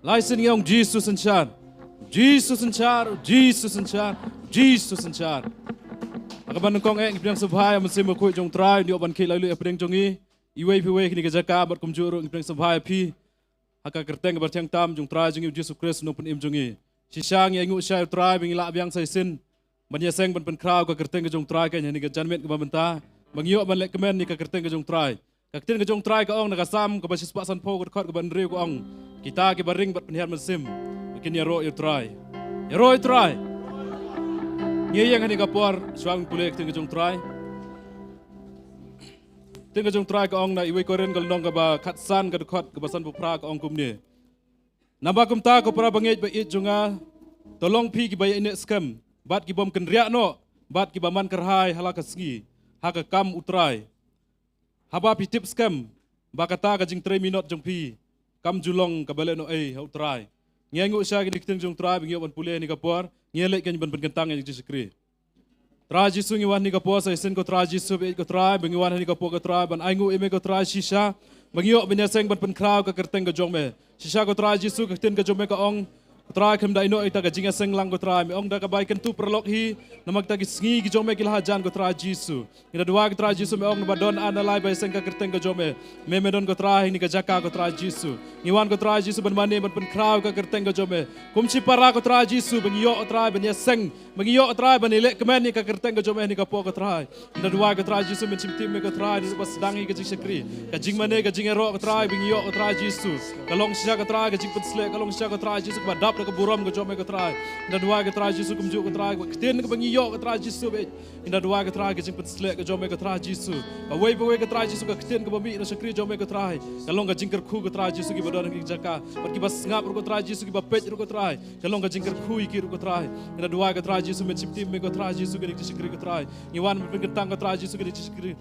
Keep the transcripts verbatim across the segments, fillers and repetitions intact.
Lai sien ngi ong Jisu synshar. Jisu synshar, Jisu synshar, Jisu synshar. Ha kaba nyngkong eh ngi pdiang sngewbha ïa u Mynsiem Bakhuid jong u Trai, un ïoh ban khie laitluid hapdeng jong ngi. Iwei pa iwei ha kane ka jaka bad kumjuh ruh ngi pdiang sngewbha ïa phi ha ka kyrteng kaba thiang tam jong u Trai jong ngi u Jisu Khrist u nongpynim jong ngi. Shisha ngi ainguh sha ïa u Trai ba ngi lah biang sa shisien ban ïaseng ban pynkhraw ïa ka kyrteng ka jong u Trai ha kane ka janmiet kaba mynta, ba ngi ïoh ban leh kmen ïa ka kyrteng ka jong u Trai. Ka ktien ka jong u Trai ka ong na ka Salm kaba shispah sanphew ka dkhot kaba hynriew ka ong, kita kiba ring bad pynhiar mynsiem ba kin ïaroh ïa u Trai. Ïaroh ïa u Trai. Ngi ïeng ha kane ka por shuwa ban pule ka ktien ka jong u Trai. Ka ktien ka jong u Trai ka ong na Iwei Korinth ka lynnong kaba khatsan ka dkhot kaba sanphew phra ka ong kumne. Naba kumta ko para bangeit ba ïeit jong nga, to long phi kiba ïaineh skhem bad kibym kynriah noh bad kiba man kyrhai ha la ka sngi ha ka kam u Trai. Haba phi tip skhem ba kata ka jingtrei minot jong phi kam ju long kaba lehnoh ei ha u Trai. Ngi ainguh sha ïa kine ki ktien jong u Trai ba ngi ïoh ban pule ha kane ka por, ngi ïaleit kein ban pynkyntang ïa ka jingshakri. Trai Jisu, ngi wan ha kane ka por sa shisien ko Trai Jisu, ba ïeit ko Trai, ba ngi wan ha kane ka por ko Trai ban ainguh ïa me ko Trai shisha ba ngi ïoh ban ïaseng ban pynkhraw ïa ka kyrteng ka jong me. Shisha ko Trai Jisu, ka ktien ka jong me ka ong, ko Trai, khlem da ïehnoh ïa kata ka jingïaseng lang ko Trai, me ong da kaba ïakynduh paralok hi, namar kita ki sngi ki jong me ki la hajan ko Trai Jisu. Ngi da duwai ko Trai Jisu, me ong naba don ar ne lai ba ïaseng ïa ka kyrteng ka jong me, me, me don ko Trai ha kane ka jaka ko Trai Jisu. Ngi wan ko Trai Jisu ban mane ban pynkhraw ïa ka kyrteng ka jong me. Kum shipara ko Trai Jisu ba ngi ïoh ko Trai ban ïaseng, ba ngi ïoh ko Trai ban ïaleh kmen ïa ka kyrteng ka jong me ha kane ka por ko Trai. Ngi da duwai ko Trai Jisu, Mynsiem Bakhuid me ko Trai, ngi da sdang ïa ka jingshakri, ka jingmane, ka jingïaroh ko Trai, ba ngi ïoh ko Trai Jisu. Ka long shisha ko Trai ka jingpynshlur, ka long shisha ko Trai Jisu kaba dap da ka burom ka jong me ko Trai. Ngi da duwai ko Trai Jisu kumjuh ko Trai, ka ktien kaba ngi ïoh ko Trai Jisu ba ïeit. Ngi da duwai ko Trai ka jingpynshlur ka jong me ko Trai Jisu. Kawei pa kawei ko Trai Jisu ka ktien kaba mih na shakri jong me ko Trai, ka long ka jingkyrkhu ko Trai Jisu kiba don ha kane ka jaka bad kiba sngap ruh ko Trai Jisu, kiba peit ruh ko Trai, ka long ka jingkyrkhu ïa ki ruh ko Trai. Ngi da duwai ko Trai Jisu, Mynsiem Bakhuid me ko Trai Jisu, kane ka jingshakri ko Trai. Ngi wan ban pynkyntang ko Trai Jisu kane ka jingshakri.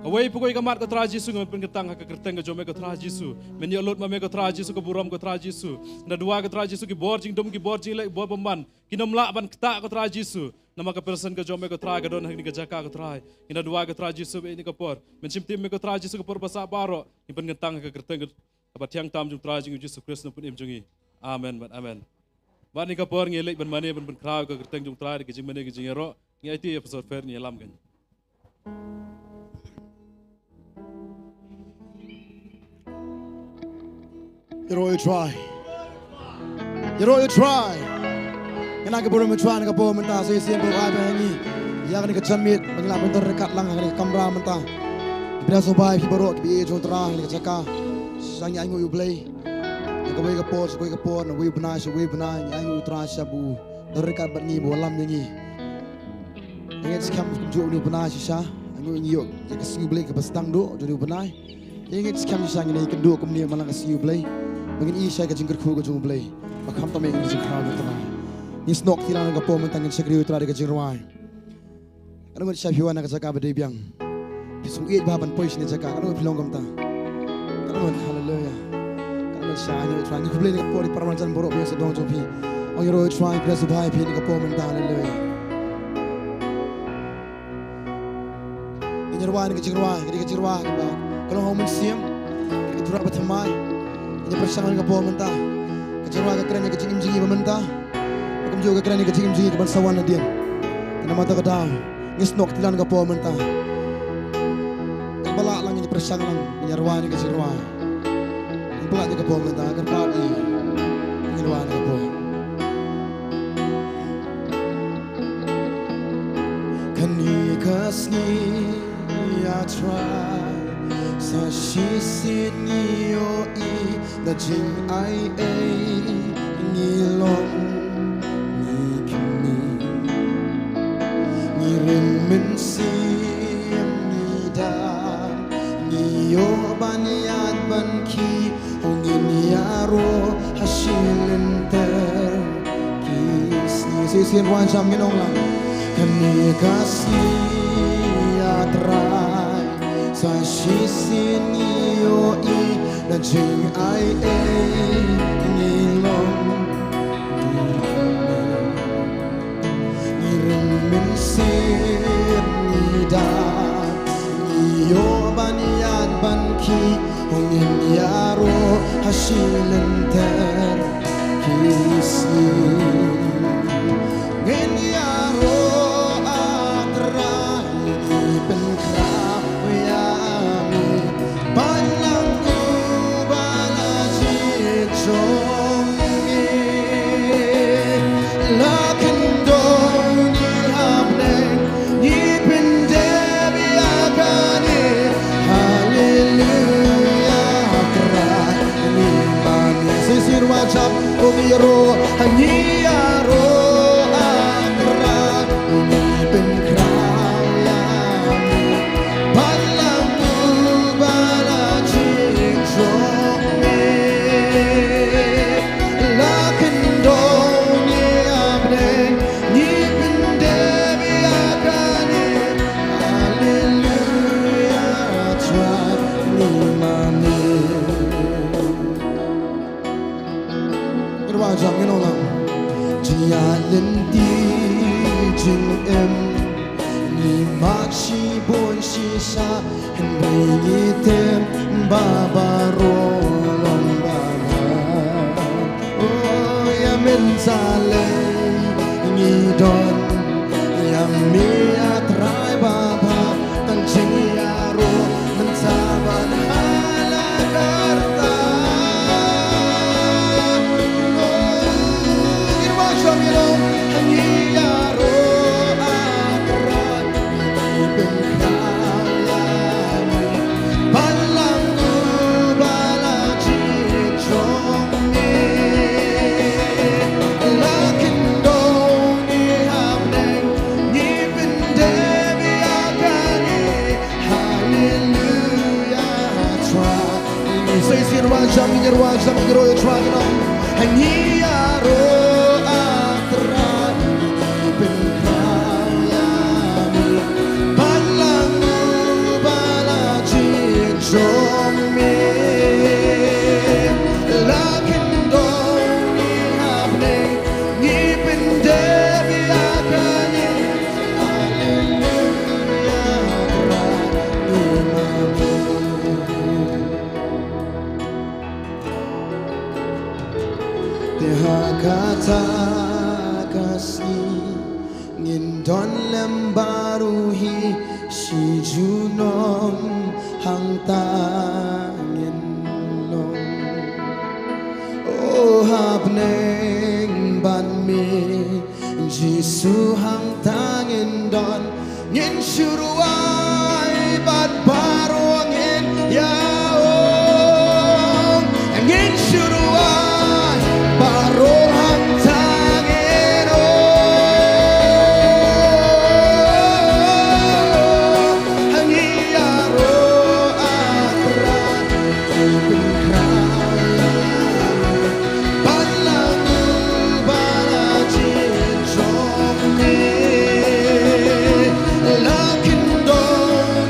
Kawei pa kawei ka mat ko Trai Jisu ngi ban pynkyntang ha ka kyrteng ka jong me ko Trai Jisu. Men ïoh lut ma me ko Trai Jisu ka burom ko Trai Jisu. Ngi da duwai ko Trai Jisu ki bor jingdum, ki bor jingleh, ki bor bymman kin ym lah ban ktah ko Trai Jisu. Namar ka presence ka jong me ko Trai ka don ha kane ka jaka ko Trai. Ngi da duwai ko Trai Jisu ba ha kane ka por, Mynsiem Bakhuid me ko Trai Jisu ka por ba sah baroh, ngi pynkyntang ha ka kyrteng kaba thiang tam jong u Trai jong ngi u Jisu Khrist u nongpynim jong ngi. Amen bad amen. Bad ha kane ka por ngi leit ban mane ban pynkhraw ïa ka kyrteng jong u Trai da ka jingmane ka jingïaroh. Ngi aiti ïa u Pastor Fer un ïalam kein. Ïaroh ïa u Trai. Ïaroh ïa u Trai. Ngi nang ïa ka burom ïa u Trai ha kane ka por mynta, sa shisien ba u ai ba ngi ïa kane ka janmiet ba ngi lah ban don ryngkat lang ha kane ka kamra mynta. Ngi pdiang sngewbha ïa phi baroh kiba ïeit jong u Trai ha kane ka jaka. Shisha ngi ainguh ïa u Blei. Ïa kawei ka por sha kawei ka por, na uwei u bnai sha uwei u bnai, ngi ainguh ïa u Trai shisha ba u don ryngkat bad ngi, ba u ïalam ïa ngi. Ngi ngeit skhem kumjuh une u bnai shisha, ainguh ngi ïoh ïa ka sngi U Blei kaba sdang duh jong une u bnai. Ngi ngeit skhem shisha ngin ïakynduh kumne man la ka sngi U Blei, ba ngin ïohi shisha ka jingkyrkhu ka jong U Blei, ba khamtam ïa ka jingkhraw jong U Trai. Ngin snoh kti lang ha kane ka por mynta, ngin shakri ïa U Trai da ka jingrwai. Katno ngut shisha phi wan na ka jaka ba dei biang, phi sngewieit bha ban poi shane jaka? Katno ngut phi long kumta? Katno ngut? Haleluia. Katno ngut shisha? Ngi khublei ïa U Trai, ngi khublei na ka por ïa para marjan baroh ba ïeng sawdong jong phi. Ong ïaroh ïa U Trai, phi da sngewbha ïa phi na ka por mynta. Haleluia. Ngin ïa rwai na ka jingrwai, ka dei ka jingrwai kaba ka long ha u Mynsiem, ka dei ka jingrwai ba thymmai. Ngin ïa pyrshang na ka por mynta. Ka jingrwai ka kren ïa ka jingim jong ngi ba mynta. Kumjuh ka kren ïa ka jingim jong ngi kaban sa wan hadien. Namar kata ka daw ngin snoh kti lang na ka por mynta. Kaba lah lang ngin ïa pyrshang lang, ngin ïa rwai na ka jingrwai. Ngin pynlait na ka por mynta, kyrpad ïa, ngin rwai na ka por. Kane ka sngi, A Trai, sa shisien ngi ïohi da jingaiei ngi long, ngi khmih. Ngi ring mynsiem, ngi dap, ngi ïoh ban ïaid ban khie, oh ngin ïaroh ha shilynter ki sngi. Shisien rwai jam ngin ong lang. Kane ka sngi, A Trai, sa shisien ngi ïohi da jingaiei ngi long, ngi ring mynsiem, ngi dap, ngi ïoh ban ïaid ban khie, oh ngin ïaroh ha shilynter Ngin ïaroh, ah Trai, ngi pynkhraw ïa me. Balang u ba la jied jong ngi, la khyndew ngi ha bneng, ngi pyndep ïa kane. Haleluya, Trai, ngi mane. Sa shisien ngi ruh jam, ngi ïaroh, ngi ïaroh, ah Trai, ngi pynkhraw ïa me. Balang u ba la jied jong ngi, la khyndew ngi ha bneng, ngi pyndep ïa kane. Haleluya, Trai, ngi mane. Ngi ruh jam, ngin ong lang. Jingïaid lynti jingim, ngi mad shibun shisha, hynrei ngi tip ba baroh long babha. Oh, ïa mynta lei ngi don ïa me, ah Trai babha, tang jingïaroh mynta bad ha la karta. Oh, ngi ruh jam, ngi ong, ngi ïaroh, ah Trai, ngi pynkhraw ïa me. Balang u ba la jied jong ngi, la khyndew ngi ha bneng, ngi pyndep ïa kane. Haleluya, Trai. Sa shisien ngi ruh jam, ngi ruh jam, ngi ruh ïa Trai, ngi ong, ngi ïaroh, ah Trai, ngi pynkhraw ïa me. Balang u ba la jied jong me, la khyndew ngi ha bneng, ngi pyndep ïa kane. Haleluya, Trai, ngi mane. Te ha kata ka sngi ngin don lem baroh hi shi junom, hangta ngin long. Oh, ha bneng bad me Jisu, hangta ngin don. Ngin shu rwai bad baroh ngin ïa ong. Ngin shu rwai, baroh hangta ngin ong. Ngi ïaroh, ah Trai, ngi pynkhraw ïa me. Balang u ba la jied jong me, la khyndew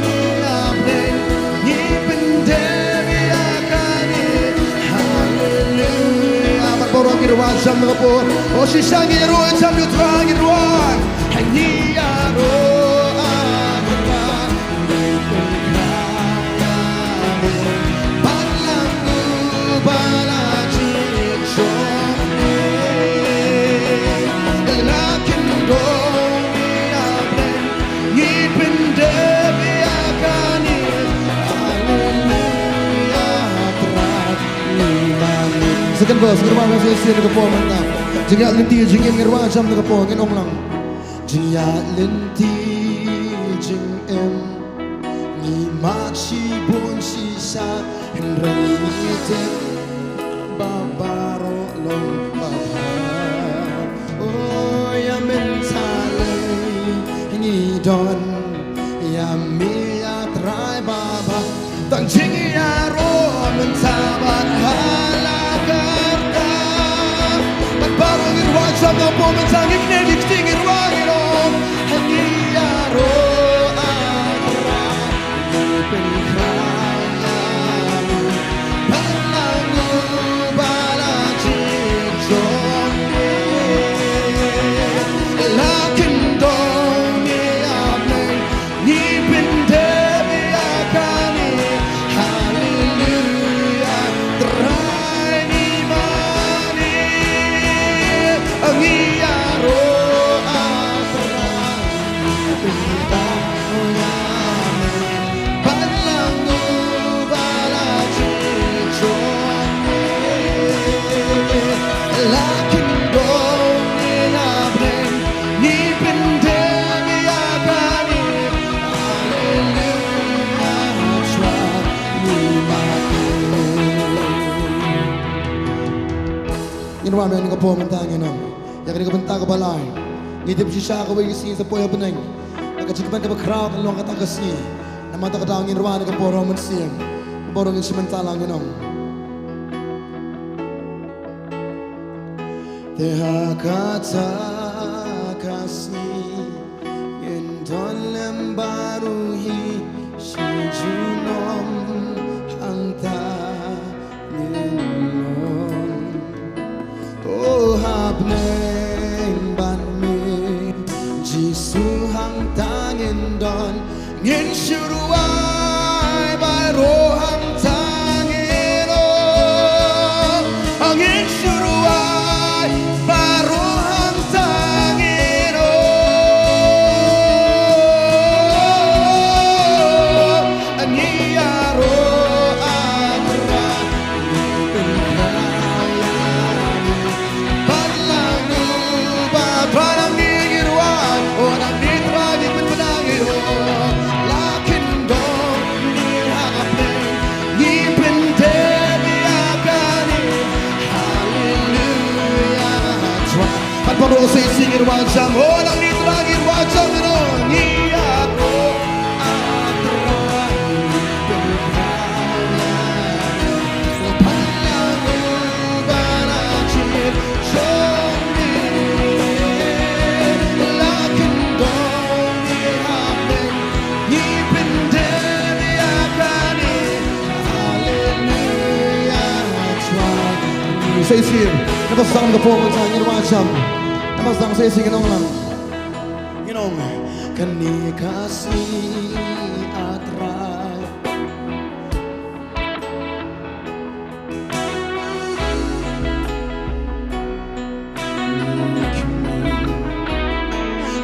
ngi ha bneng, ngi pyndep ïa kane. Haleluya. Bad baroh ngi ruh jam na ka por. Oh, shisha ngi ruh jam ïa u Trai, ngi ruh. Ngi ïaroh, ah Trai, ngi pynkhraw ïa me. Balang u ba la jied jong me, la khyndew ngi ha bneng, ngi pyndep ïa kane. Haleluya, Trai, ngi mane. Second verse, ngi ruh mane, sa shisien na ka por mynta. Jingïaid lynti jingim, ngi ruh jam na ka por, ngin ong lang. Jingïaid lynti jingim, ngi mad shibun shisha, hynrei ngi tip ba baroh long babha. Oh, ïa mynta lei ngi don ïa me, ah Trai babha. Tang jingïaroh mynta bad ha la karta. Bad baroh ngi ruh jam na ka por mynta, ngi kynnoh, ngi kti, ngi ruh, ngi ruh. Ngi ïaroh, ah Trai, ngi pynkhraw ïa me. Balang u ba la jied jong me, la khyndew ngi ha bneng, ngi pyndep ïa kane. Haleluya, Trai, ngi mane. Ngin wan ïa kane ka por mynta, ngin ong ïa kane ka bynta kaba lai. Ngi tip shisha kawei ka sngi sa poi ha bneng, ka jingkmen kaba khraw kan long kata ka sngi. Namar kata ka daw ngin wan ïa ka bor mynsiem, ka bor ngin sngewthuh lang, ngin ong. Te ha kata ka sngi ngin don lem baroh hi shi junom hangta ngin long. O ha bneng bad me Jisu hangta ngin don. Ngin shu rwai baroh hangta ngin ong. Ngin shu rwai baroh hangta ngin ong. Ngi ïaroh, ah Trai, ngi pynkhraw ïa me. Bad la ngi ba Trai, nang ngi ngi rwai, o nang ngi Trai ngi pynbna ïa u. La kyndong ngi ha pdeng, ngi pyndep ïa kane. Haleluia, Trai. Bad baroh sa shisien ngin rwai jam, o nang ngi Trai ngi rwai jam, ngi ïaroh, ah Trai. Sa shisien, naba sdang ka por mynta ngin rwai jam. Naba sdang sa shisien ngin ong lang. Ngin ong, kane ka sngi, ah Trai.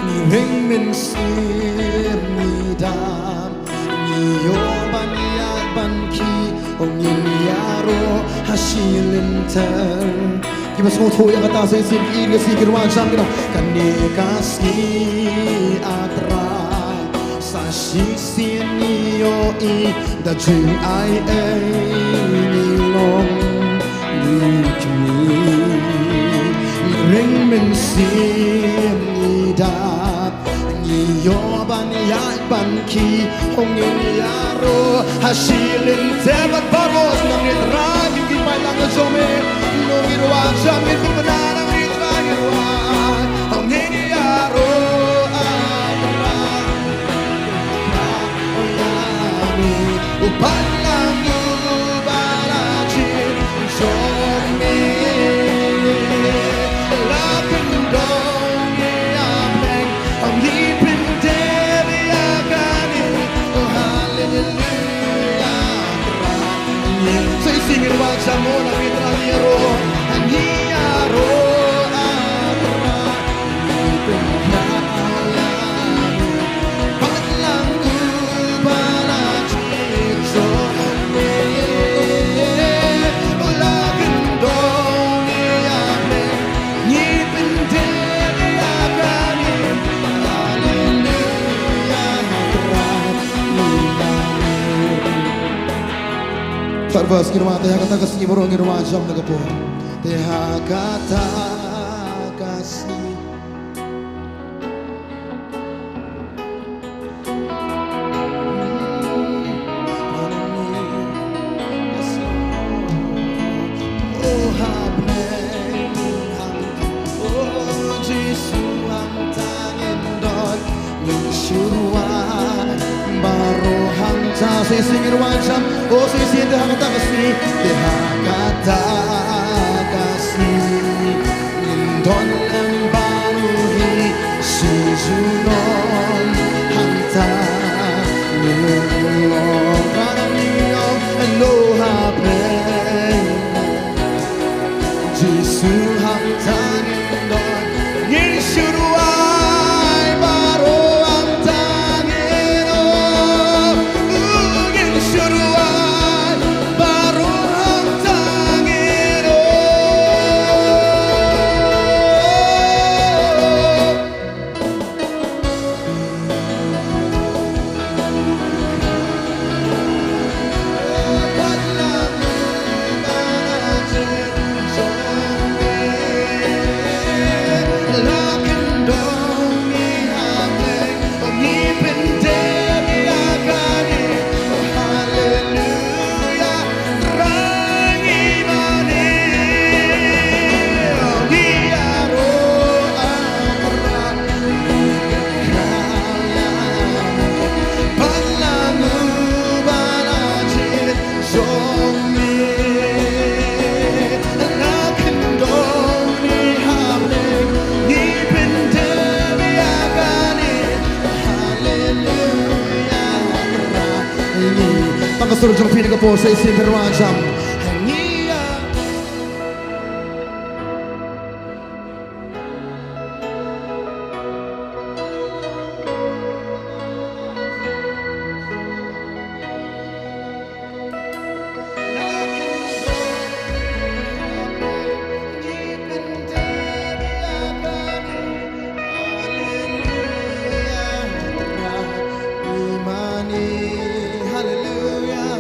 Ngi ring mynsiem, ngi dap, ngi ïoh ban ïaid ban kiew, o ngin ïaroh ha shi lynter. Kiba sngewthuh ïa kata sa shisien ki ïa ki sngi ki rwai jam ki ong, kane ka sngi, ah Trai. Sa shisien ngi ïohi da jingaiei ngi long ngi khmih, ngi ring mynsiem ngi dap, ngi ïoh ban ïaid ban kiew, o ngin ïaroh ha shi lynter. Bad baroh nang ngi Trai ngi ki paidlang ka jong me, ngi rwai jam, ngi pynbna nang ngi Trai ngi rwai, o ngin ïaroh, ah Trai. Third verse, ngin rwai, te ha kata ka sngi baroh ngin rwai jam da ka por. Te ha kata ka sngi. Sa shisien ngin rwai jam, o sa shisien te ha kata ka sngi, te ha kata ka sngi. Ngin don lem baroh hi shi junom hangta ngin long, baroh ngin long, lo ha pdeng Jisu hangta ngin don. Ngin shu rwai baroh hangta Ka sur jong phi na ka por sa shisien phin rwai jam. Ngi ïa Hallelujah,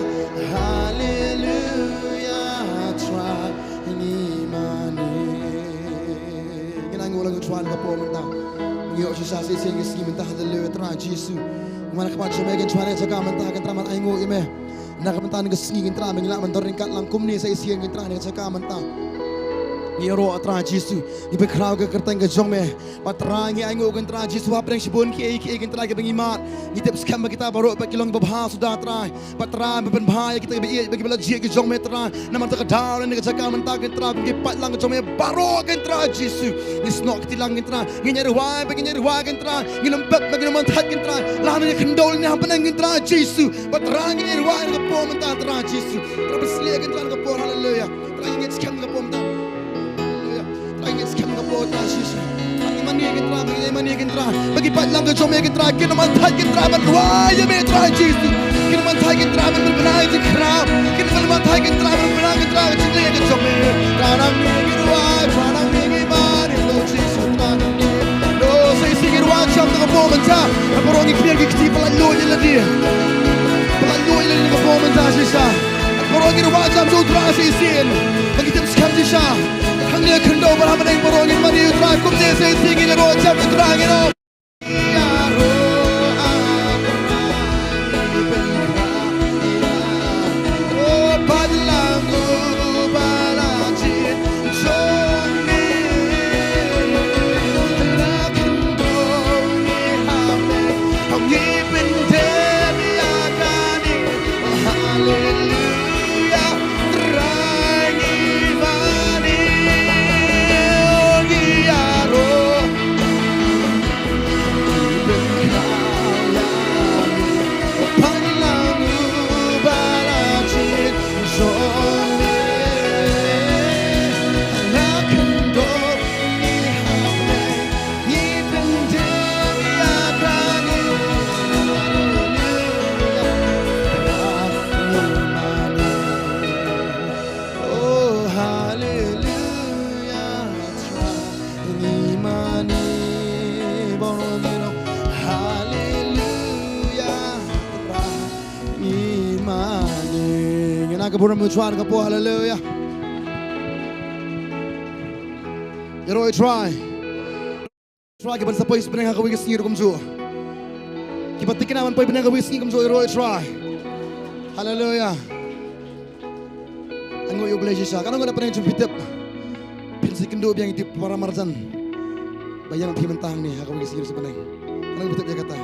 hallelujah, Trai, ngi mane. Ngin ai nguh lang ïa u Trai na ka por mynta. Ngi ïoh shisha sa shisien ka sngi mynta, hallelujah, Trai Jisu. Ngi mane khmat jong me, kin Trai, na ka jaka mynta, kin Trai, ngi ai nguh ïa me. Na ka bynta ka sngi, kin Trai, ba ngi lah ban don ryngkat lang kumne sa shisien, kin Trai, na ka jaka mynta. Ngi ïaroh, Trai Jisu, ngi pynkhraw ïa ka kyrteng ka jong me. Bad Trai, ngi ai nguh, kin Trai Jisu, hapdeng shibun kiei kiei, kin Trai, kiba ngi mad, ngi tip skhem ba kita baroh pat ki long babha suda, Trai. Bad Trai, ba pynbha ïa kita kiba ïeit bad kiba la jied ki jong me, Trai. Namar kata ka daw ne ka jaka mynta, kin Trai, kum ki paidlang ki jong me baroh, kin Trai Jisu, ngi snoh kti lang, kin Trai. Ngin ïa rwai, ba ngin ïa rwai, kin Trai. Ngin ym beh, ba ngin ym wan thait, kin Trai. Lada ngi khyndew ne ha bneng, kin Trai Jisu. Bad Trai, ngin ïa rwai na ka por mynta, Trai Jisu. Trai, pynsleh, kin Trai, na ka por, haleluya. Trai, ngin ngeit skhem na ka por mynta. Haleluya. Trai, ngin ngeit skhem na ka por, Trai Jisu. Trai, ngi mane, kin Trai, ba ngin ïa mane, kin Trai. Ba ki paidlang ki jong me, kin Trai, kin ym wan thait, kin Trai, ban rwai ïa me, Trai Jisu. Kin ym wan thait, kin Trai, ban pynbna ïa ka jingkhraw. Kin ym wan thait, kin Trai, ban pynbna, kin Trai, ka jingleh ka jong me. Trai, nangne ngi rwai, Trai, nangne ngi mane, Lord Jisu, Trai, nangne. Lord, sa shisien ngi rwai jam na ka por mynta. Bad baroh ngi khmih ki kti, pyllait lut ïa lade. Pyllait lut ïa lade na ka por mynta shisha. Bad baroh ngi rwai jam sha u Trai sa shisien. Ba ngi tip skhem shisha. Hangne khyndew bad ha bneng baroh ngin mane ïa u Trai. Kumne sa shisien ngin ïaroh jam ïa u Trai, ngin ong. Oh, hallelujah, Trai, ngi mane, bad ngi ong, hallelujah, Trai, ngi mane. Ngin ai ka burom ïa u Trai na ka por, hallelujah. Ïaroh ïa u Trai. Trai, ki ban sa poi bneng ha kawei ka sngi ruh kumjuh. Ki ba thikna ban poi bneng ha kawei ka sngi kumjuh, ïaroh ïa u Trai. Haleluya. Ai nguh ïa U Blei shisha. Katno ngut na pdeng jong phi tip phin sa ïakynduh biang ïa i para marjan ba ïeng phi mynta hangne ha kawei ka sngi ruh sa bneng? Katno ngut phi tip ïa kata?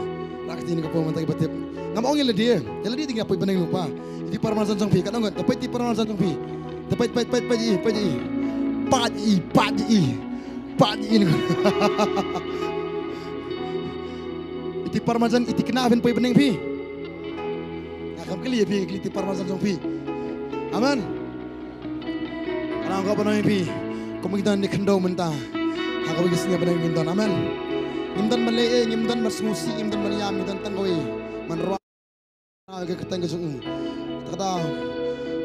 Rah kti na ka por mynta ki ba tip. Ngam ong ïa lade, ïa lade te ngi ïa poi bneng lypa. Ïa i para marjan jong phi, katno ngut? Te peit i para marjan jong phi. Te peit, peit, peit, peit i, peit i. Peit i, peit i. Pat in. Iti parmajan, iti khynnah phin poi bneng phi. Nga kam kylli ïa phi, kylli iti parmajan jong phi. Amen. Nga kwah ban ong ïa phi, kum ngi don ne khyndew mynta, ha kawei ka sngi bneng ngin don. Amen. Ngim don ban leh ei, ngim don ban sngewsih, ngim don ban ïam, ngi don tang kawei, ban rwai ka kyrteng ka jong u. Kata ka daw,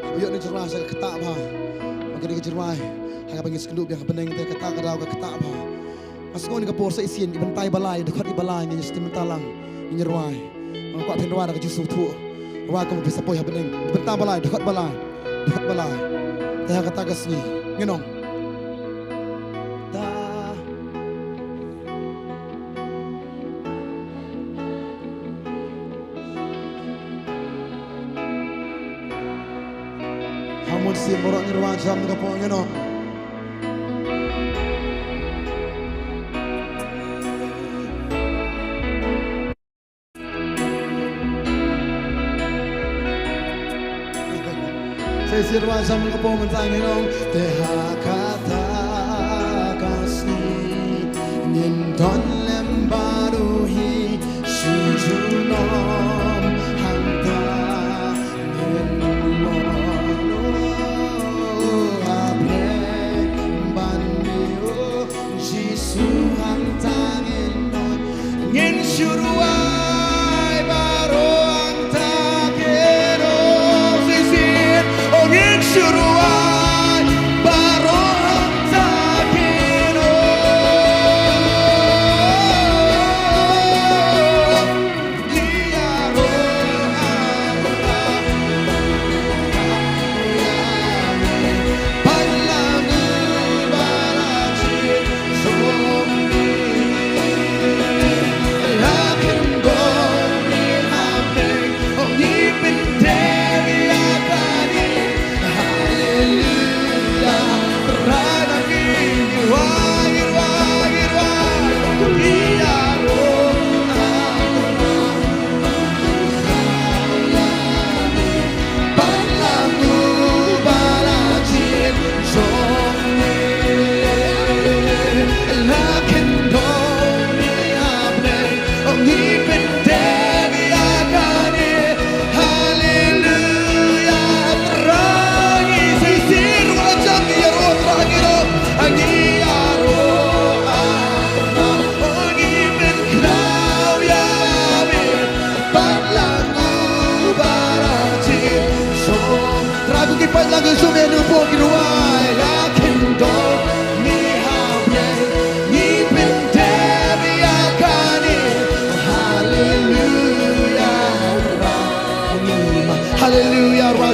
haba ïoh ne jingrwai sa ka ktah bha. Ba ka dei ka jingrwai ha kaba ngin sa kynduh biang ha bneng, te kata ka daw ka ktah bha. Nga sngew ne ka por sa shisien, i bynta i ba lai, dkhot i ba lai ngin ïa sdang mynta lang, ngin ïa rwai. Nga kwah phin rwai da ka jingsngewthuh. Rwai kumba phi sa poi ha bneng. I bynta ba lai, dkhot ba lai, dkhot ba lai. Te ha kata ka sngi ngin ong. Ta. Ha mon sien baroh ngin rwai jam na ka por, ngin ong. Sa shisien rwai jam na ka por mynta, ngin ong. Te ha kata ka sngi ngin don lem baroh hi sha junom, hangta ngin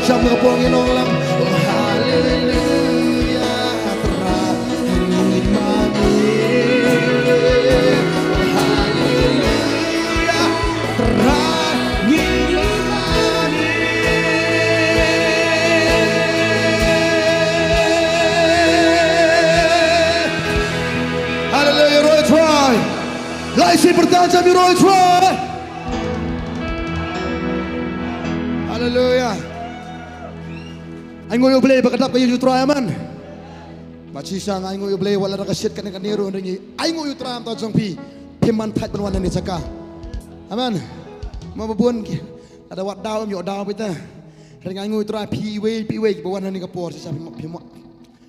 Sham ka pong ïa nong lang. Oh, haleluya. Trai ngi mane. Oh, haleluya. Trai ngi mane. Haleluya, ïaroh Trai. Lai shi pyrta jam ïaroh Trai. Haleluya. Ainguh ïa U Blei ba ka dap ka ïing U Trai, amen. Ba shisha nga ainguh ïa U Blei wat la da ka shit kane kane ruh hynrei ngi ainguh ïa U Trai mynta jong phi. Phim man thait ban wan hangne jaka. Amen. Mo ba bun ki. Lada wad daw em ïoh daw phi te. Hynrei nga ainguh ïa U Trai phi iwei phi iwei ba wan hangne ka por shisha phim phim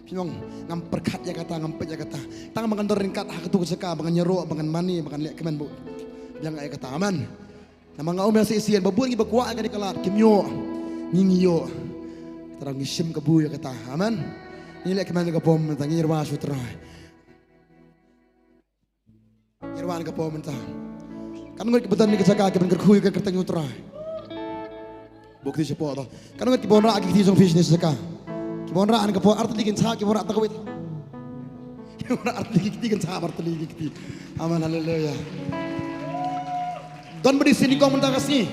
Phi ong ngam pyrkhat ïa kata, ngam peit ïa kata. Tang ba ngan don ryngkat ha katu ka jaka, ba ngan ïaroh, ba ngan mane, ba ngan leh kmen ba biang ïa kata. Amen. Namar nga ong ïa shisien ba bun ngi ba kwah ïa kane ka lad kim ïoh. Ngi ngi ïoh. Tang ngi shim kabu ïa kata. Amen. Ngi leh kmen ka bom, tang ngi ïarwa sha U Trai. Ngi ïarwa ka por mynta. Katno ngut kiba don ha kane ka jaka kiban kyrkhu ïa ka kyrteng U Trai? Buh kti shapoh to. Katno ngut kiba wanrah ki kti jong phi shane sha jaka? Kiba wanrah ha kane ka por ar tylli kin shah, kiba wanrah tang kawei. Kiba wanrah ar tylli ki kti kin shah ar tylli ki kti. Amen, haleluya. Don ba dei sien nyngkong mynta ka sngi.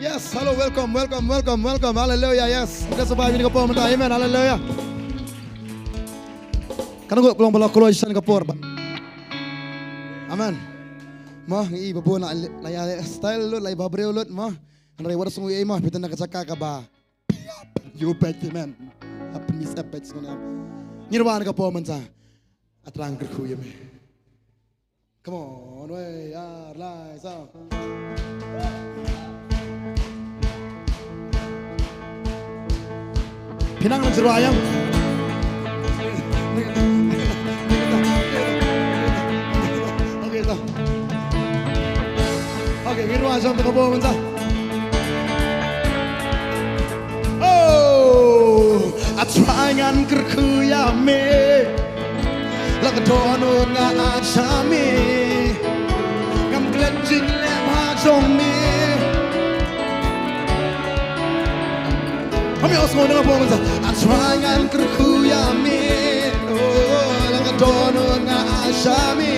Yes, hello, welcome, welcome, welcome, welcome. Haleluya, yes. Kita sa ba ha kane ka por mynta. Amen, haleluya. Katno ngut ba long ba la kloi sha kane ka por ba. Amen. Mo ngi i ba bun la la ïa style lut, la ïa ba briew lut mo. Hynrei wat sngew ei mo, phi don ha ka jaka kaba ïoh peit, amen. Hap miss a peit sngew nam. Ngi ïarwa ha kane ka por mynta. A Trai ngan kyrkhu ïa me. Come on, wei, ar, lai, saw. Phi nang nang ïarwa ïa. Okay, to. Okay, ngi ïarwa jong to ka bom mynta. Oh, A Trai ngan kyrkhu ïa me. La ka dohnud nga ai sha me. Ngam klet jingleh bha jong me. Hami os mo na ka bom sa. A Trai ngan kyrkhu ïa me. Oh, la ka dohnud nga ai sha me.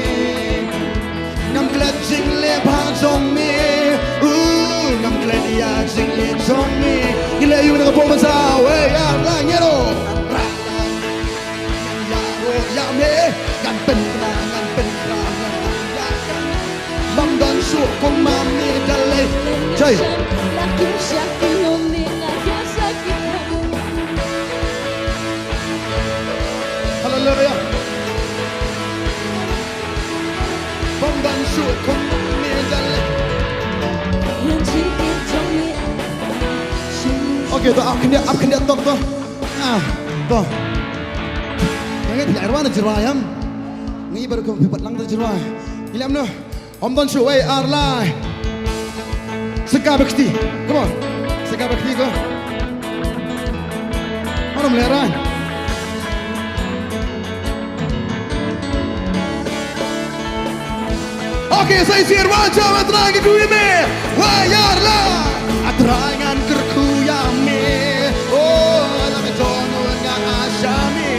Ngam klet jingleh bha jong me. Uh, ngam klet ïa jingïeit jong me. Ngi leh ïa u na ka bom sa. Wei, ar, lai, ngi ïaroh. Ïa me, ngan pynkylla, ngan pynkylla, ngan pynkylla. Bym don shuh kum ma me da lei. Jai. Haleluya. Bym don shuh kum ma me da lei. Okay, to ap khyndiat, ap khyndiat tok to. Ah, to. Nga ngeit phi la ïarwa na jingrwai em. Nga i baroh kum phi pat lang na jingrwai. Ngi lem noh. Ym don shuh, wei, ar, lai. Sngewbha kti. Come on. Sngewbha kti ko. Ym lehrain. Okay, sa shisien, wan jam, A Trai ngan kyrkhu ïa me. Wa ïa la. A Trai ngan kyrkhu ïa me. Oh, la me don nga ai sha me.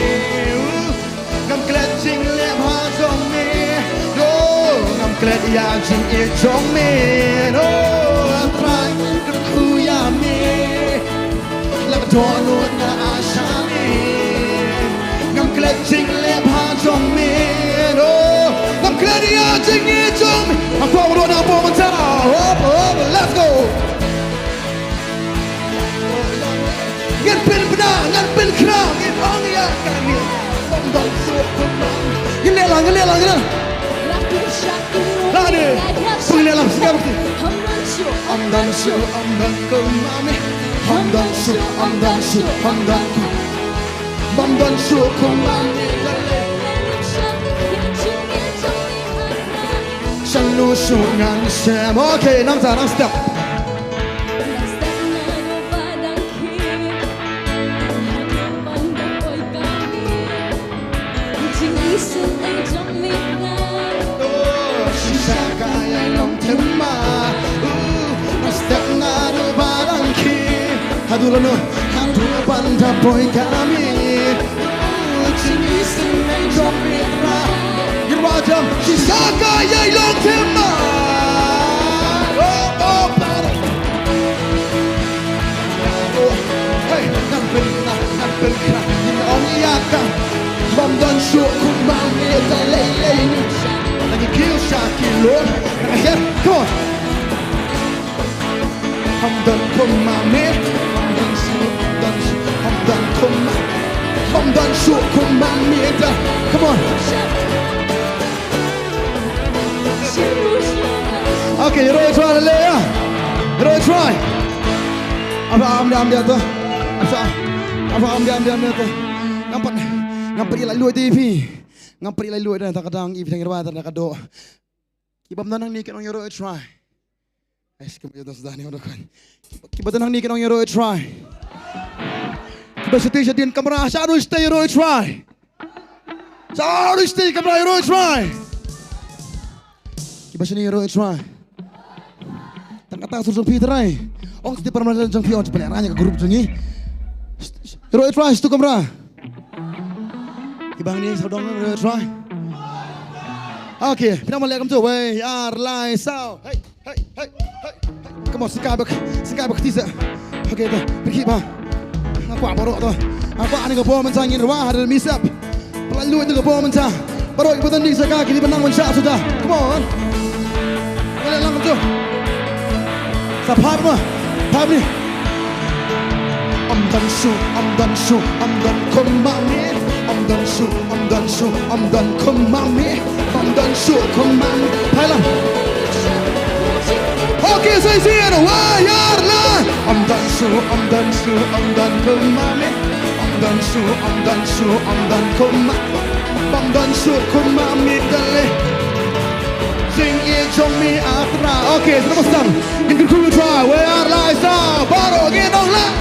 Uh, ngam klet jingleh bha jong me. Oh, ngam klet ïa jingïeit jong me. Oh, A Trai ngan kyrkhu ïa me. La ka dohnud nga ai sha me. Ngam klet jingleh bha jong me. Oh, ngam klet ïa jingïeit jong me. Hap kwah ruh na ka bom mynta. Hop, hop, let's go. Ngan pynbna, ngan pynkhraw, ngan ong ïa kane. Bym don shuh kumne. Ngan leh lang, ngan leh lang, ngan leh lang. Lane, pynleh lang, sngap. Ym don shuh, ym don kumne. Ym don shuh, ym don shuh, ym don kumne. Bym don shuh kumne. Shan lu shuh ngan shem. Okay, nang sa, nang step. Shisha ka ïa long thema. Uh, na step na ru ba dang ki. Ha Lano, haduh ban da poi ka miet. Jingïaseng jong me Trai. Ngin wad jam, shisha ka ïai long thymmai. Oh, oh, para. Oh, hey, ngan pynkhraw, ngan pynkhraw, ngan ong ïa ka. Bym don shuh kum ma me da lei lei. Ngan ïa kiew sha ki lum. Ngan ïa, come on. Bym don kum ma me, bym don shuh, bym don shuh, bym don kum ma, bym don shuh kum ma me da. Come on. Okay, ïaroh ïa u Trai lei lei ïa. Ïaroh ïa u Trai. Aba am dam dia to. Aba, aba am dam dam dia to. Ngam pat, ngam pat ïa lait luid ïa phi. Ngam pat ïa lait luid da ka dang ïa phi dang ïa ba da ka doh. Ki bym don hangne kin ong ïaroh ïa u Trai. Ais, ki bym don hangne kin ong ïaroh ïa u Trai. Ki ba shatei sha dien kamra, sa ruh shatei ïaroh ïa u Trai. Sa ruh shatei kamra ïaroh ïa u Trai. Ki ba shane ïaroh ïa u Trai. Tang kata sur jong phi Trai. Ong shatei para jong phi ong shatei para ka group jong ngi. Ïaroh ïa u Trai shatei kamra. Ki ba hangne sa dang ïaroh ïa u Trai. Okay, phi nang ban leh kumto, wei, ar, lai, saw. Hey, hey, hey, hey, hey. Come on, sngewbha, sngewbha kti sa. Okay, to, pyrkhi ba. Nga kwah baroh to. Nga kwah ani ka bor mynta ngin rwai ha ri Misap. Pynlait luid ka bor mynta. Baroh ki ba don ding sa ka ki dei ban nang ban shah suda. Come on. Nga leh lang kumto. Sa phai ma. Phai ma ni. Ym don shuh, ym don shuh, ym don kum ma me. Ym don shuh, ym don shuh, ym don kum ma me. Ym don shuh kum ma me. Phai lang. Okay, sa shisien, wei, ar, lai. Ym don shuh, ym don shuh, ym don kum ma me. Ym don shuh, ym don shuh, ym don kum ma. Ym don shuh kum ma me da lei. Jingïeit jong me ah Trai. Okay, sa ba sdang. Ngin kyrkhu ïa u Trai. Wei, ar, lai, saw. Baroh ngin ong lang.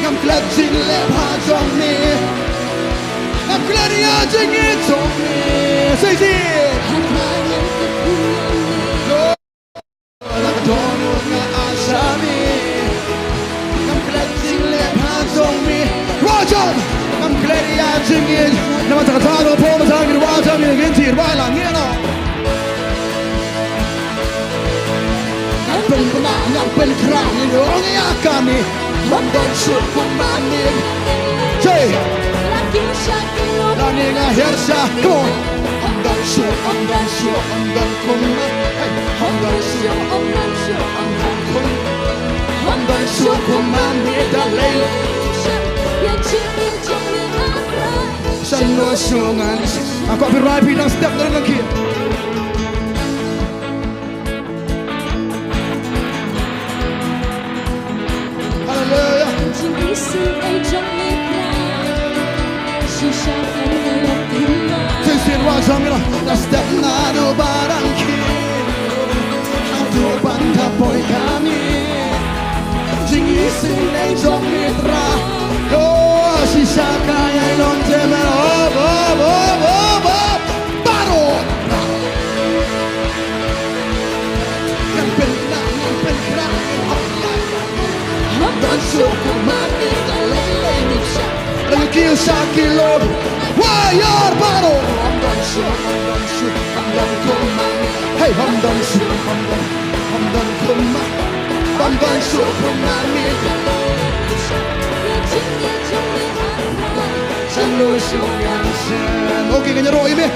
Ngam klet jingleh bha jong me. Ngam klet ïa jingïeit jong me. Sa shisien. Lord, nga don nga ai sha me. Ngam klet jingleh bha jong me. Roger, ngam klet ïa jingïeit. Namar kata ka por mynta ngin wad jam, ngin ïa ngin tir bai lang ngin ong. Ngan pynbna, ngan pynkhraw, ngin ong ïa kane. Ym don shuh kum ma me. Say. Lane nga hiar sha. Come on. Ym don shuh, ym don shuh, ym don kum ma. Hey. Ym don shuh, ym don shuh, ym don kum. Ym don shuh kum ma me da lei. Sha no shuh ngan. Nga kwah phi rai phi dang step na nang ki. Hallelujah. Shisien wa jam ïa la, la step na do barang ki. Haduh ban da poi ka miet. Jingïaseng jong me Trai. Yo, shisha ka ïai long te me. Hop, hop, hop, hop, hop. Baroh. Ngan pynkhraw, ngan pynkhraw, ngan pynkhraw. Ym don shuh kum ma me da lei lei ni sha. Lane ki sha ki lum. Wa ïar baroh. Ym don shuh, ym don shuh, ym don kum ma me. Hey, ym don shuh, ym don, ym don kum ma. Ym don shuh kum ma me. Sha no shuh ngan shem. Okay, ngan ïaroh ïa me.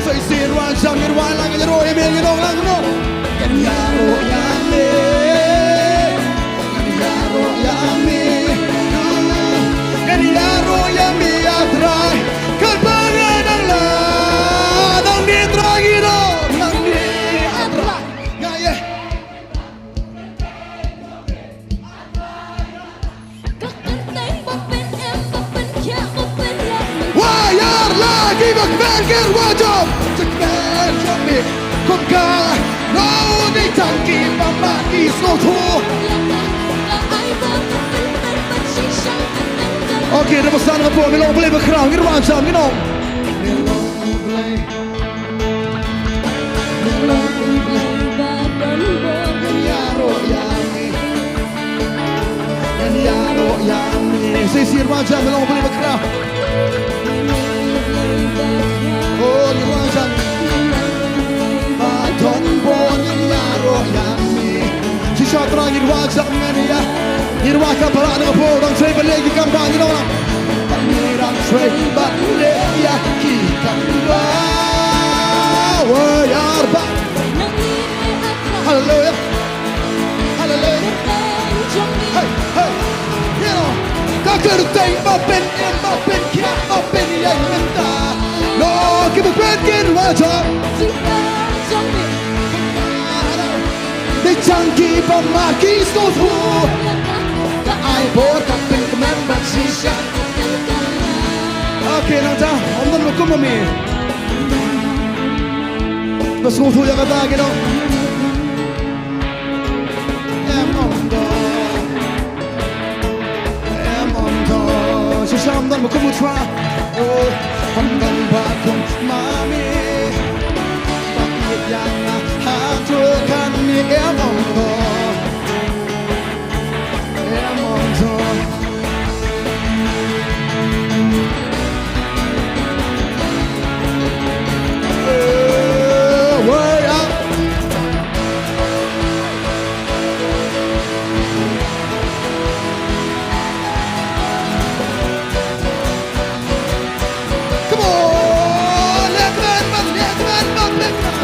Sa shisien wa jam ngin wan lang, ngin ïaroh ïa me, ngin ong lang kumno. Ngin ïaroh ïa me. Ngin ïaroh ïa me. Ngin ïaroh ïa me ah Trai. Katba nga dang lah. Nangne Trai ngin ong. Nangne ah Trai. Nga ïa. Okay, da ba san ka por, ngi long Blei ba khraw, ngi rwai jam, ngi long. Shisha, rwai jam, ngi long Blei ba khraw. Oh, ngi rwai jam. Ba don bor ngan ïaroh ïa me. Shisha Trai ngi rwai jam ngan ïa. Ngi rwai ka baroh na ka por dang trei ban leh ki kam ba ngi nong. Ngi dang trei ban leh ïa ki kam ba. Wa ïar ba. Haleluya. Haleluya. Hey, hey. You know, ka kyrteng ba pynïeng, ba pynkhiah, ba pynïeng mynta. Lo ki ba pynken wa jong. Dei tang ki ba ma ki sngewthuh. Ka ai bor ka pynkmen bad shisha. Okay, nangta, ym don ba kum ma me. Ba sngewthuh ïa kata, you know. Em ong do. Em ong do. Shisha ym don ba kum u Trai. Oh, ym don ba kum ma me. Ba ïeit ïa nga ha tu kan ni em ong do. Em ong do. Eh, wai ah. Come on, let's run, run, let's run, run, let's run.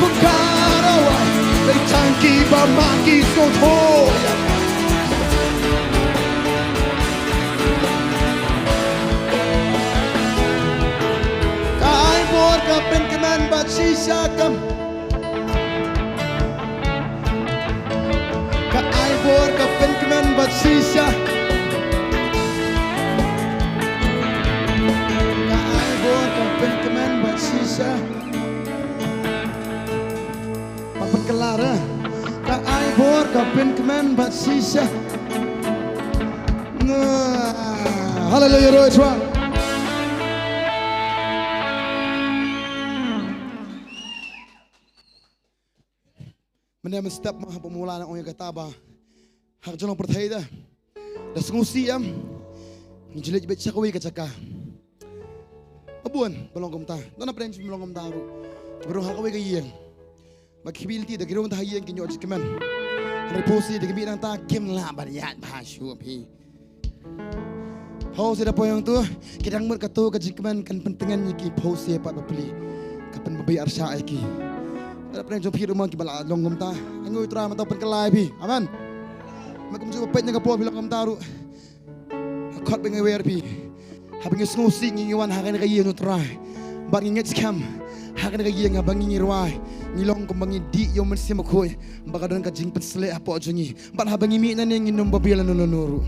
Kum karawa, dei tang ki ba ma ki sngewthuh. Ka ai bor ka pynkmen bad shisha kam. Ka ai bor ka pynkmen bad shisha. Ka ai bor ka pynkmen bad shisha. Ba pynkylla, eh. Ka ai bor ka pynkmen bad shisha. Nga. Haleluya, roi chwa. Mynne mynstep ma haba mula nang ong ïa kata ba ha ka jinglong pyrthei da, da sngewsih em, ngi jlej beit sha kawei ka jaka. Ba bun ba long kumta, da na pdeng ba long kumta ruh. Ba rung ha kawei ka ïing. Ba ki khmih lynti da ki rung ta ha ïing ki ñiuh jingkmen. Hynrei phusi da ki mih nangta kim lah ban ïaid bha shuh phi. Phusi da poi hangtu, ki dang mut katu ka jingkmen kan pyntngen ïa ki phusi pat bapli. Ka pynbabi arshah ïa ki. Lada pdeng jong phi ruh ma ki ba la long kumta. Ai nguh Trai mynta pynkylla ïa phi. Amen. Ma kum ju ba peit na ka por phi long kumta ruh. Khot ba ngi wer phi. Haba ngi sngewsih ngi ngi wan ha kane ka ïing U Trai. Bad ngi ngeit skhem. Ha kane ka ïing haba ngi ngi rwai. Ngi long kumba ngi dih ïa U Mynsiem Bakhuid. Ba ka don ka jingpynsleh hapoh jong ngi. Bad haba ngi mih nangne ngin ym babe lano lano ruh.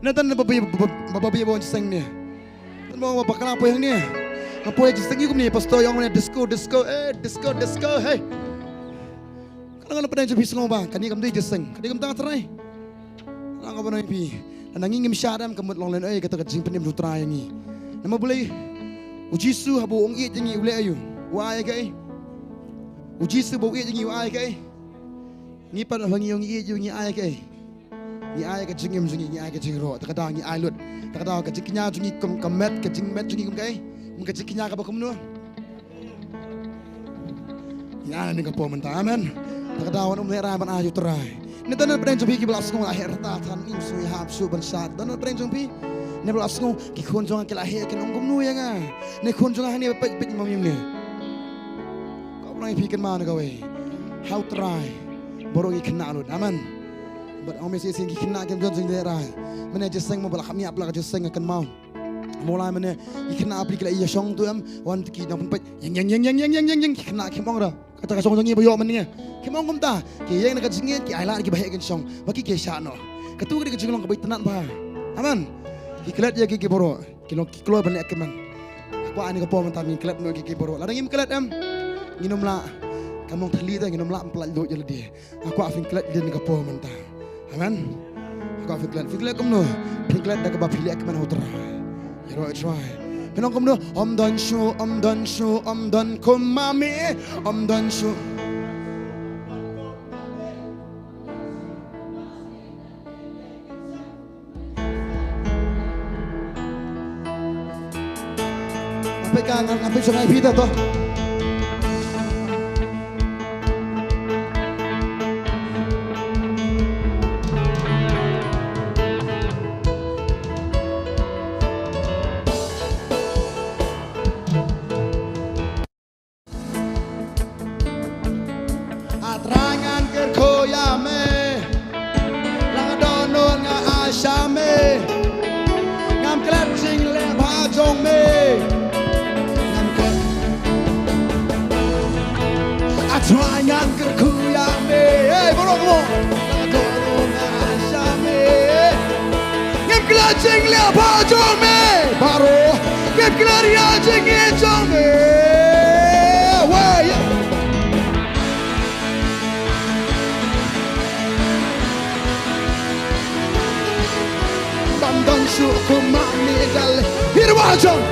Natan ba babe ba babe ba wan jingïaseng ne. Tan ba bakla poi hangne. Nga poi jingïaseng kumne pastor ïa nga ne disco disco eh disco disco hey. Ka long na pdeng jong phi sngew ba kane kam dei jingïaseng. Kane kam dei Trai. Nga ban ong ïa phi. Lada ngi ngim shah dem ka mut long lehnohei kata ka jingpynim U Trai ïa ngi. Namar balei U Jisu haba u ong ïeit ïa ngi u leh aïu? U ai ïa kaei? U Jisu ba u ïeit ïa ngi u ai ïa kaei? Ngi pat haba ngi ong ïeit ïa u ngi ai ïa kaei? Ngi ai ka jingim jong ngi, ngi ai ka jingïaroh. Ta ka daw ngi ai lut. Ta ka daw ka jingkñia jong ngi kum ka met, ka jingmet jong ngi kum kaei? Kum ka jingkñia kaba kumno? Ngi ai na ka por mynta. Amen. Ta ka daw wan um lehrain ban ai ïa U Trai. Nangta na pdeng jong phi kiba la sngew la heh rta than im sngew hap shuh ban shad. Nangta na pdeng jong phi. Ne ba la sngew ki khun jong nga ki la heh kin ong kumno ïa nga. Ne khun jong nga hangne ba peit peit ma mim ne. Ko ba nang phi kynmaw na kawei. Ha U Trai. Baroh ngi khynnah lut. Amen. Bad ong me shisien ki khynnah kim don jingïalehrain. Mynne jingïaseng mo ba la kham ïap la ka jingïaseng nga kynmaw. Mo lai mynne ki khynnah bri ki la ïa shong tu em wan ki nang pynpeit ïeng ïeng ïeng ïeng ïeng ïeng ïeng ki khynnah kim ong ra. Kata ka shong jong ngi ba ïoh mynne. Kim ong kumta ki ïeng na ka jingngeit ki ai lad ki ba heh kin shong ba ki ki shah noh. Katu ka dei ka jinglong kaba itynnat bha. Amen. Ki klet ïa ki ki baroh. Ki long ki kloi ban leh kmen. Kwah ani ka por mynta ngin klet noh ki ki baroh. Lada ngim klet em. Ngin ym lah. Kam long thylli te ngin ym lah ban pyllait luid ïa lade. Nga kwah phin klet ïa lade ha ka por mynta. Amen. Nga kwah phin klet, phin klet kumno? Phin klet da kaba phi leh kmen ha U Trai. Ïaroh ïa U Trai. Phin ong kumno? Ym don shuh, ym don shuh, ym don kum ma me, ym don shuh. Nga peit ka, nga, nga peit shuwa ïa phi te to. A Trai ngan kyrkhu ïa me. Lada don nud nga ai sha me. Ngam klet jingleh bha jong me. Ngam klet. A Trai ngan kyrkhu ïa me. Hey, baroh mo. Lada don nud nga ai sha me. Ngam klet jingleh bha jong me. Baroh. Ngam klet ïa jingïeit jong me. Wei. Bym don shuh kum ma me da lei. Hiar wah jong.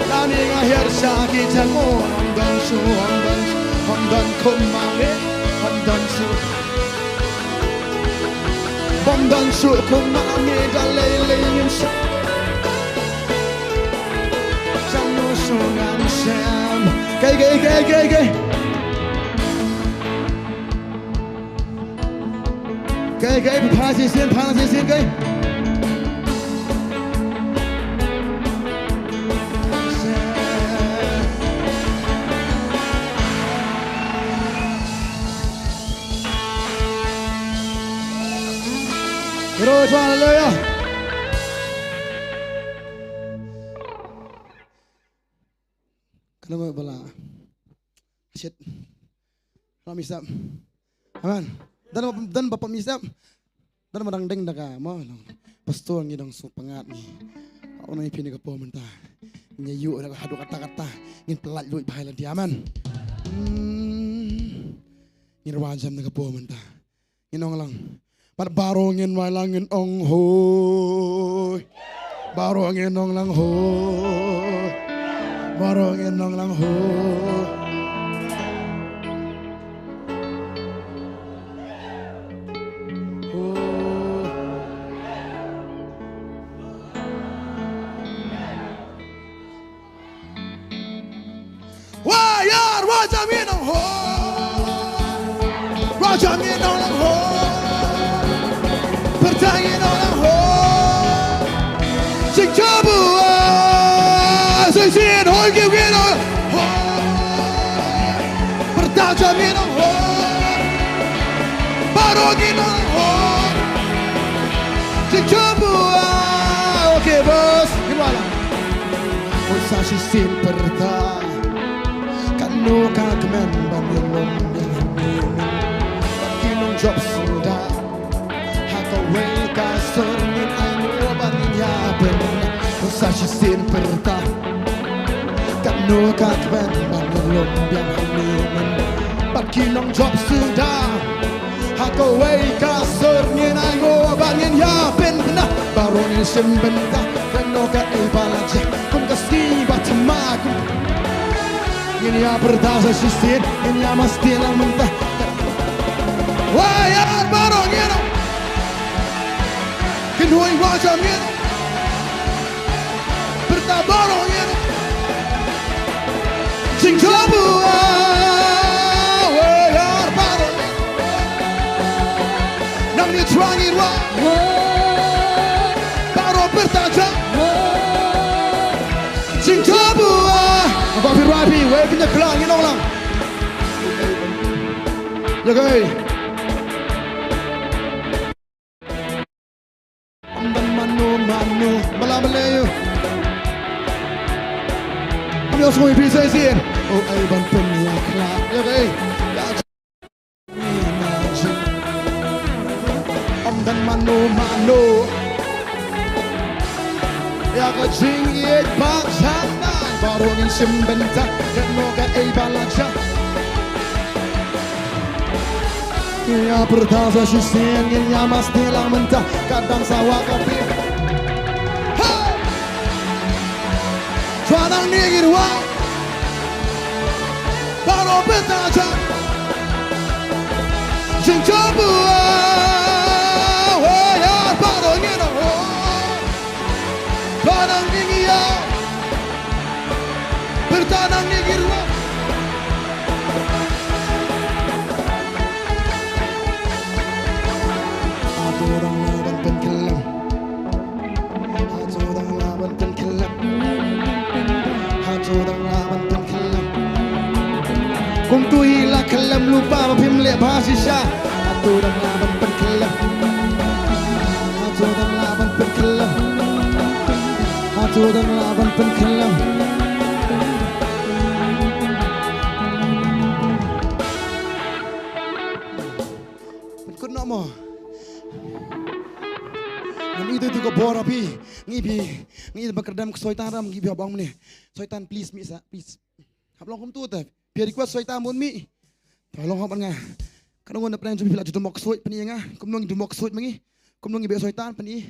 Lane nga hiar sha ki jingmut. Bym don shuh, bym don, bym don kum ma me. Bym don shuh. Bym don shuh kum ma me da lei lei ngin shu. Jano shuh ngan shem. Kei, kei, kei, kei, kei. Kei, kei, pha shisien, pha shisien, kei. Praise, hallelujah. Kane mo bala. Shit. Ram isap. Amen. Dan ba, dan ba pam isap. Dan ba dang deng da ka mo. Pastor ngi dang sngewpyngngad ngi. Ong na ïa phi na ka por mynta. Ngi ïoh na ka haduh katta katta. Ngin pyllait luid bha ïa lade. Amen. Hmm. Ngin rwai jam na ka por mynta. Ngin ong lang. Bad baroh ngin wai lang ngin ong hoi. Baroh ngin ong lang hoi. Baroh ngin ong lang hoi. Hoi. Wa ïar, wa jam ïa nong ho. Wa jam ïa nong lang ho. Pyrta ïa nong lang ho. Sing jabu ah. Sing sin hoi kiw ïa nong ho. Pyrta jam ïa nong ho. Baroh ïa nong ho. Sing jabu ah. Okay, boss. Gimana? Sa shisien pyrta katno ka kmen ban ïalum ïa hangne mynta. Bad ki nongjop suda ha kawei ka sur ngin ainguh bad ngin ïapynbna. Sa shisien pyrta katno ka kmen ban ïalum ïa hangne mynta. Bad ki nongjop suda ha kawei ka sur ngin ainguh bad ngin ïapynbna. Baroh ngin shim bynta kano kaei ba la jia kum ka sngi ba thymmai kum. Ngin ïa pyrta sa shisien, ngin ïa masti lang mynta. Wa ïar baroh ngin. Kynhun wa jam ngin. Pyrta baroh ngin. Jingjabu ah, wa ïar baroh. Nang ni thrang i rwa. Baroh pyrta jam. Jingjabu ah. Ba phi rwa phi, wei phi nyakla ngin ong lang. Ya kai. Ban mano mano, mala mala ïa. Am ïa sngewbha phi sa shisien. Oh, ai ban pynïakhlad. Ïa ka ei. Ym don mano mano. Ïa ka jingïeit ba jan. Baroh ngin shim bynta. Kano kaei ba la jia. Ïa pyrta sa shisien ngin ïa mas te lang mynta ka dang sawa ka phi. Hey! Shuwa nang ni ngin wa. Baroh pynta jan. Jingjabu. Wa ya baroh ngin wa. Shuwa nang ni ngin ïa. Pyrta nang ni ngin wa. Hato dang lah ban pynkyllem. Hato dang lah ban pynkyllem. Hato dang lah ban pynkyllem. Kumtu hi la kyllem lypa ba phim leh bha shisha. Hato dang lah ban pynkyllem. Hato dang lah ban pynkyllem. Hato dang lah ban pynkyllem. Pynkut noh mo. Ngam ïohi tu ka bor ha phi. Ngi phi. Ngi ba kyrdan ka Soitan ram ngi phi ha bang mane. Soitan, please, mih sa, please. Hap long kumtu te. Phi request Soitan bun mih. Te long hap nga. Ka nong na pyrshang jong phi la ju dum mok Soi pyni nga. Kum nong dum mok Soi ma ngi. Kum nong ngi beh Soitan pyni.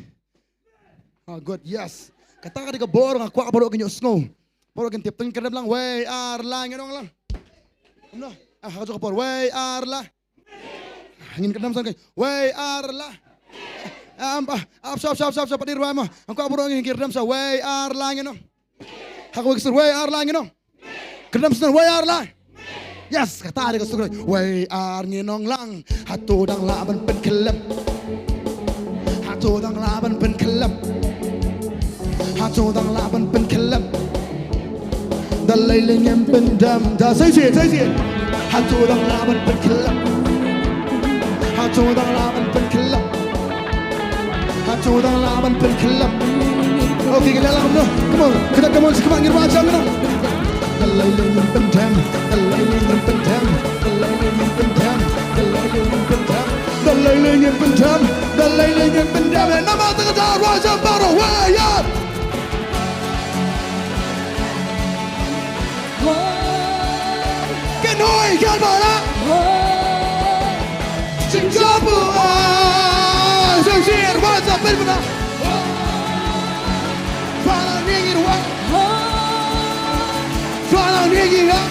Ah, good, yes. Kata ka dei ka bor nga kwah baroh kin ïohsngew. Baroh kin tip, to ngin kyrdem lang, wei ar lai, ngin ong lang. Kumno? Ah, ha ka jong ka por, wei ar lai. Ngin kyrdem sa, wei ar lai. Ah, am, ah, ap, sap, sap, sap, sap, padir wai mo. Nga kwah baroh ngin kyrdem sa, wei ar lai, ngin ong. Ha kawei ka sur, wei ar lai, ngin ong. Kyrdem sa, wei ar lai. Yes, kata dei ka sur. Wei ar, ngin ong lang. Hato dang lah ban pynkyllem. Hato dang lah ban pynkyllem. Hato dang lah ban pynkyllem. Da lei lei ngim pyndem. Da, sa shisien, sa shisien. Hato dang lah ban pynkyllem. Hato dang lah ban pynkyllem. Hato dang lah ban pynkyllem. Okay, ka la lah kumno. Come on. Kita, come on, sa khmat ngin wad jam, you know. Da lei lei ngim pyndem. Da lei lei ngim pyndem. Da lei lei ngim pyndem. Da lei lei ngim pyndem. Da lei lei ngim pyndem. Da lei lei ngim pyndem. Namar kata ka daw wad jam baroh, wei ar. Kan hoi, kan bara. Jingjabu, ah, jingshir, what's up, baby, now? Fana ni ngin wa. Fana ni ngin wa.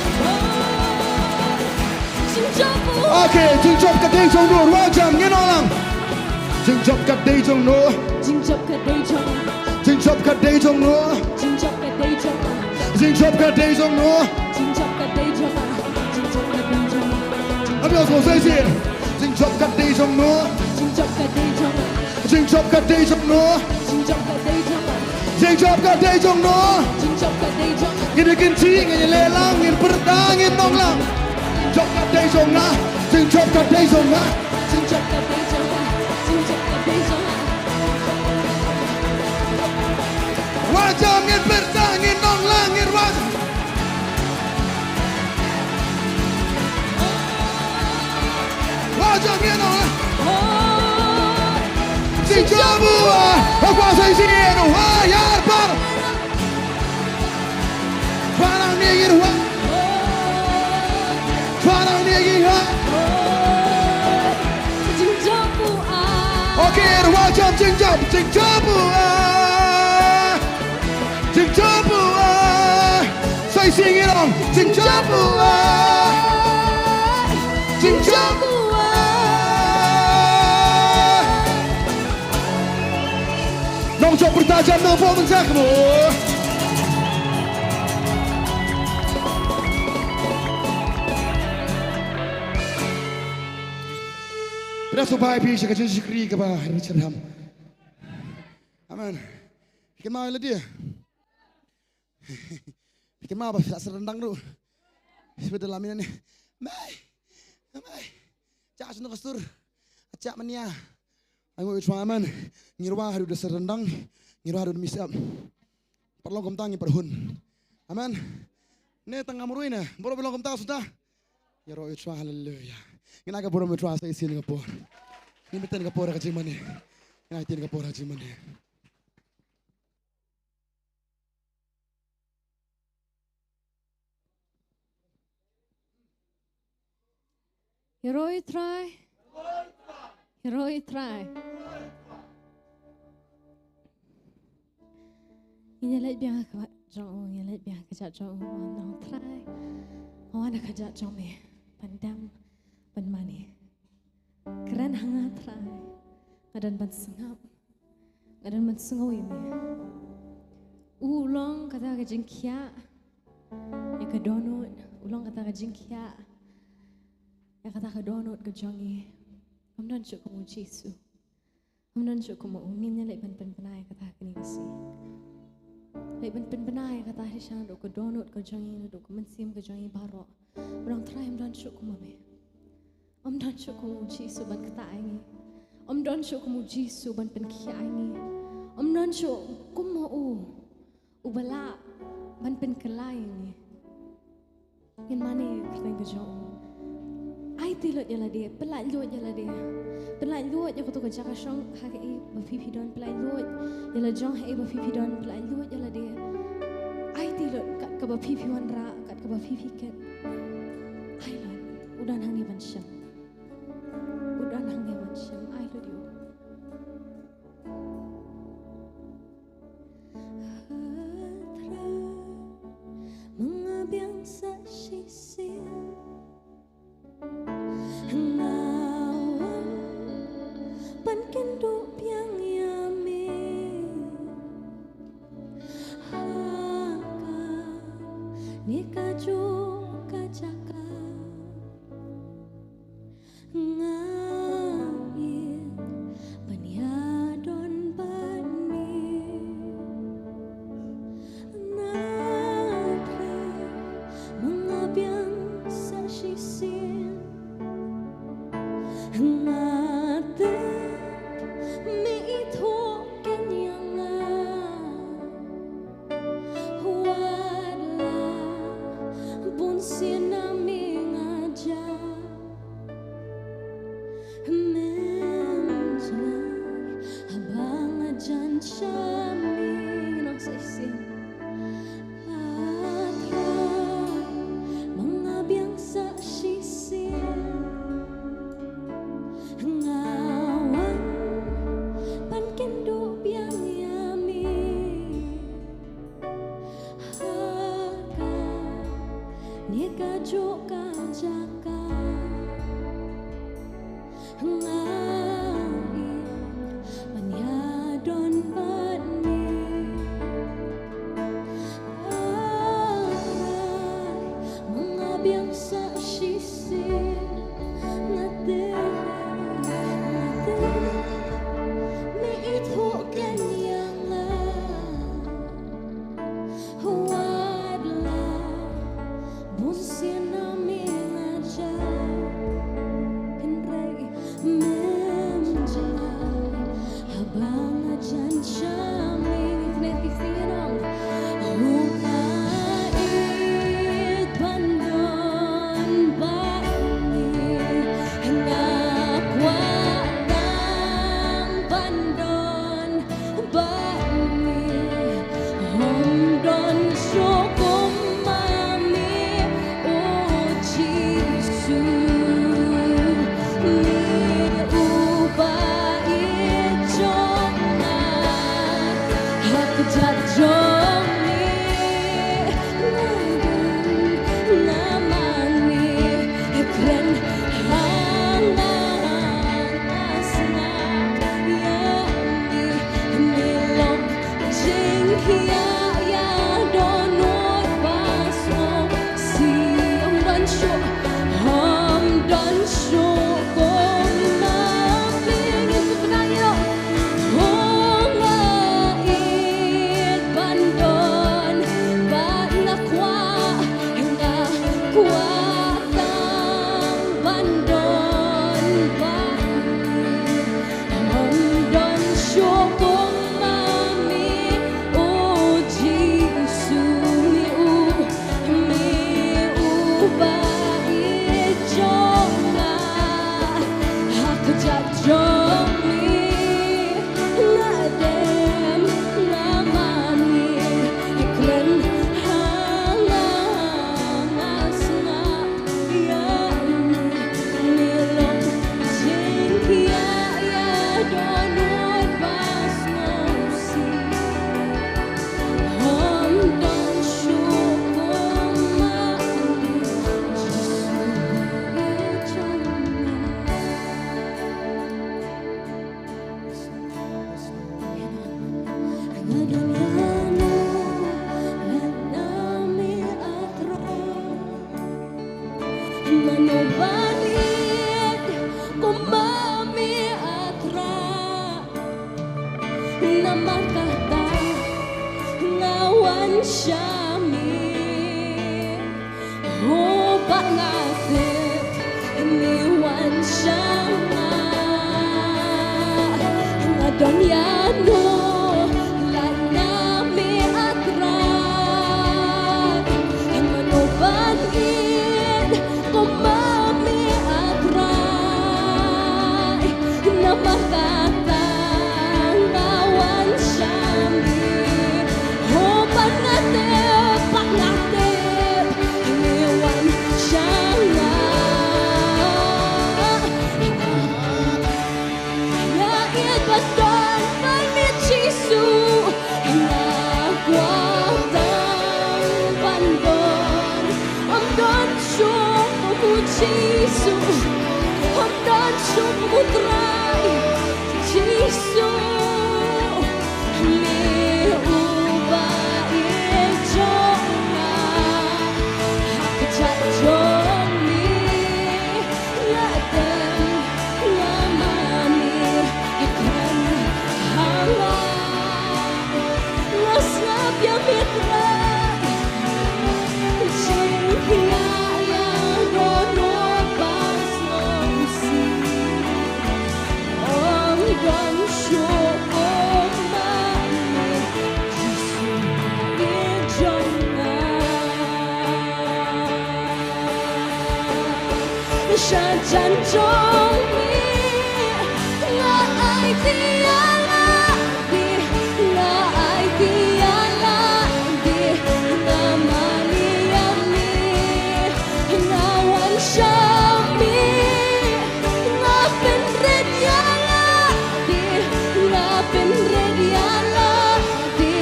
Jingjop. Okay, jingjop ka dei jong no, wad jam, ngin ong lang. Jingjop ka dei jong no. Jingjop ka dei jong. Jingjop ka dei jong no. Jingjop ka dei jong. Jingjop ka dei jong no. Jingjop ka dei jong. Jingjop ka dei jong. Abi os ko sai sir. Jingjop ka dei jong no. Jingjop ka dei jong. Jingjop ka dei jong no. Jingjop ka dei jong. Jingjop ka dei jong no. Jingjop ka dei jong. Ngin ïa kynti, ngin ïa leh lang, ngin pyrta, ngin ong lang. Jingjop ka dei jong nga. Jingjop ka dei jong nga. Jingjop ka dei jong nga. Jingjop ka dei jong nga. Wad jam, ngin pyrta, ngin ong lang, ngin wad. Wad jam, ngin ong lang. Jingjop u wa. Hok wa sai sien u wa yar par. Wa nang ni ngin wa. Wa nang ni ngin wa. Jingjop u wa. Okay, wad jam, jingjop, jingjop u wa. Jingjop u wa. Sai sien ngin ong. Jingjop u wa. Jingjop u wa. Nongjop pyrta jam nongbuh mynta mo. Pyrta sngewbha ïa phi sha ka jingshakri kaba ri cherham. Amen. Kynmaw ïa lade. Kynmaw ba la syrendang ruh. Sbet da la mynne. Mai. Mai. Jah snu ka stur. Ajah mania. Ai mo itwa amen. Ngirwa haduh da syrendang. Ngirwa haduh da misap. Parlong kumta ngi parhun. Amen. Ne tang ngam rui ne. Boro belong kumta suta. Ïaroh itwa, haleluya. Ngin ai ka burom itwa sa isin ka por. Ngin beten ka por ka jingmane. Ngin ai tin ka por ka jingmane. Ïaroh Trai. Hero i Trai. Ngin ïa leit biang ha ka jong u, ngin ïa leit biang ha ka jong u, Nongtrai. Nga wan ha ka jong me, ban dem, ban mane. Kren ha nga Trai, nga don ban sngap, nga don ban sngew ïa me. U long kata ka jingkhiah ïa ka dohnud, u long kata ka jingkhiah ïa kata ka dohnud ka jong ngi. Ym don shuh kum u Jisu. Ym don shuh kum u. Ngin ïa leit ban pynbna ïa kata ha kane ka sngi. Leit ban pynbna ïa kata shisha naduh ka dohnud ka jong ngi, naduh ka mynsiem ka jong ngi baroh. Nongtrai, ym don shuh kum me. Ym don shuh kum u Jisu ban ktah ïa ngi. Ym don shuh kum u Jisu ban pynkhiah ïa ngi. Ym don shuh kum u uba lah ban pynkylla ïa ngi. Ngin mane kyrteng ka jong u. Aiti lut ïa lade, pyllait lut ïa lade. Pyllait lut ïa kato ka jaka shong ha kaei ba phi phi don, pyllait lut ïa la jong ha ei ba phi phi don, pyllait lut ïa lade. Aiti lut kat kaba phi phi wanrah, kat kaba phi phi kit. Ai lut, u don hangne ban shem. U don hangne ban shem, ai lut ïa u. Ha Trai, ma nga biang sa shisien. Nga wan ban kynduh biang ïa me. Ha kane kajuh ka jaka. Nga ïeit ban ïadon bad me. Na Trai, ma nga biang sa shisien. Nga tip me ithuh keiñ ïa nga. Wat la bun sien na me nga jah. Mem jngai haba nga jan sha me. Nong sa shisien. A Trai, ma nga biang sa shisien. Nga wan ban kynduh biang ïa me. Ha kane kajuh ka jaka. Nga ïeit ban ïadon bad me. A Trai, ma nga biang sa shisien. Nga tip, nga tip me ithuh keiñ ïa nga. Wat la bun sien na me nga jah. Hynrei me Ban ïeit kum ma me, A Trai. Namar kata nga wan sha me. Haba nga tip me wan sha nga, nga don ïano lada me, A Trai. Mano ban ïeit kum ma me, A Trai. Namar kata nga wan sha me. Haba nga tip, haba nga tip me wan sha nga. Nga ïeit ban don bad me Jisu, nga kwah tang ban don. Ym don shuh kum u Jisu, ym don shuh kum u Trai Jisu. Me uba ïeit jong nga, ha kjat jong me. Nga tip, nga mane, kren ha nga. Nga sngap ïa me Trai. Jingkhiah ïa dohnud ba sngewsih. Ym don shuh kum ma me, Jisu ïeit jong nga. Sha jan jong me nga aiti ïa lade, nga aiti ïa lade, nga mane ïa me, nga wan sha me, nga pynrit ïa lade, nga pynrit ïa lade,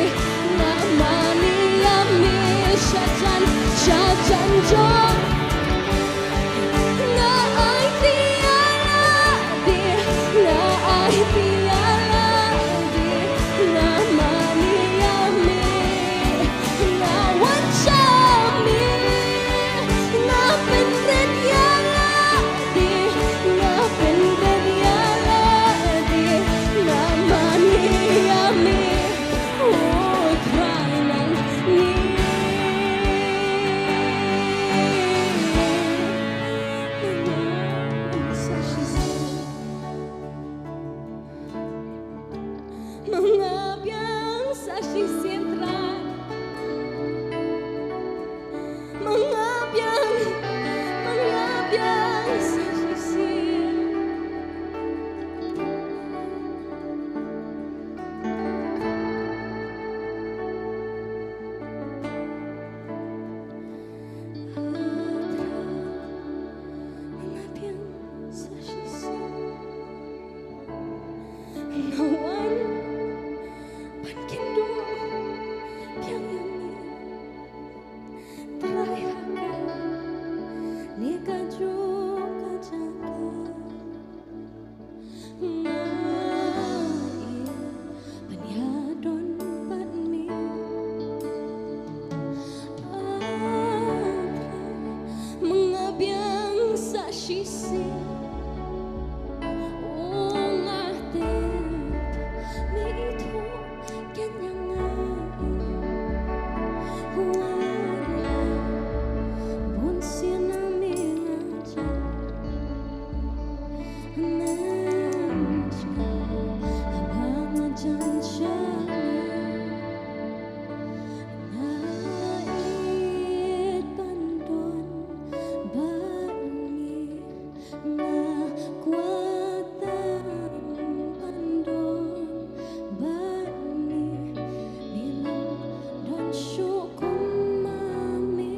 nga mane ïa me. Sha jan, sha jan jong nga aiti ïa lade, nga aiti ïa lade, nga mane ïa me, nga wan sha me, nga pynrit ïa lade, nga pynrit ïa lade, nga mane ïa me. O Trai nangne. Ma nga biang sa shisien Trai. Ma nga biang, ma nga biang sa shisien. Ma nga biang sa shisien. Nga wan ban kynduh biang ïa me. Trai ha kane kajuh ka jaka nga ïeit ban ïadon bad me. Ah, Trai, ma nga biang sa shisien. Oh, nga tip me ithuh keiñ ïa nga. Wat la bun sien na me nga jan. Mynta haba nga jan sha me, nga ïeit ban don bad me. Nga kwah tang ban don bad me. Me long don shuh kum ma me.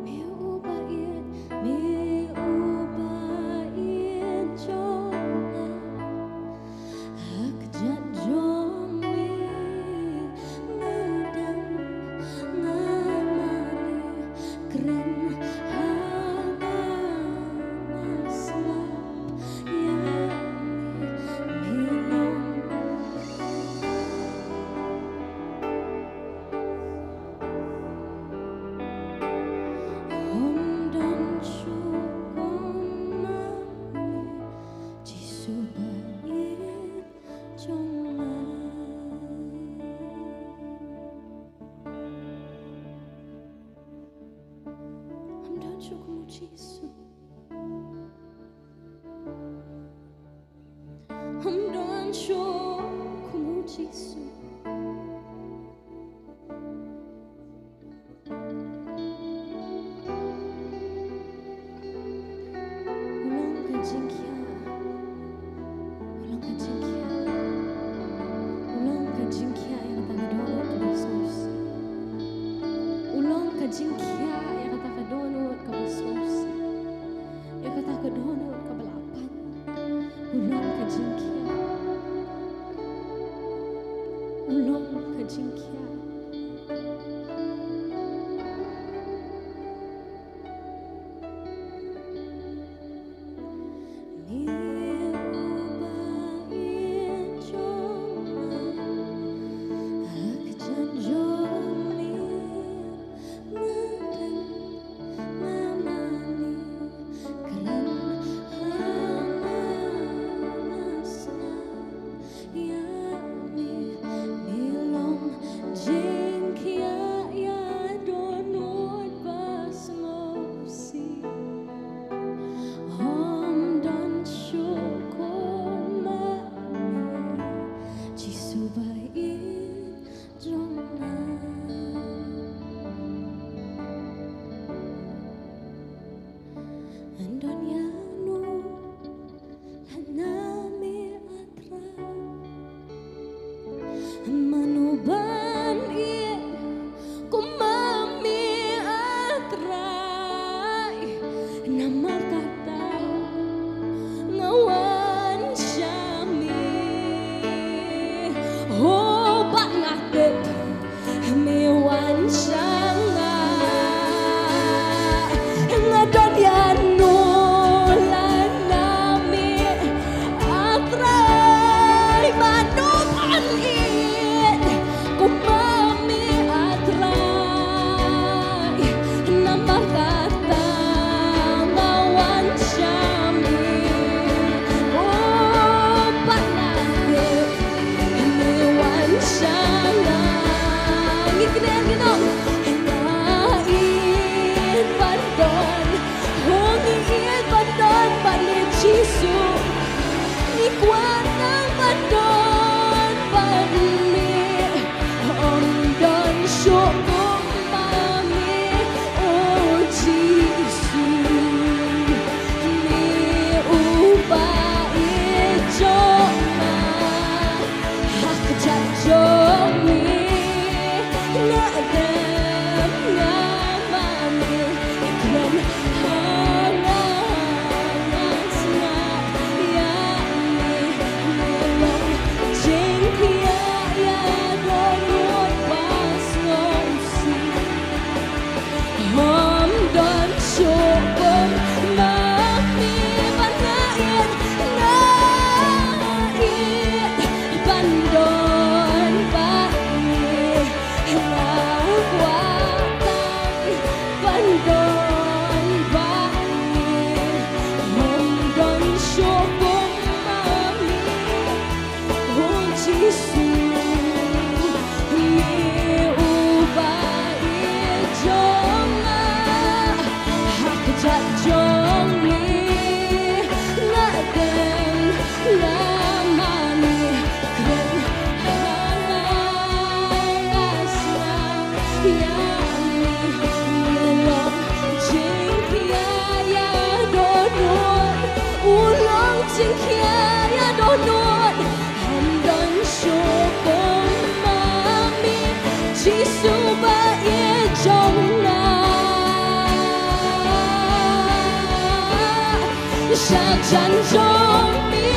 Me uba ïeit, me uba ïeit jong nga. Ha kjat jong me nga dang, nga mane, kren ha nga, nga sngap ïa me, me long. Jisu. Ym don shuh kum u Jisu. U long ka jingkhiah. U long ka jingkhiah. U long ka jingkhiah ïa kata ka dohnud kaba sngewsih. U long ka jingkhiah ïa kata ka dohnud kaba sngewsih. Ïa kata ka dohnud kaba la pan. U long ka jingkhiah. U long ka jingkhiah. Ïa me, me long jingkhiah ïa dohnud ba sngewsih. Ym don shuh kum ma me, Jisu ba ïeit jong nga. Don ïano lane me, A Trai. Mano ban ïeit kum ma me, A Trai. Namar kata nga wan sha me. Oh, ba nga tip me wan sha nga. Nga don ïano lane me, A Trai, mano ban ïeit kum ma me, A Trai. Namar kata nga wan sha me. Oh, ba nga tip me wan sha nga. Ngi kren ngi ong, nga ïeit ban don. Oh, ngi ïeit ban don bad me, Jisu. Ngi kwah tang ban don bad me. Ym don shuh kum ma me, oh Jisu. Me uba ïeit jong nga. Ha ka kjat jong me nga dem, nga mane, kren ha nga, ha nga sngap ïa me. Me long jingkhiah ïa dohnud ba sngewsih. Ym don shuh kum ma me, ba nga ïeit, nga ïeit ban don bad me. Nga kwah tang ban don bad me. Ym don shuh kum ma me. Oh Jisu, me uba ïeit jong nga, ha ka kjat jong me nga dem, nga mane, kren ha nga, nga sngap ïa me. Me long jingkhiah ïa dohnud, u long jingkhiah ïa dohnud. Ym don shuh kum ma me, Jisu ba ïeit jong nga. Sha jan jong me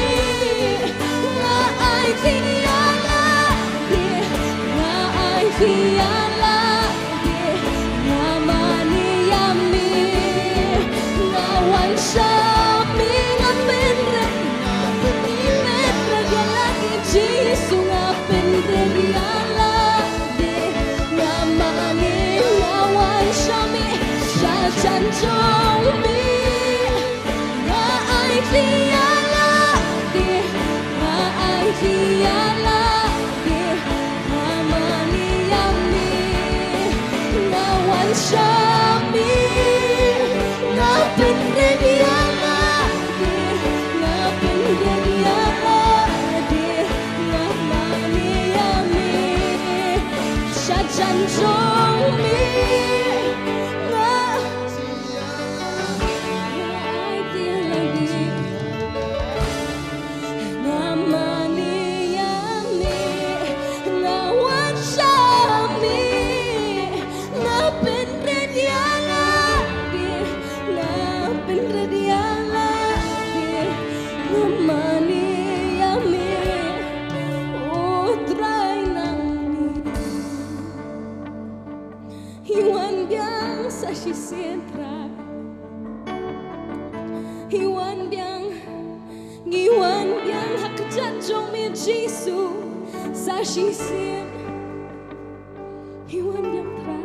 nga aiti ïa lade, nga aiti ïa lade. Nga mane ïa me, nga wan sha me, nga pynrit, nga pynrit ïa lade, Jisu, nga pynrit ïa lade. Nga mane, nga wan sha me, sha jan jong me. Nga aiti ïa lade, nga aiti ïa lade. Nga mane ïa me, nga wan sha me, nga Ngi wan biang, ngi wan biang ha kjat jong me Jisu sa shisien. Ngi wan biang Trai,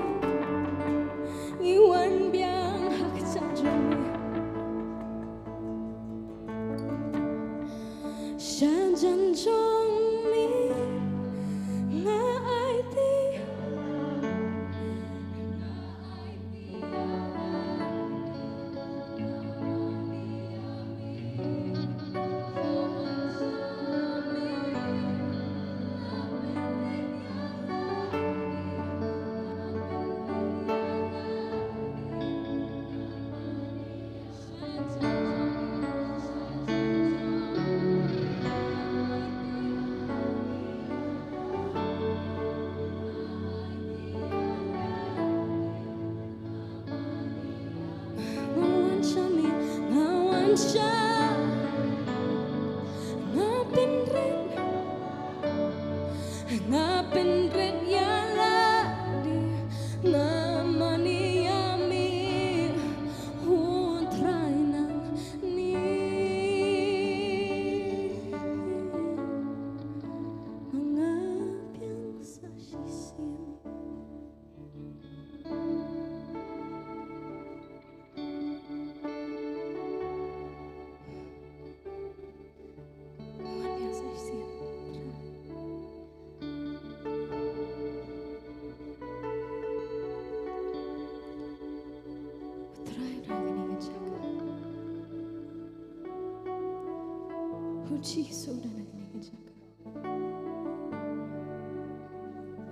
ngi wan biang ha kjat jong me. Sha jan jong me nga aiti. Nga wan sha me, nga wan sha, nga pynrit, nga pynrit ïa lade, nga mane ïa me, U Trai nangne. Ma nga biang sa shisien. Wan biang sa shisien. U Trai u don ha kane ka jaka. U Jisu u don ha kane ka jaka.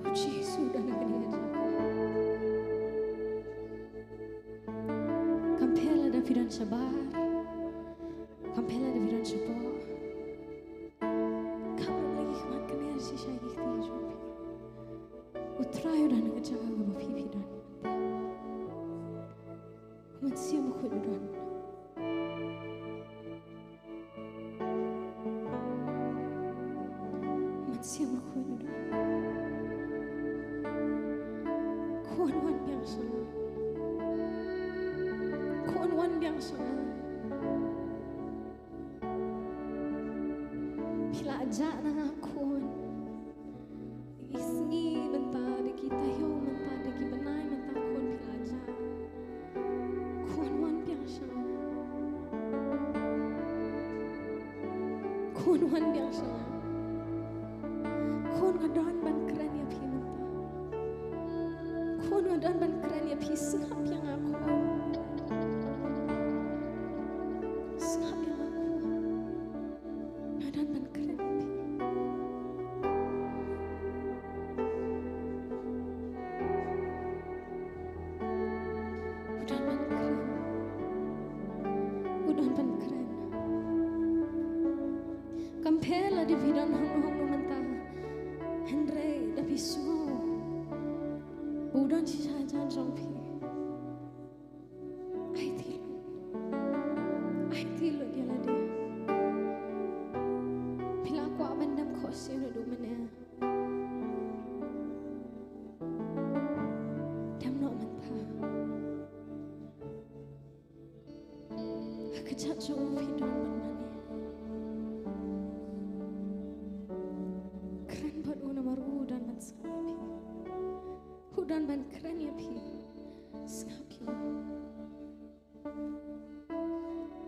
U Jisu u don ha kane ka jaka. Kam pher lada phi don shabar. Kam pher lada phi don shapoh. Kam pher lada phi don shapoh. U Trai u don ha ka jaka kaba phi phi don. U Mynsiem Bakhuid u don. Mynsiem Bakhuid u don. Khun wan biang sha nga. Khun wan biang sha nga. Phi la jah na nga khun. Da ki sngi mynta, da ki taïew mynta, da ki bnai mynta, khun phi la jah. Khun wan biang sha nga. Khun wan biang sha nga. Khun nga don ban kren ïa phi mynta. Khun nga don ban kren ïa phi, sngap ïa nga khun. Sngap ïa nga khun. Nga don ban kren ïa phi. U don ban kren. U don ban kren. Kam pher lada phi don hangno hangno mynta. Hynrei da phi sngew ba u don shisha jan jong phi. Aiti lut. Aiti lut ïa lade. Phi la kwah ban dem khohsiew naduh mynne. Dem noh mynta. Ha ka jaka jong u phi don ban mane. Kren bad u namar u don ban sngap ïa phi. U don ban kren ïa phi. Sngap ïa u.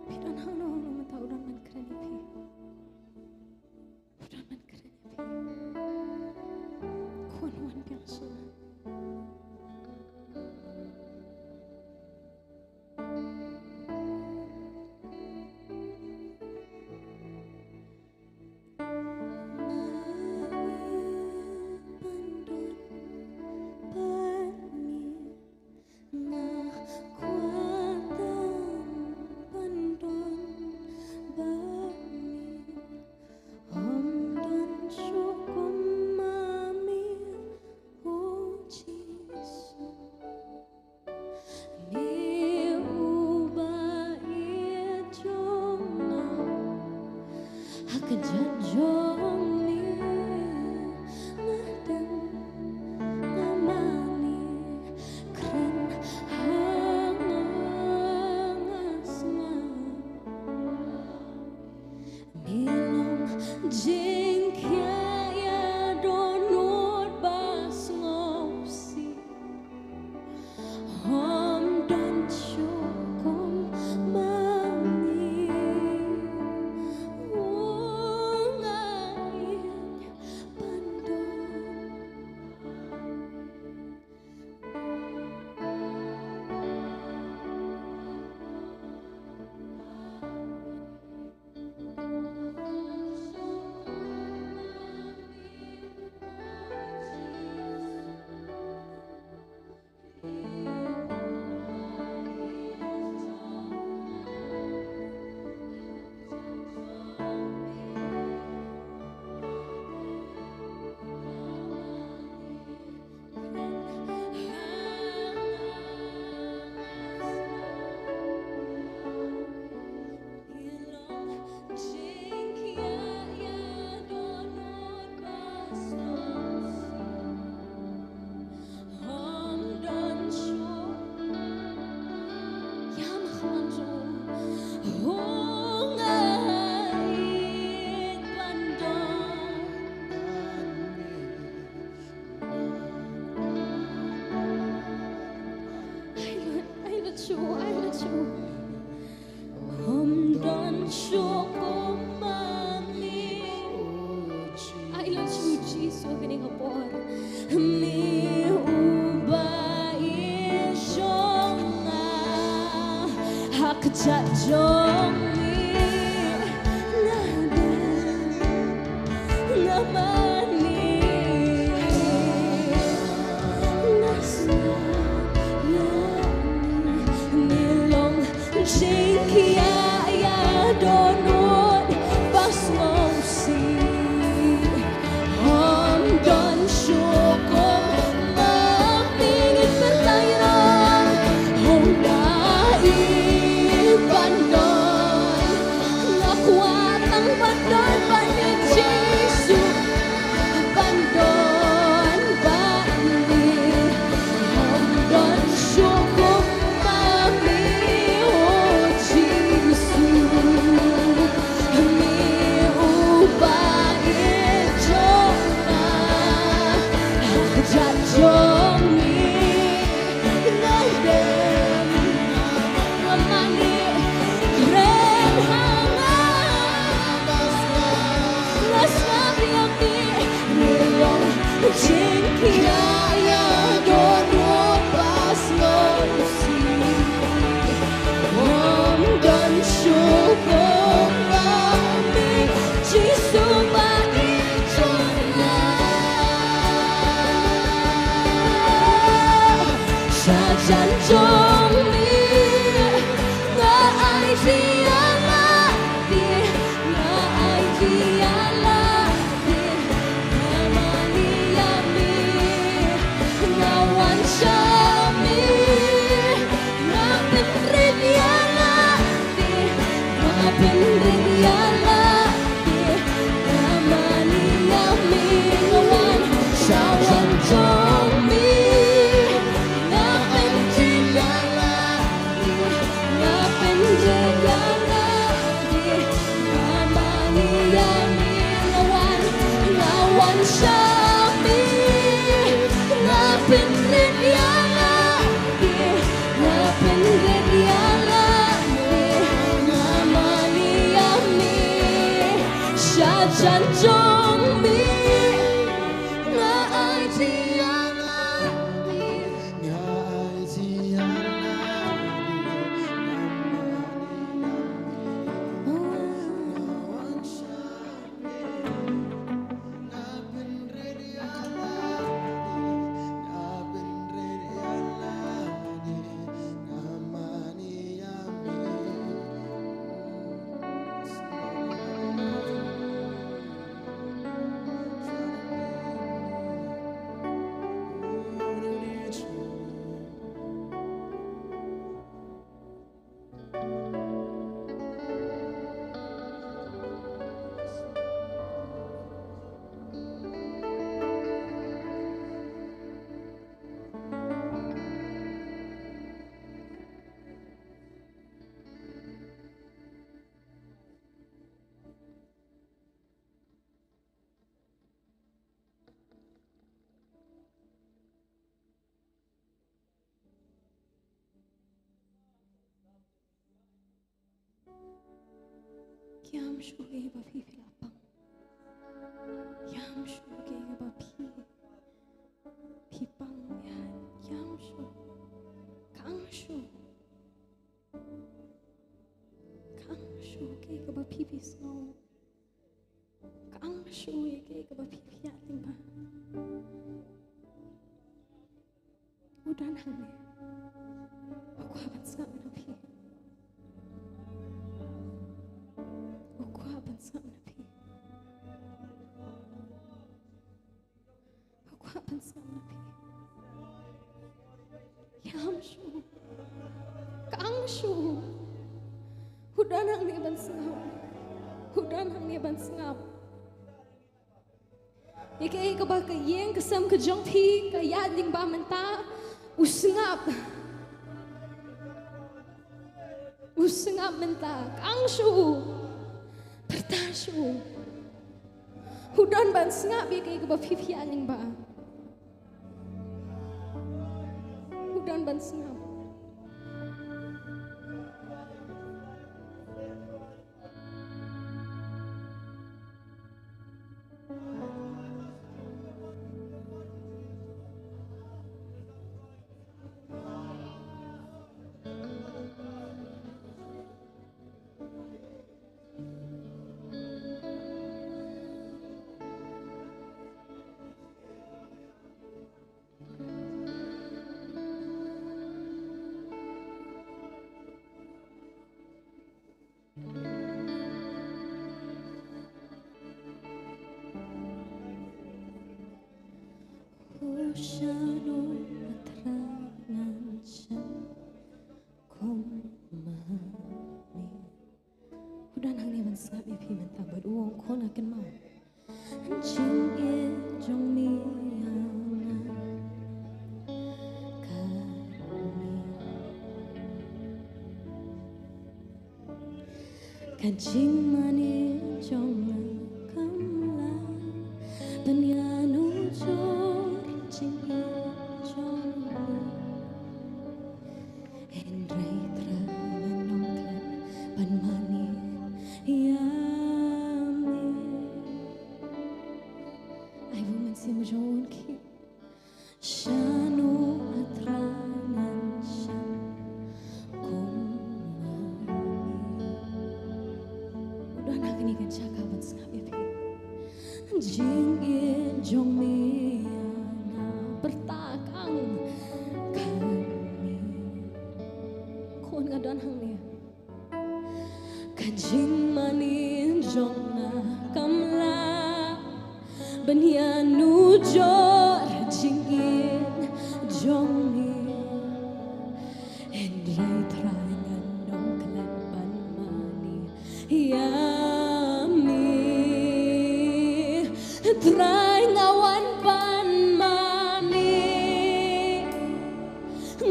Phi don hangno hangno mynta u don ban kren ïa phi. U don ban kren ïa phi. Khun wan biang sha nga. Hong ai ban don. Ai Lord, ai Lord Jisu, ai Lord Jisu. Ym don shuh kum ma me. Ai Lord Jisu, Jisu, kane ka por. Me uba ïeit jong nga. Ha kjat jong me. Nga dei. Nga mane. Nga sngewthuh ïa me. Me long jingkhia ïa dohnud ba sngewsih. Ym don shuh kum ma me. Ngin pyrta ïa u. Hong da ïeit ban don. Nga kwah tang ban don bad me Jisu. Ban don bad me. Ym don shuh kum ma me, oh Jisu. Me uba ïeit jong nga. Ha kjat jong me. Nga dei. Nga mane. Kren ha nga. Nga sngap ïa me. Me long jingkhia ïa dohnud ba sngewsih. Ym don shuh kum ma me. Jisu ba ïeit jong nga. Sha jan jong me. Nga aiti ïa lade. Nga aiti ïa lade. Nga mane ïa me. Nga wan sha me. Nga pynrit ïa lade. Nga pynrit ïa lade. Nga mane ïa me. Nga wan sha jan jong me. Nga pynrit ïa lade. Nga pynrit ïa lade. Nga mane ïa me. Nga wan, nga wan sha me. Nga pynrit ïa lade. Nga pynrit ïa lade. Nga mane ïa me. Sha jan jong me. Nga aiti ïa lade. Nga aiti ïa lade. Nga mane ïa me. Nga wan sha me. Nga pynrit ïa lade. Nga pynrit ïa lade. Nga mane ïa me. Ïam shuh ïa kaba phi, phi la pang. Ïam shuh ïa kaba phi, phi pang ïa. Ïam shuh. Kang shuh. Kang shuh ïa kaba phi, phi sngew. Kang shuh ïa kaba phi, phi ïaid lyngba. U don hangne. U kwah ban sngap na phi. U kwah ban sngap na phi. U kwah ban sngap na phi. Ïam shuh. Kang shuh. U don hangne ban sngap. U don hangne ban sngap. Ïa kaei kaba ka ïing ka sem ka jong phi ka ïaid lyngba mynta, u sngap. U sngap mynta, kang shuh u. Pyrta shuh u. U don ban sngap ïa kaei kaba phi phi ïa lyngba. U don ban sngap. U shano a Trai ngan shim kum ma me. U don hangne ban sngap ïa phi mynta bad u ong khun nga kynmaw. Jingïeit jong me ïa nga ka me. Ka jingmane jong nga kam lah ban ïanujor jingïeit jong me. Hynrei Trai ngan ym klet ban mane ïa me. Ai, u mynsiem jong u khie. Shano a Trai ngan shim kum ma me. U don ha kane ka jaka ban sngap ïa phi. Jingïeit jong me ïa nga pyrta kang ka me. Khun nga don hangne. Ka jingmane jong nga kam lah ban ïanujor jingïeit jong me. Hynrei Trai ngan ym klet ban mane ïa me. Trai nga wan ban mane.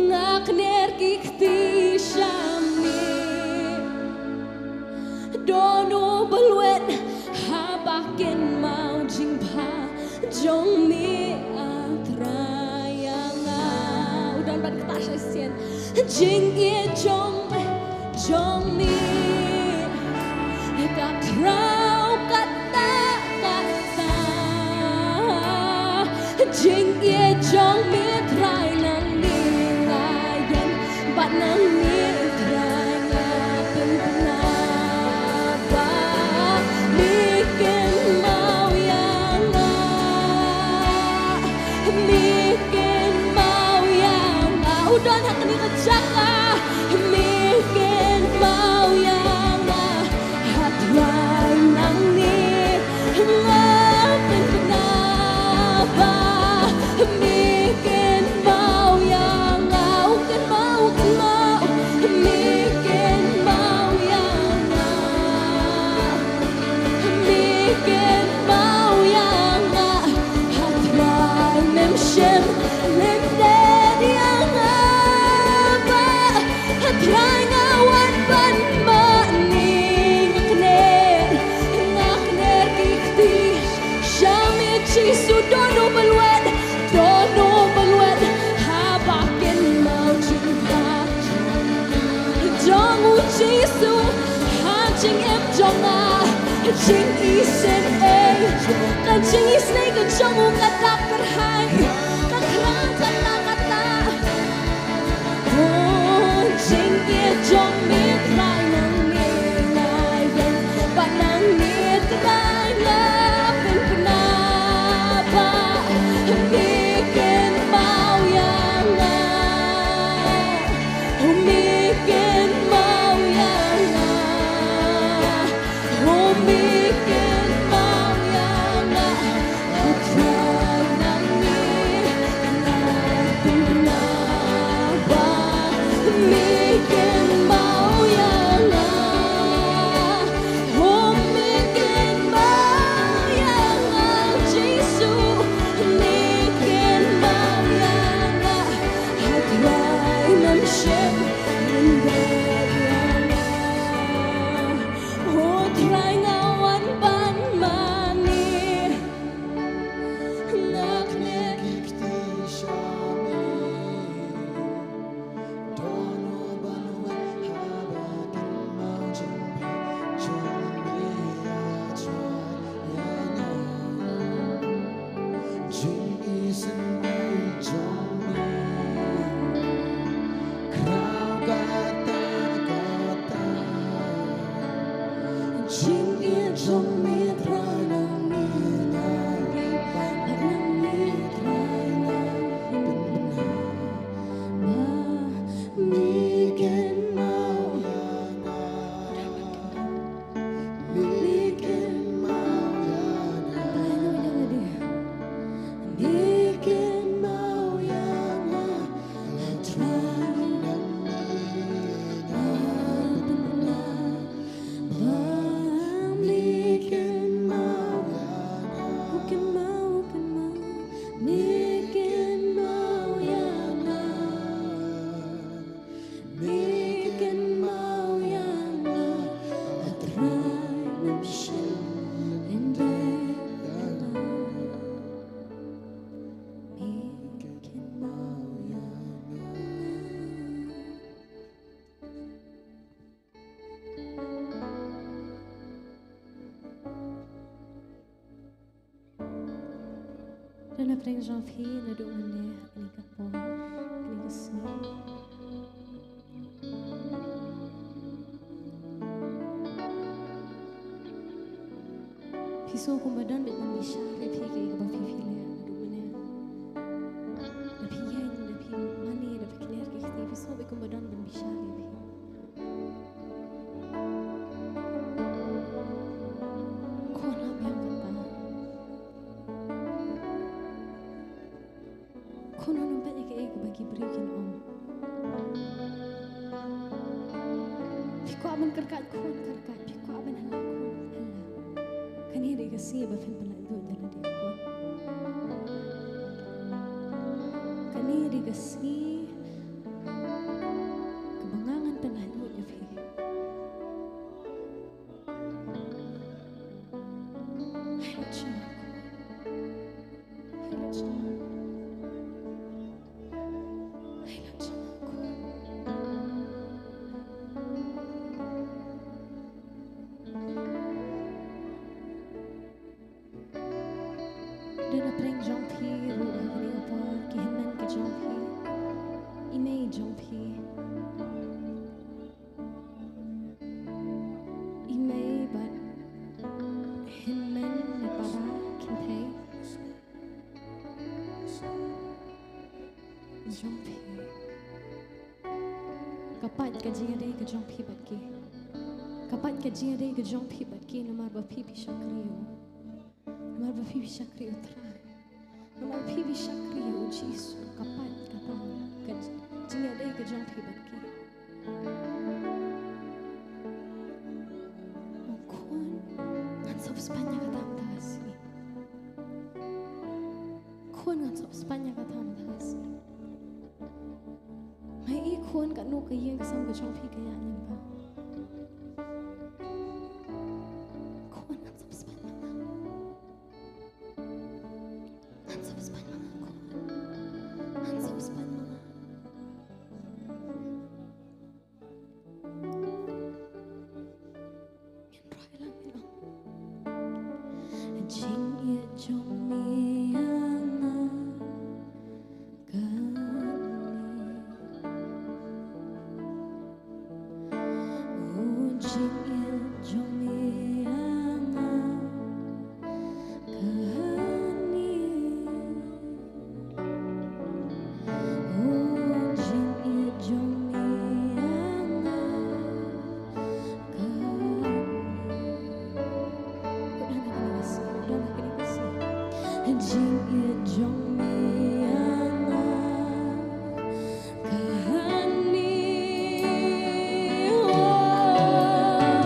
Nga kner ki kti sha me. Don u bluit haba kynmaw jingbha jong me, a Trai ïa nga. U don ban ktah shisien. Jingïeit jong, jong me ka khraw katta katta. Jingïeit jong me Trai nangne nga ïeng bad nangne Trai nga pynbna ba me kynmaw ïa nga. Me kynmaw ïa nga. U don ha kane ka jaka. Me kynmaw ïa nga. A Trai nangne nga pynbna ba me kynmaw ïa nga. U kynmaw, u kynmaw. Me kynmaw ïa nga. Me kynmaw ïa nga. A Trai mem shym lyndet ïa nga. Ba A Trai nga wan ban mane. Nga kner, nga kner ki kti sha me Jisu. Don u bluit, don u bluit haba kynmaw jingbha jong u Jisu ha jingim jong nga. Jingisynei, ka jingisynei ka jong u ka dap kyrhai, ka khraw katta katta. Oh, jingïeit jong me Trai nangne nga ïeng bad nangne Trai nga pynbna ba me kynmaw ïa nga. Oh, me kynmaw ïa nga. Oh, me kynmaw ïa nga. A Trai nangne nga pynbna ba me kynmaw Jong me Trai, nang me nga ïeit bad nang me Trai nga pynbna ba me kynmaw ïa nga. Me kynmaw ïa nga. Me kynmaw ïa nga. Trai, nang me nga pynbna ba me kynmaw ïa nga. Kynmaw, kynmaw, me kynmaw ïa nga. Me kynmaw ïa nga, a Trai, mem shym lyndet ïa nga. Me kynmaw ïa nga. Don na pdeng jong phi naduh mynne ha kane ka por, kane ka sngi. Phi sngew kumba don beit ban bishar ïa phi kaei kaba phi phi leh naduh mynne. Da phi ïeng, da phi mane, da phi kner ki kti, phi sngew beit kumba don ban bishar ïa phi. Khun, hap biang kata. Khun, wat nym peit ïa kaei kaba ki briew kin ong. Phi kwah ban kyrkhat, khun, kyrkhat. Phi kwah ban hela, khun, hela. Kane dei ka sngi ba phin pynlait lut ïa lade, khun. Kane dei ka sngi kaba nga ngan pynlait lut ïa phi. Hai lut sha nga, khun. Hai lut sha nga. Hai lut sha nga, khun. Don na pdeng jong phi ruh ha kane ka por ki hynmen ki jong phi, i mei jong phi, i mei bad hynmen na para kynthei jong phi. Ka pait ka jingïadei ka jong phi bad ki. Ka pait ka jingïadei ka jong phi bad ki namar ba phi phi shakri ïa u. Namar ba phi phi shakri ïa u Trai. Namar ba phi phi shakri ïa u Jisu. Ka pait kata ka jingïadei ka jong phi bad ki. Khun, ngan sop spah ïa kata mynta ka sngi. Khun, ngan sop spah ïa kata mynta ka sngi. Nga i, khun, katno ka ïing ka sem ka jong phi ka ïaid lyngba. Khun, ngan sop spah ma nga. Ngan sop spah ma nga, khun. Ngan sop spah ma nga. Ngin rwai lang, ngin ong. Jingïeit jong me ïa nga kane. O jingïeit jong me ïa nga kane. O jingïeit jong me ïa nga kane. Don ha kane ka sngi, don ha kane ka sngi. Jingïeit jong me ïa nga kane. O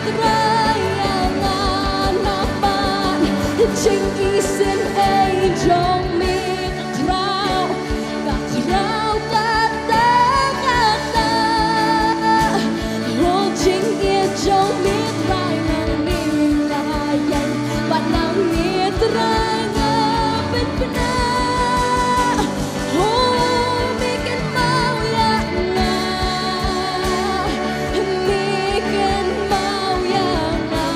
Trai ïa nga na bad jingïaseng ei jong me, ka khraw, ka khraw katta katta. Ho jingïeit jong me Trai, nangne nga ïeng bad nangne Trai nga pynbna. Oh, me kynmaw ïa nga. Me kynmaw ïa nga.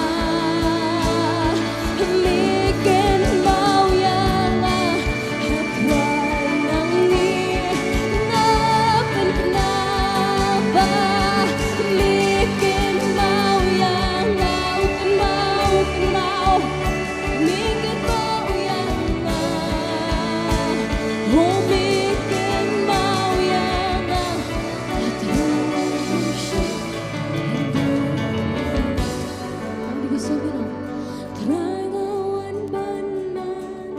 Me kynmaw ïa nga. Trai nangne nga pynbna ba me kynmaw ïa nga. Kynmaw, kynmaw. Me kynmaw ïa nga. Oh, me kynmaw ïa nga. Trai nga wan ban nang.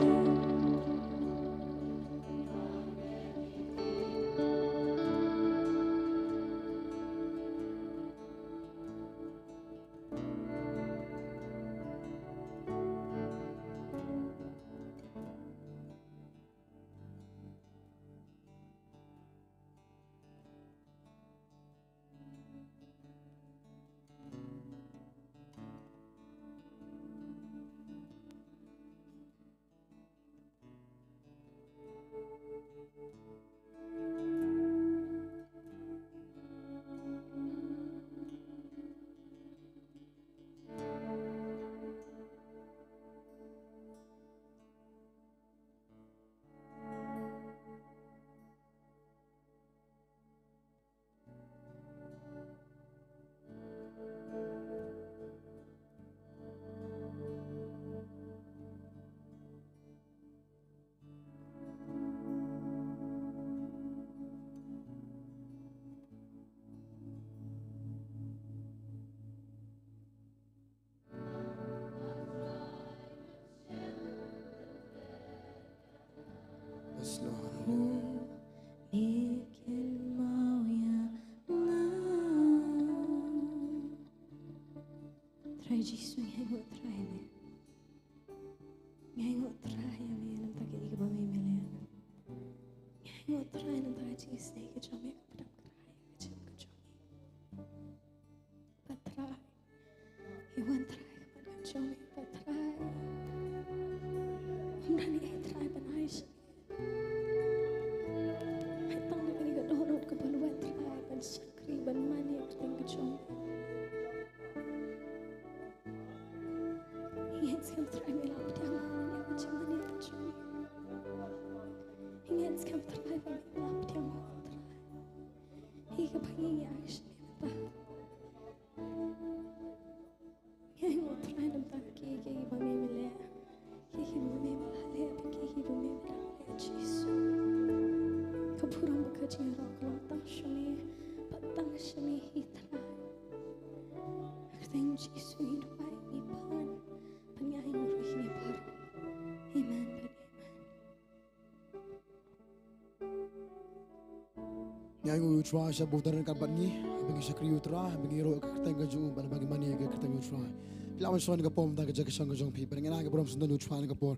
Yes, Lord. Hallelujah. Trai Jisu, ngi ainguh Trai ïa me. Ngi ainguh Trai ïa me, namar ka jingïeit kaba me, me la ai. Ngi ainguh Trai namar ka jingisynei ka jong me kaba dang kyrhai ha ka jingim ka jong ngi. Ba Trai, ngi wan Trai, ka wan ka jong me, ba Trai. Ym don ei Trai ban ai sha ngi. Hynrei tang da kane ka dohnud kaba la wan Trai ban shakri, ban mane ïa ka kyrteng ka jong me. Ngi ïeit skhem Trai me la pdiang ïa ka jingmane ka jong me. Ngi ïeit skhem Trai ba me la pdiang ïa Trai. Ïa kaba ngi ïa ai sha me mynta. Ngi ainguh Trai namar ki, ki, kiba me me la ai. Ki, kiba me me la ai, ki, kiba me me la ai, Jisu. Ka burom bad ka jingïaroh ka long tang sha me, bad tang sha me hi Trai. Ha ka kyrteng Jisu ngi duwai, ngi pan, bad ngi ainguh ruh ïa kine baroh. Amen bad amen. Ngi ainguh ïa u Trai sha ba u dang ryngkat bad ngi, ba ngi shakri ïa u Trai, ba ngi ïaroh ïa ka kyrteng ka jong u, bad ba ngi mane ïa ka kyrteng u Trai. Phi lah ban shong ha kane ka por mynta ka jaka shong ka jong phi, bad ngi ai ka burom sngewbha ïa u Trai ha kane ka por.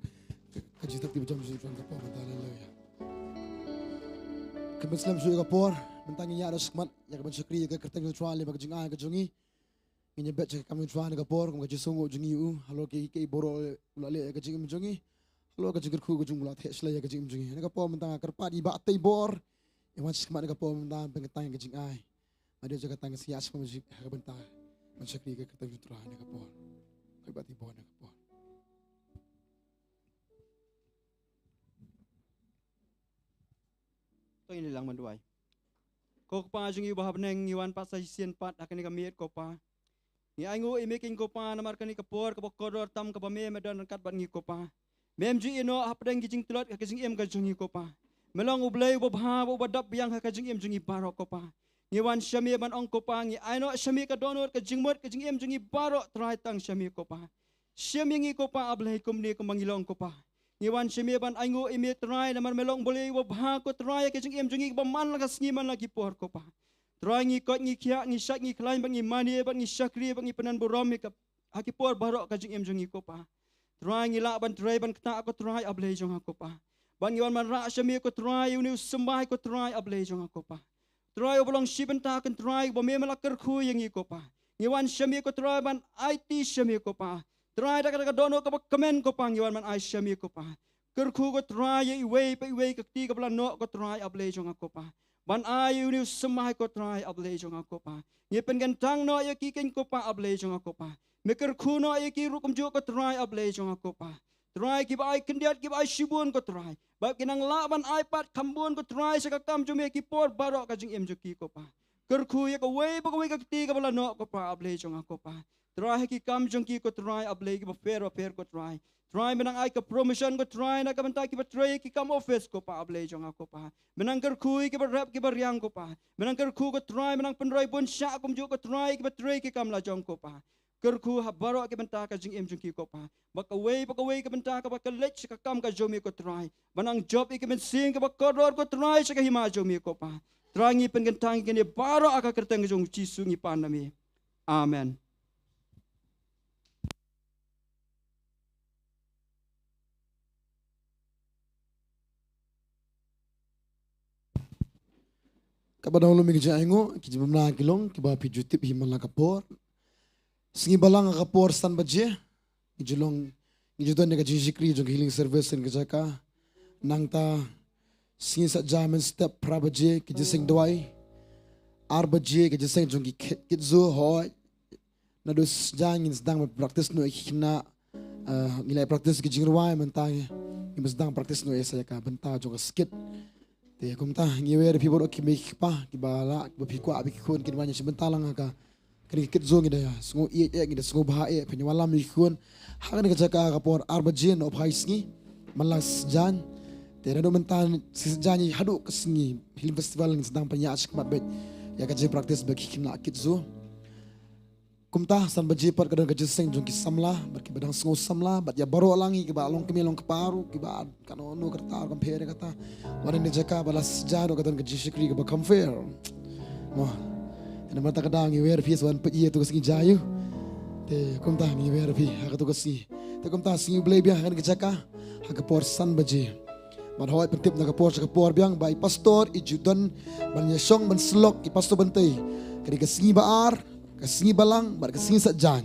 Ka, ka jingthep kti ba jong u Trai ha kane ka por mynta, haleluya. Kan pynslem shuh ïa ka por, mynta ngin ïaid shakhmat, ïa ka ban shakri ïa ka kyrteng u Trai lyngba ka jingai ka jong ngi. Ngin ïa beh sha ka kam u Trai ha kane ka por, kum ka jingsngewnguh jong ngi ïa u, halor kiei kiei baroh u la leh ïa ka jingim jong ngi, halor ka jingkyrkhu ka jong u la theh shlei ïa ka jingim jong ngi. Ha kane ka por mynta nga kyrpad ïa i Bah Teibor, ïa wan shakhmat ha kane ka por mynta ban kyntang ïa ka jingai. Nga dei jaka tang ka sngi ïa shakhmat ha ka bynta ban shakri ïa ka kyrteng u Trai ha kane ka por. Khuid Bah Teibor ha kane ka por. To ngin ïa lang ban duwai. Ko Kpa jong ngi uba ha bneng, ngi wan pat sa shisien pat ha kane ka miet ko Pa. Ngi ainguh ïa me kein ko Pa namar kane ka por kaba kordor tam kaba me, me don ryngkat bad ngi ko Pa. Mem ju ïehnoh hapdeng ki jingtlot ha ka jingim ka jong ngi ko Pa. Me long U Blei uba bha, uba dap biang ha ka jingim jong ngi baroh ko Pa. Ngi wan sha me ban ong ko Pa, ngi ai noh sha me ka dohnud, ka jingmut, ka jingim jong ngi baroh Trai tang sha me ko Pa. Shim ïa ngi ko Pa, A Blei kumne kumba ngi long ko Pa. Ngi wan sha me ban ainguh ïa me Trai, namar me long U Blei uba bha ko Trai, ha ka jingim jong ngi kaba man la ka sngi man la ki por ko Pa. Trai, ngi koit, ngi khiah, ngi shait, ngi khlaiñ, bad ngi mane, bad ngi shakri, bad ngi pyndon burom ïa ka, ha ki por baroh ka jingim jong ngi ko Pa. Trai, ngi lah ban trei ban ktah ko Trai A Blei jong nga ko Pa. Bad ngi wan ban rah sha me ko Trai, ïa une u symbai ko Trai A Blei jong nga ko Pa. Trai, uba long shi bynta ko Trai, uba me me la kyrkhu ïa ngi ko Pa. Ngi wan sha me ko Trai ban aiti sha me ko Pa. Trai, da kata ka dohnud kaba kmen ko Pa, ngi wan ban ai sha me ko Pa. Kyrkhu ko Trai ïa iwei pa iwei ka kti kaba la noh ko Trai A Blei jong nga ko Pa. Ban ai ïa une u symbai ko Trai A Blei jong nga ko Pa. Ngi pynkyntang noh ïa ki keiñ ko Pa A Blei jong nga ko Pa. Me kyrkhu noh ïa ki ruh kumjuh ko Trai A Blei jong nga ko Pa. Trai, kiba ai khyndiat, kiba ai shibun ko Trai. Bad ki nang lah ban ai pat kham bun ko Trai sha ka kam jong me ha ki por baroh ka jingim jong ki ko Pa. Kyrkhu ïa kawei pa kawei ka kti kaba la noh ko Pa A Blei jong nga ko Pa. Trai, ha ki kam jong ki ko Trai A Blei, kiba pher bapher ko Trai. Trai, me nang ai ka promotion ko Trai na ka bynta kiba trei ha ki kam office ko Pa A Blei jong nga ko Pa. Me nang kyrkhu ïa kiba rep kiba riang ko Pa. Me nang kyrkhu ko Trai, me nang pynroi bun shah kumjuh ko Trai, kiba trei ha ki kam lajong ko Pa. Kyrkhu ha baroh ki bynta ka jingim jong ki ko Pa. Ba kawei pa kawei ka bynta kaba ka leit sha ka kam ka jong me ko Trai. Ba nang jop ïa ki mynsiem kiba kordor ko Trai sha ka hima jong me ko Pa. Trai, ngi pynkyntang ïa kine baroh ha ka kyrteng jong Jisu ngi pan na me. Amen. Kaba dang lum ïa ka jingainguh, ki jingbymman ki long kiba phi ju tip hi man la ka por. Sngi Balang ha ka por san baje ngi ju long, ngi ju don ïa ka jingshakri jong ka healing service ha kane ka jaka. Nangta sngi Saitjaiñ mynstep phra baje ka jingseng dawai. Ar baje ka jingseng jong ki kit, kit zu, hooid. Naduh Saitjaiñ ngin sdang ban practice noh ïa ki khynnah, eh, ngi la practice ki jingrwai, mynta ngin sdang practice noh ïa sa ïa ka bynta jong ka skit. Te kumta ngi wer ïa phi baroh ki mei ki kpa kiba lah, kiba phi kwah ba ki khun kin wan ïa shi bynta lang ha ka, kane ka kit zu. Ngi da sngew ïeit eh, ngi da sngewbha eh, phin ïa wallam ïa ki khun ha kane ka jaka ha ka por ar baje nohphai sngi man la Saitjaiñ. Te naduh mynta sngi Saitjaiñ haduh ka sngi Healing Festival ngin sdang pynïaid shakhmat beit ïa ka jingpractice bad ki khynnah kit zu. Kumta san baje pat ka don ka jingseng jong ki samla bad kiba dang sngew samla bad ïa baroh lang, ïa kiba long kmie long kpa ruh, kiba kano kano ka rta ruh kam pher ïa kata. Wan ha kane ka jaka ba la Saitjaiñ ruh ka don ka jingshakri kaba kham pher. Mo. Te namar kata ka daw ngi wer ïa phi sa wan peit ïa kato ka sngi jaiñ. Te kumta ngi wer ïa phi ha kato ka sngi. Te kumta sngi U Blei biang ha kane ka jaka ha ka por san baje. Bad hooid, pyntip na ka por sha ka por biang ba i pastor i ju don ban ïashong ban syllok, i Pastor Bantei. Ka dei ka sngi ba ar, ka sngi Balang bad ka sngi Saitjaiñ.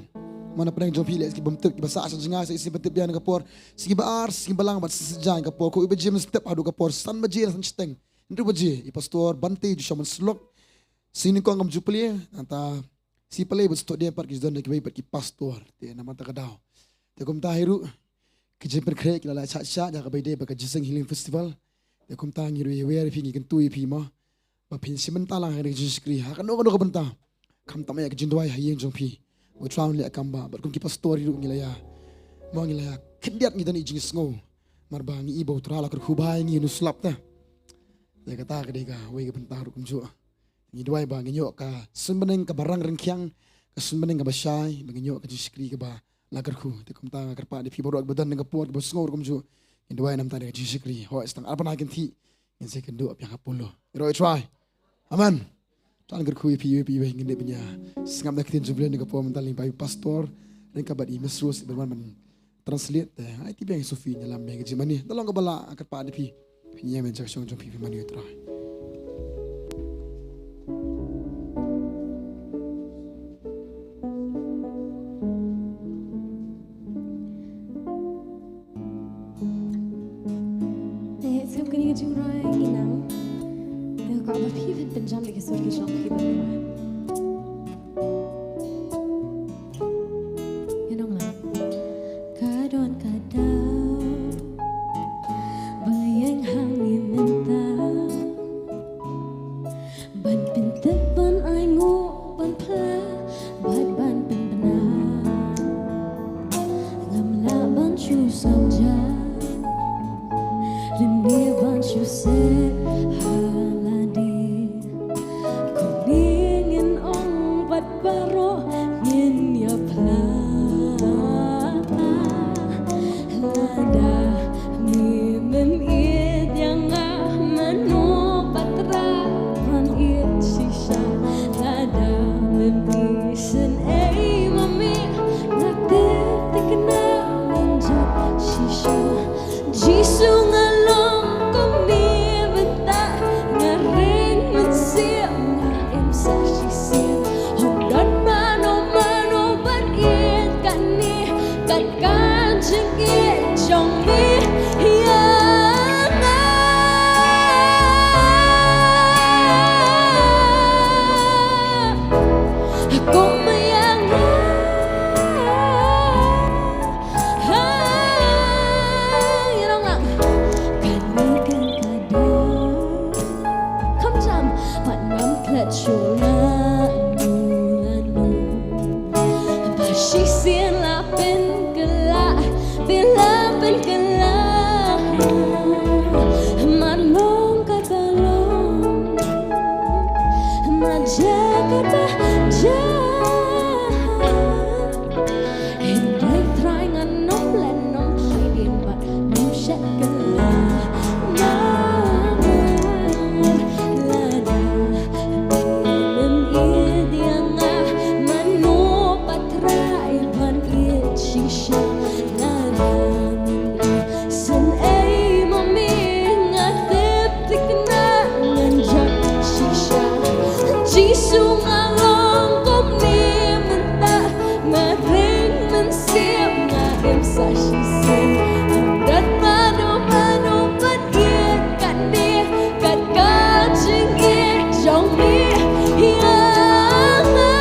Mo, na pdeng jong phi leh ki bym tip, kiba sah sha jngai sa shisien, pyntip biang na ka por. Sngi ba ar, sngi Balang bad sngi Saitjaiñ, ka por khawi baje mynstep haduh ka por san baje na san shiteng, hynriew baje, i Pastor Bantei ju shong ban syllok. Sngi nyngkong kam ju plie, nangta sngi Palei bad Saturday pat ki ju don da kiwei pat ki pastor. Te namar kata ka daw, te kumta hi ruh ki jingpynkhreh ki la lait shah shah ïa kaba ïadei bad ka Jingseng Healing Festival. Te kumta ngi ruh ïa wer ïa phi, ngi kyntu ïa phi mo ba phin ïa shim bynta lang ha kane ka jingshakri ha kano kano ka bynta. Khamtam ïa ka jingduwai ha ïing jong phi, U Trai un leh kam ba, bad kum ki pastor hi ruh ngi la ïa, mo, ngi la ïa khyndiat, ngi don i jingsngew. Namar ba ngi i ba U Trai la kyrkhu bha ïa ngi, un slap te. Ïa kata ka dei kawei ka bynta ruh kumjuh. Ngi duwai ba ngin ïoh ka suiñ bneng kaba rang ryngkhiang, ka suiñ bneng kaba shai, ba ngin ïoh ka jingshakri kaba la kyrkhu. Te kumta nga kyrpad ïa phi baroh kiba don ha kane ka por, kiba sngew ruh kumjuh, ngin duwai namar ka jingshakri. Hooid, sa tang ar bnai kynthih ngin sa ïakynduh biang ha Polo, ïaroh ïa U Trai. Amen. Tang kyrkhu ïa phi, ïa phi, ïa phi, ngin dep ban ïa sngap na ka ktien jong U Blei na ka por mynta lyngba i pastor, ryngkat bad i Miss Rose, iban wan ban translate. Te ai ti biang i Sophie, ngi ïalam biang ka jingmane. Da long kaba lah, nga kyrpad ïa phi, phin ïeng ban jaka shong jong phi, phin mane ïa U Trai. Te sngap kane ka jingrwai ngi nang. Te ka ba phi phin pynjam da ki sur ki shong phi ba. Ngi nang lang. Ka don ka daw ba ïeng ha ngi mynta. Ban pyntip, ban ainguh, ban phla, bad ban pynbna. Ngam lah ban shu sngewthuh lane ban shu sngewthuh ha lade. Kumne ngin ong bad baroh ngin ïa phla. Lada me mem ïeit ïa nga, mano ba Trai phan ïeit shisha. Sien la pynkylla, pynkylla, pynkylla. Man long kata long. Man ja kata ja. Hynrei Trai ngan ym leh, ym shai dien bad ym shait kylla. Namar lada Ym ïeit ïa nga, mano pat Trai ban ïeit shisha. Lada ym ïeit, sien ei ma me, nga tip thikna ngan jot shisha. Jisu, nga long kumne mynta, nga ring mynsiem, nga im sa shisien. Ym don mano mano ban ïeit katne, kat ka jingïeit jong me ïa nga.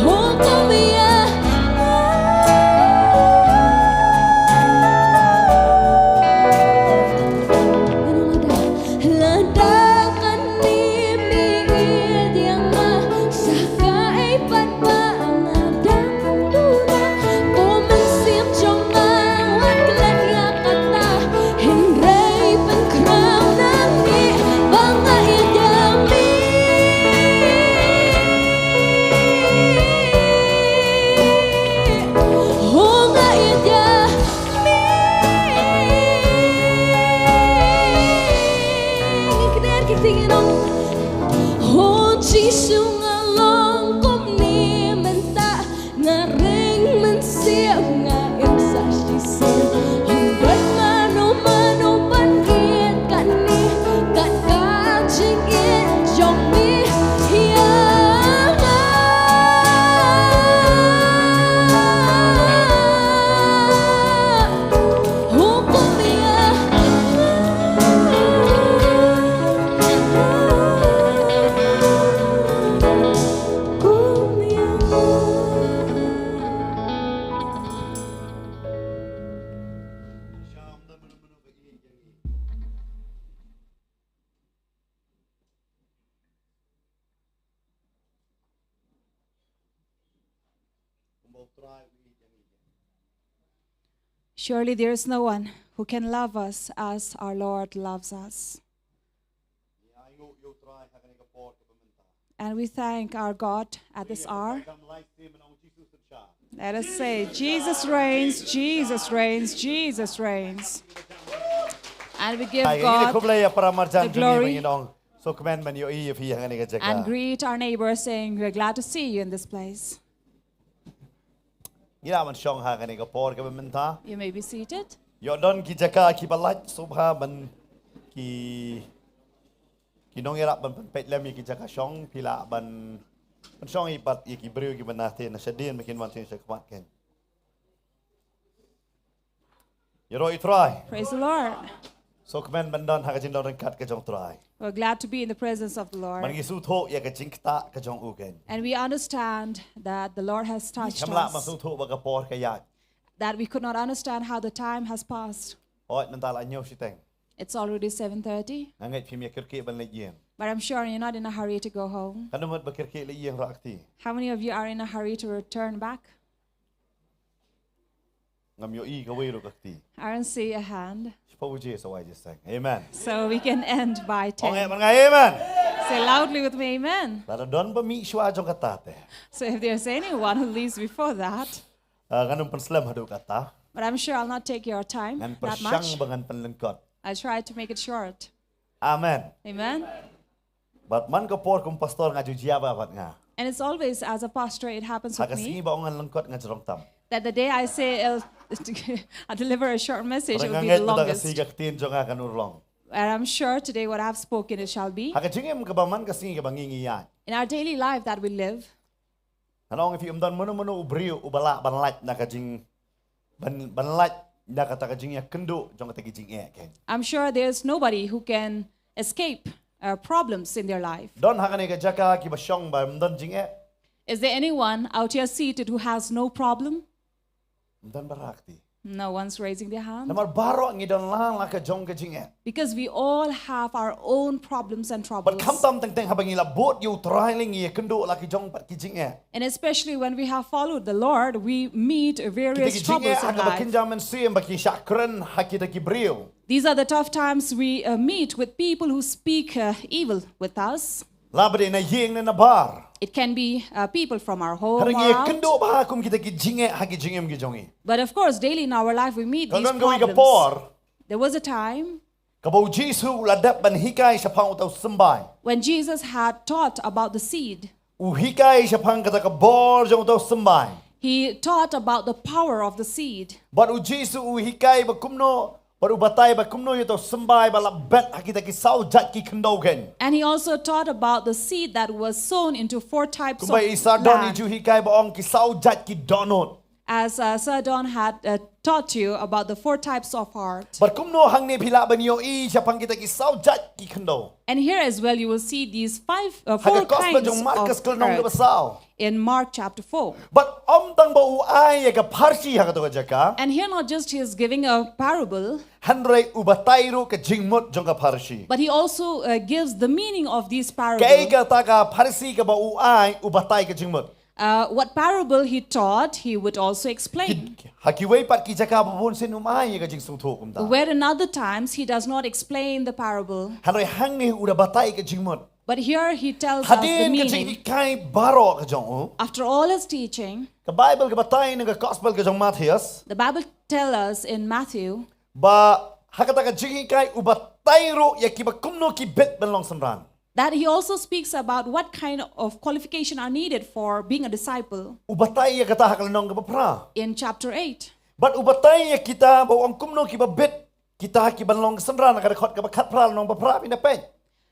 Hukum ïa nga. Lada kane me ïeit ïa nga, sa kaei pat ba nga dang bun. Ko mynsiem jong nga wat klet ïa kata, hynrei pynkhraw nangne ba nga ïeit ïa me. Ho, nga ïeit ïa me. Ngi kner ki ktien ngi ong. Ho Jisu, nga long kumne mynta, nga ring mynsiem, nga im sa shisien. Ym don mano mano ban ïeit katne, kat ka jingïeit jong me ïa nga. Hukum ïa nga. Hukum ïa nga. Surely there is no one who can love us as our Lord loves us. And we thank our God at this hour. Let us say, "Jesus reigns, Jesus reigns, Jesus reigns." And we give God the glory. Sukmen ban ïohi ïa phi ha kane ka jaka. And greet our neighbor, saying, "We're glad to see you in this place." Ngi lah ban shong ha kane ka por kaba mynta. You may be seated. Ïoh don ki jaka kiba lait sngewbha ban ki, ki nongïarap ban pynpeit lem ïa ki jaka shong, phi lah ban, ban shong ïa pat ïa ki briew kiba na te na shadien ba kin wan sha khmat kein. Ïaroh ïa u Trai. Praise the Lord. Sngewkmen ban don ha ka jingdon ryngkat ka jong u Trai. We're glad to be in the presence of the Lord. Bad ngi sngewthuh ïa ka jingktah ka jong u kein. And we understand that the Lord has touched us. Ngim lah ban sngewthuh ba ka por ka ïaid. That we could not understand how the time has passed. Hooid, mynta la hynñiew shiteng. It's already seven thirty. Nga ngeit phim ïa kyrkieh ban leit ïing. But I'm sure you're not in a hurry to go home. Katno mut ba kyrkieh leit ïing, rah kti? How many of you are in a hurry to return back? Ngam ïohi kawei ruh ka kti. I don't see a hand. Shiphew baje sa wai jingïaseng. Amen. So we can end by ten. Ong eh bad nga amen. Say loudly with me, "Amen." Lada don ba mih shuwa jong kata te. So if there's anyone who leaves before that, ah, ngan ym pynslem haduh katta. But I'm sure I'll not take your time that much. Ngan pyrshang ba ngan pynlyngkot. I'll try to make it short. Amen. Amen. Bad man ka por kum pastor nga ju jia ba bad nga. And it's always, as a pastor, it happens with me. Ha ka sngi ba ong ngan lyngkot nga jrong tam. That the day I say, I'll, I deliver a short message, it will be the longest. Nga ngeit ba ka sngi ka ktien jong nga kan urlong. And I'm sure today what I've spoken, it shall be. Ha ka jingim kaba man ka sngi kaba ngi ngi ïaid. In our daily life that we live. Ngan ong ïa phi, ym don mano mano u briew uba lah ban lait na ka jing, ban, ban lait na kata ka jingïakynduh jong kata ka jingeh kein. I'm sure there's nobody who can escape, uh, problems in their life. Don ha kane ka jaka kiba shong ba ym don jingeh? Is there anyone out here seated who has no problem? Ym don, ba rah kti. No one's raising their hand. Namar baroh ngi don lang la ka jong ka jingeh. Because we all have our own problems and Bad troubles. khamtam teng teng haba ngi la bud ïa U Trai lei ngi ïakynduh la ka jong pat ki jingeh. And especially when we have followed the Lord, we meet Kita various ki troubles jingeh ha in kaba life. kynja mynsiem ba ki shah kren ha kita ki briew. These are the tough times we uh, meet with people who speak uh, evil with us. La ba dei na ïing ne na bar. It can be uh, people from our home Hynrei or ngi out. ïakynduh bha kum kita ki jingeh ha ki jingim ki jong ngi. But of course, daily in our life we meet Ka these don kawei ka problems. por There was a time kaba U Jisu u la dep ban hikai shaphang uta u symbai. when Jesus had taught about the seed. U hikai shaphang kata ka bor jong uta u symbai. He taught about the power of the seed. Bad U Jisu u hikai ba kumno, bad u batai ba kumno ïa uta u symbai ba la bet ha kita ki saw jait ki khyndew kein. And he also taught about the seed that was sown into four types Kumba of i Sir Don i land. ju hikai ba ong ki saw jait ki dohnud. As uh, Sir Don had uh, taught you about the four types of heart. Bad kumno hangne phi lah ban ïohi shaphang kita ki saw jait ki khyndew. And here as well, you will see these five, uh, Ha four ka gospel kinds jong Markus of ka lynnong kaba earth. saw. In Mark chapter four. Bad ym tang ba u ai ïa ka pharshi ha kata ka jaka. And here, not just he is giving a parable, Hynrei u batai ruh ka jingmut jong ka pharshi. but he also uh, gives the meaning of these Kaei parables. kata ka pharshi kaba u ai u batai ka jingmut. Uh, what parable he taught, he would also explain. Ki, ha kiwei pat ki jaka ba bun sien um ai ïa ka jingsngewthuh kumta. Where in other times he does not explain the parable, Hynrei hangne u da batai ka jingmut. But here he tells us the Hadien ka meaning. jinghikai baroh ka jong u. After all his teaching, Ka Bible ka batai na ka gospel ka jong Matthias. The Bible tells us in Matthew Ba ha kata ka jinghikai u batai ruh ïa kiba kumno ki bit ban long synran. That he also speaks about what kind of qualification are needed for being a disciple. U batai ïa kata ha ka lynnong kaba phra. In chapter eight. Bad u batai ïa kita ba u ong kumno kiba bit kita kiban long synran ha ka dkhot kaba khatphra lynnong ba phra, phin da peit.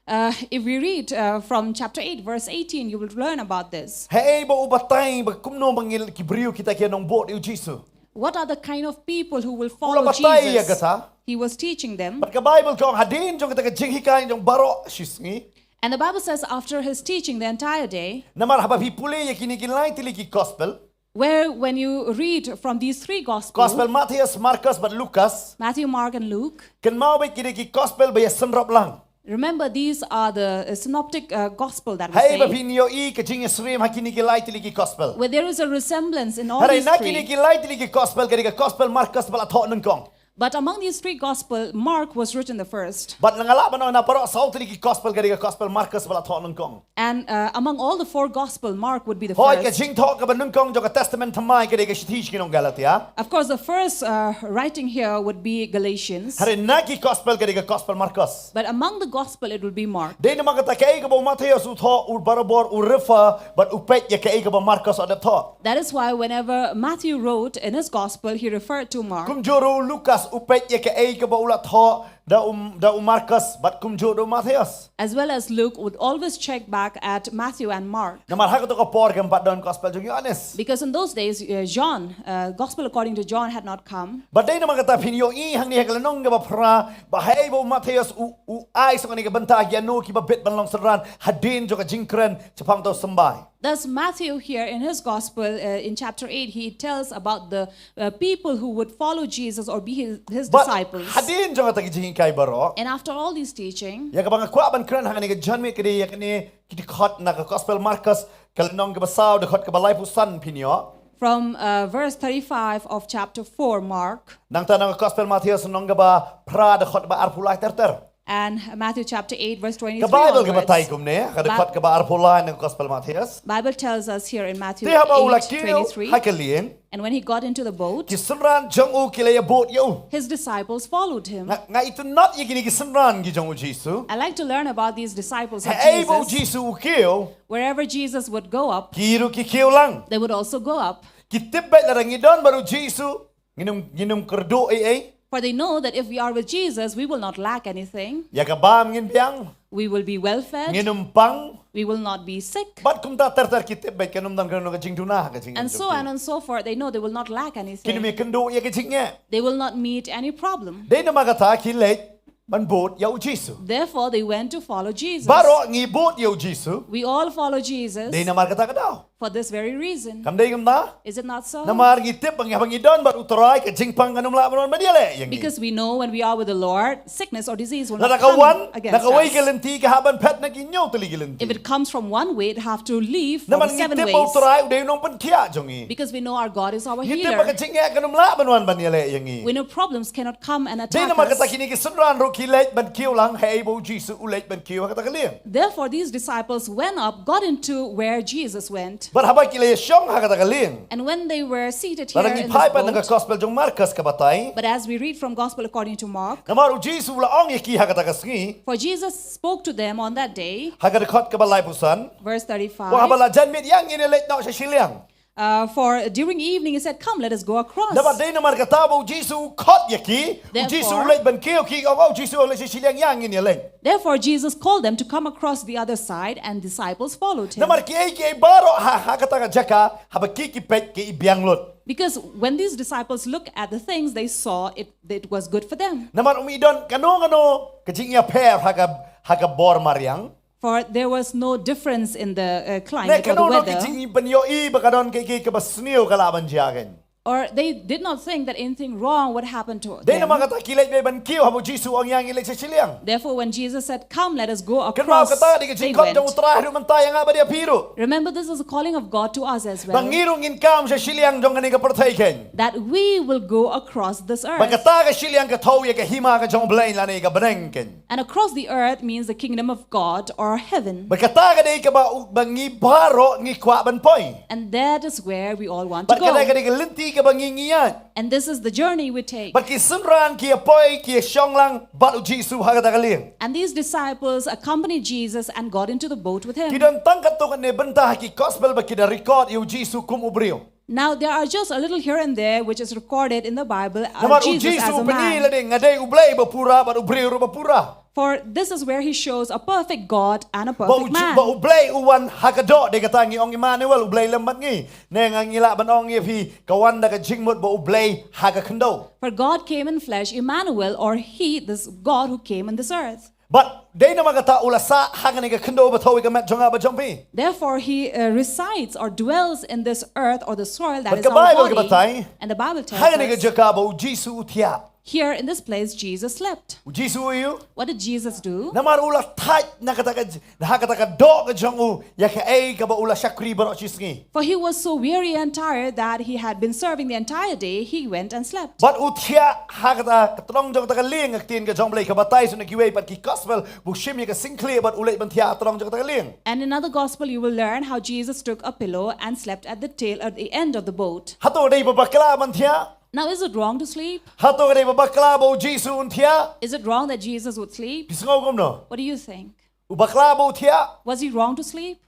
Uh, if we read uh, from chapter eight, verse eighteen, you will learn about this. Haei ba u batai ba kumno ba ngi ki briew kita ki nongbud ïa u Jisu. What are the kind of people who will U la follow batai ïa Jesus? Kata. He was teaching them. Bad ka Bible ka ong hadien jong kata ka jinghikai jong baroh shisngi. And the Bible says, after his teaching the entire day, Namar haba phi pule ïa kine ki lai tylli ki gospel. Where, when you read from these three gospels, Gospel Matthias, Markus bad Lukas. Matthew, Mark, and Luke, Kynmaw ba kine ki gospel ba ïa synrop lang. Remember, these are the uh, synoptic uh, gospel that we Haei ba say. Phin ïohi ka jingïasyriem ha kine ki lai tylli ki gospel. Where there is a resemblance in all Hynrei these na kine three. Ki lai tylli ki gospel ka dei ka gospel Markus ba la thoh nyngkong. But among these three gospel, Mark was written the first. Bad nga lah ban ong na baroh saw tylli ki gospel ka dei ka gospel Markus ba la thoh nyngkong. And uh, among all the four gospel, Mark would be the Hooid, ka first. Jingthoh kaba nyngkong jong ka Testament Thymmai ka dei ka shithi sha ki nong Galatia. Of course, the first uh, writing here would be Galatians. Hynrei na ki gospel ka dei ka gospel Markus. But among the gospel, it will be Mark. Dei namar kata kaei kaba u Matthias u thoh u barabor u refer bad u peit ïa kaei kaba Markus u dep thoh. That is why whenever Matthew wrote in his gospel, he referred to Mark. Kumjuh ruh u Lukas u peit ïa kaei kaba u la thoh da u, da u Markus bad kumjuh da u Matthias. As well as Luke would always check back at Matthew and Mark. Namar ha kato ka por kam pat don gospel jong u Ïoannis. Because in those days, uh, John, uh, gospel according to John had not come. Bad dei namar kata phin ïohi hangne ha ka lynnong kaba phra ba haei ba u Matthias u, u ai sa kane ka bynta ïa kino kiba bit ban long synran hadien jong ka jingkren shaphang uta u symbai. Thus, Matthew here in his gospel, uh, in chapter eight, he tells about the uh, people who would follow Jesus or be his, his Bad disciples. Hadien jong kata ka jinghikai baroh. And after all this teaching, Ïa kaba nga kwah ban kren hangne ka janmiet ka dei ïa kane ki dkhot na ka gospel Markus ka lynnong kaba saw dkhot kaba laiphew san phin ïoh. From uh, verse thirty-five of chapter four, Mark, Nangta na ka gospel Matthias lynnong kaba phra dkhot kaba arphew lai ter ter. And Matthew chapter eight, verse twenty-three Ka Bible ka onwards, batai kumne, ka dei Ba- kot kaba arphew lai na Gospel Matthias. Bible tells us here in Matthew Te haba u la eight kiew twenty-three, ha ka lieng, and when he got into the boat, ki synran jong u ki la ïabud ïa u. His disciples followed him. Nga, nga ithuh ïa kine ki synran ki jong u Jisu. I like to learn about these disciples of Haei ba u Jesus. Jisu u kiew, Wherever Jesus would go up, ki ruh ki kiew lang. They would also go up. Ki tip beit lada ngi don bad u Jisu, ngin ym, ngin ym kyrduh ei ei. For they know that if we are with Jesus, we will not lack anything. Ïa ka bam ngin biang. We will be well fed. Ngin ym pang. We will not be sick. Bad kumta ter ter ki tip beit kan ym don kano ka jingduna ka jing. And so on and so forth. They know they will not lack anything. Kin ym ïakynduh ïa ka jingeh. They will not meet any problem. Dei namar kata ki leit ban bud ïa u Jisu. Therefore, they went to follow Jesus. Baroh ngi bud ïa u Jisu. We all follow Jesus. Dei namar kata ka daw. for this very reason. Kam dei kumta? Is it not so? Namar ngi tip ba ngi haba ngi don bad u Trai ka jingpang kan ym lah ban wan ban ïaleh ïa ngi. Because we know when we are with the Lord, sickness or disease will Lada not ka come wan, against na kawei ka us. Lynti ka hap ban phet na ki hynñiew tylli ki lynti. If it comes from one way, it have to leave for Namar the ngi seven tip ba u ways. Trai u dei u nongpynkhiah jong ngi. Because we know our God is our Ngi tip ba ka healer. jingeh kan ym lah ban wan ban ïaleh ïa ngi. We know problems cannot come and Dei attack namar kata us. kine ki synran ruh ki leit ban kiew lang ha ei ba u Jisu u leit ban kiew ha kata ka lieng. Therefore, these disciples went up, got into where Jesus went. Bad haba ki la ïashong ha kata ka lieng. And when they were seated here Lada ngi in phai pat na ka this boat, Gospel jong Markus ka batai. But as we read from Gospel according to Mark, Namar u Jisu u la ong ïa ki ha kata ka sngi. For Jesus spoke to them on that day, Ha ka dkhot kaba laiphew san. verse Wa haba thirty-five. la jan miet ïa ngin ïaleit noh sha shiliang. Uh, for during evening, he said, "Come, let us go across." Namar dei namar kata ba u Jisu u khot ïa ki. U Jisu u Therefore- leit ban kiew, ki ong, "Oh, u Jisu u leit sha shiliang, ïa ngin ïaleit." Therefore, Jesus called them to come across the other side, and disciples followed him. Namar ki ei ki ei baroh ha, ha kata ka jaka, haba ki ki peit ki i biang lut. Because when these disciples look at the things they saw, it, it was good for them. Namar um i don kano kano ka jingïapher ha ka, ha ka bor mariang. For there was no difference in the uh, Ne climate or the kano kano ki weather. jingpynïohi ba ka don ka, ka, kaba sniew ka lah ban jia kein. Or they did not think that anything wrong would happen to Dei namar them. Kata ki leit beit ban kiew haba u Jisu u ong ïa ngi leit sha shiliang. Therefore, when Jesus said, "Come, let us go Kynmaw across," kata dei ka they jingkhot jong u went. Trai ruh mynta ïa nga bad ïa phi ruh. Remember, this is the calling of God to us as Ba well, ngi ruh ngin kam sha shiliang jong kane ka pyrthei kein. that we will go across this Ba earth. kata ka shiliang ka thew ïa ka hima ka jong U Blei lane ka bneng kein. And across the earth means the kingdom of God or heaven. Ba kata ka dei kaba u, ba ngi baroh ngi kwah ban poi. And that is where we all want to Ba kata ka go. dei ka lynti kaba ngi ngi ïaid. And this is the journey we take. Ba ki synran ki ïa poi ki ïa shong lang bad u Jisu ha kata ka lieng. And these disciples accompanied Jesus and got into the boat with Ki him. don tang katto katne bynta ha ki gospel ba ki da record ïa u Jisu kum u briew. Now, there are just a little here and there which is recorded in the Bible Namar of u Jesus as Jisu a u pyni man. lade nga dei U Blei ba pura bad u briew ruh ba pura. For this is where he shows a perfect God and a Ba u, perfect Ji- man. Ba U Blei u wan ha ka doh dei kata ngi ong Immanuel, U Blei lem bad ngi. Ne nga ngi lah ban ong ïa phi ka wan da ka jingmut ba U Blei ha ka khyndew. For God came in flesh, Emmanuel, or he, this God who came in this earth. Bad dei namar kata u la sah ha kane ka khyndew ba thew ïa ka met jong nga bad jong phi. Therefore, he uh, resides or dwells in this earth or the soil that Bad is ka our Bible ka body. batai. And the Bible tells Ha kane ka us, jaka ba u Jisu u thiah. "Here in this place, Jesus slept." U Jisu u ïu. What did Jesus do? Namar u la thait na kata ka j- ha kata ka doh ka jong u ïa kaei kaba u la shakri baroh shi sngi. For he was so weary and tired that he had been serving the entire day. He went and slept. Bad u thiah ha kata ka tnong jong kata ka lieng, ka ktien ka jong U Blei ka batai sha na kiwei pat ki gospel ba u shim ïa ka singkhlieh bad u leit ban thiah ha tnong jong kata ka lieng. And in another gospel, you will learn how Jesus took a pillow and slept at the tail, at the end of the bote. Hato dei ba bakla ban thiah? Now, is it wrong to sleep? Hato dei ba bakla ba u Jisu un thiah? Is it wrong that Jesus would sleep? Phi sngew kumno? What do you think? U bakla ba u thiah? Was he wrong to sleep?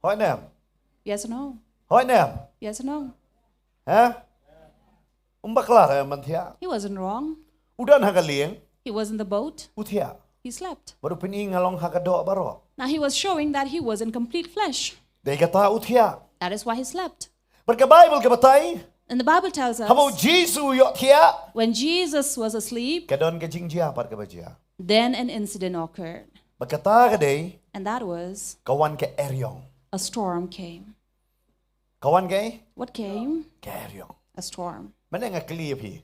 Hoi ne em? Yes or no? Hoi ne em? Yes or no? Ha? Um bakla re ban thiah. He wasn't wrong. U don ha ka lieng. He was in the boat. U thiah. He slept. Bad u pyni nga long ha ka doh baroh. Now he was showing that he was in complete flesh. Dei kata u thiah. That is why he slept. Bad ka Bible ka batai. And the Bible tells us Haba u Jisu u ïoh thiah. When Jesus was asleep, Ka don ka jingjia pat kaba jia. then an incident occurred. Bad kata ka dei. And that was Ka wan ka eriong. A storm came. Ka wan ka ei? What came? Ka eriong. A storm. Mynne nga kylli ïa phi.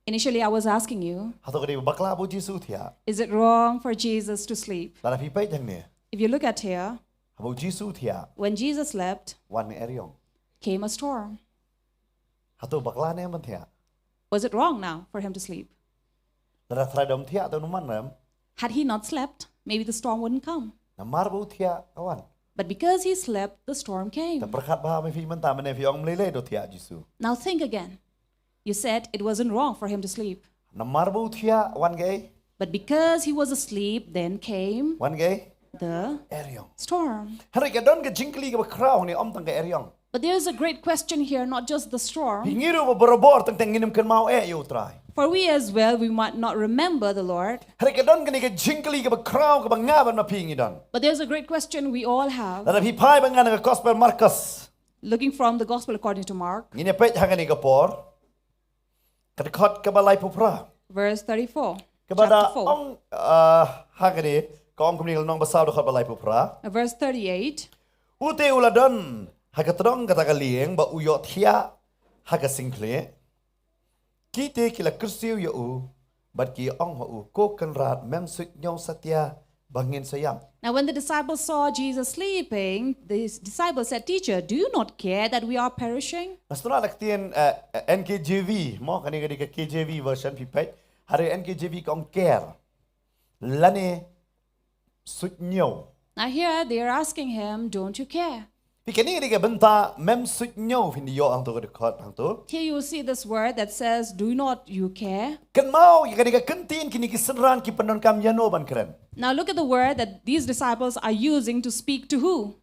Initially, I was asking you, Hato ka dei ba bakla ba u Jisu u thiah? Is it wrong for Jesus to sleep? Lada phi peit hangne. If you look at here, Haba u Jisu u thiah. When Jesus slept, Wan eriong. Came a storm. Hato bakla ne em ban thiah? Was it wrong now for him to sleep? Lada Trai dom thiah te u man rem. Had he not slept, maybe the storm wouldn't come. Namar ba u thiah ka wan. But because he slept, the storm came. Te pyrkhat bha me phi mynta mynne phi ong ym lei lei to thiah Jisu. Now think again. You said it wasn't wrong for him to sleep. Namar ba u thiah wan ka ei? But because he was asleep, then came Wan ka ei? The Eriong. Storm. Hynrei ka don ka jingkylli kaba khraw ne, ym tang ka eriong. But there is a great question here, not just the storm. Ngi ruh ba barabor teng teng ngim kynmaw eh ïa u Trai. For we as well, we might not remember the Lord. Hynrei ka don kane ka jingkylli kaba khraw kaba nga bad ma phi ngi don. But there's a great question we all have. Lada phi phai bad nga na ka Gospel Markus. Looking from the Gospel according to Mark. Ngin ïa peit ha kane ka por. Ka dkhot kaba laiphew phra. Verse thirty-four. Kaba da Chapter four. Ong, ah, ha kane ka ong kumne, ka lynnong ba saw, dkhot ba laiphew phra. Uh, verse thirty-eight. Ute u la don Ha ka tdong kata ka lieng ba u ïohthiah ha ka singkhleh, ki te ki la kyrsiew ïa u bad ki ong ha u, ko Kynrad, mem suidñiew satia ba ngin sa ïap? Now, when the disciples saw Jesus sleeping, the disciples said, "Teacher, do you not care that we are perishing?" Nga sngewtynnat la ka ktien, eh, N K J V, mo, kane ka dei ka K J V version, phi peit. Hynrei N K J V ka ong care. Lane suidñiew. Now, here they are asking him, "Don't you care?" Phi, kane ka dei ka bynta mem suidñiew, phin ïoh hangto ka dkhot hangto. Here you will see this word that says, "Do not you care?" Kynmaw ïa kane ka kyntien, kine ki synran ki pyndonkam ïano ban kren? Now, look at the word that these disciples are using to speak to who?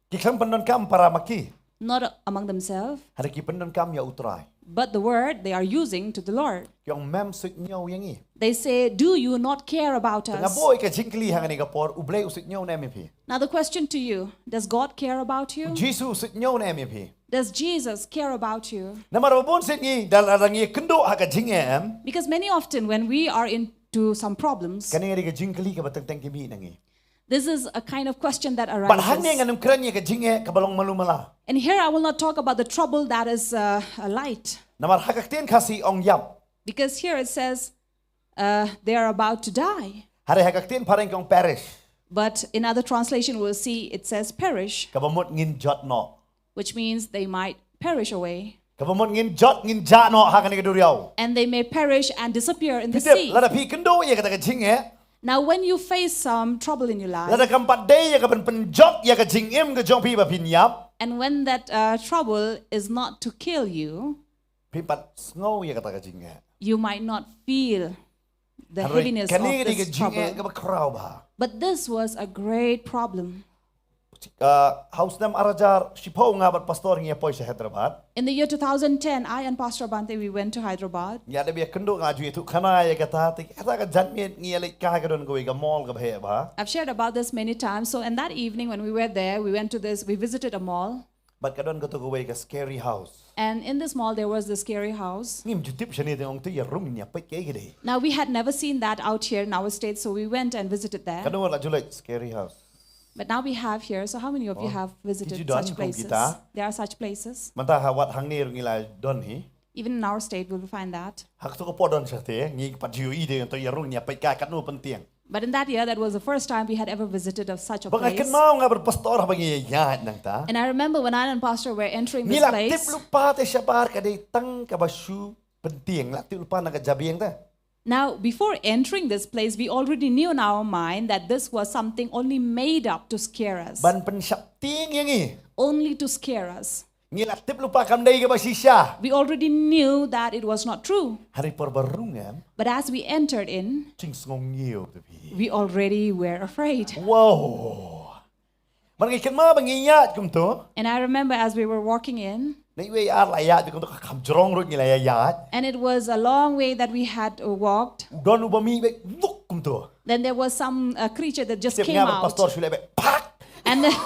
Ki khlem pyndonkam para ma ki. Not among themselves, Hynrei ki pyndonkam ïa U Trai. but the word they are using to the Lord. Ki ong, mem suidñiew ïa ngi. They say, "Do you not care about Te nga us?" buh ïa ka jingkylli ha kane ka por, U Blei u suidñiew ne em ïa phi? Now, the question to you, does God care about you? U Jisu u suidñiew ne em ïa phi? Does Jesus care about you? Namar ba bun sien ngi, da lada ngi kynduh ha ka jingeh, em, Because many often when we are into some problems, kane ka dei ka jingkylli kaba teng teng ki mih na ngi. this is a kind of question that Bad hangne arises. ngan ym kren ïa ka jingeh kaba long malu mala. And here I will not talk about the trouble that is uh, uh, light. Namar ha ka ktien Khasi ong ïap. Because here it says uh, they are about to die. Hynrei ha ka ktien phareng ka ong perish. But in other translation, we'll see it says perish, Kaba mut ngin jot noh. which means they might perish away. Kaba mut ngin jot, ngin jah noh ha kane ka duriaw. And they may perish and disappear in the Phi tip, sea. lada phi kynduh ïa kata ka jingeh, Now, when you face some trouble in your life, lada kam pat dei ïa ka ban pynjot ïa ka jingim ka jong phi ba phin ïap, and when that uh, trouble is not to kill you, phin pat sngew ïa kata ka jingeh. You might not feel the Hynrei heaviness kane of ka dei ka this jingeh trouble. kaba khraw bha. But this was a great problem. Uh, ha u snem ar hajar shiphew nga bad pastor ngi ïa poi sha Hyderabad. In the year two thousand ten, I and Pastor Bhante, we went to Hyderabad. Ngi ïa dep ïa kynduh, nga ju ïathuh khana ïa kata, te kata ka janmiet ngi ïa leit kai, ka don kawei ka mall kaba heh bha. I've shared about this many times. So, in that evening when we were there, we went to this, we visited a mall. Bad ka don kato kawei ka scary house. And in this mall, there was the scary house. Ngim ju tip shane te, ong te ïa rung ïa peit kaei ka dei. Now, we had never seen that out here in our state, so we went and visited there. Ka don la ju leit scary house. But now we have here, so how many of you have visited Ki ju don such kum places? Kita. There are such places. Mynta ha wat hangne ruh ngi la don hi. Even in our state, we will find that. Ha kato ka por don shate, ngi pat ju ïohi de, to ïa rung ïa peit ka katno pyntieng. But in that year, that was the first time we had ever visited of such a Ba nga place. kynmaw nga bad pastor haba ngi ïaid nangta. And I remember when I and Pastor were entering Ngi this la place. Tip lypa te shabar ka dei tang kaba shu pyntieng, la tip lypa na ka jabieng te. Now, before entering this place, we already knew in our mind that this was something only made up to scare us, Ban pynsheptieng ïa ngi. Only to scare us. Ngi la tip lypa kam dei kaba shisha. We already knew that it was not true. Hynrei por ba rung em. But as we entered in, Jingsngewngiew te phi. We already were afraid. Wow. Mar ngi kynmaw ba ngi ïaid kumto. And I remember as we were walking in, Na iwei ar la ïaid kumto, ka kham jrong ruh ngi la ïaid. And it was a long way that we had uh, walked. Don uba mih beit, wuk kumto. Then there was some uh, creature that just Sep came nga ba out. Pastor shu leh beit, pak. And then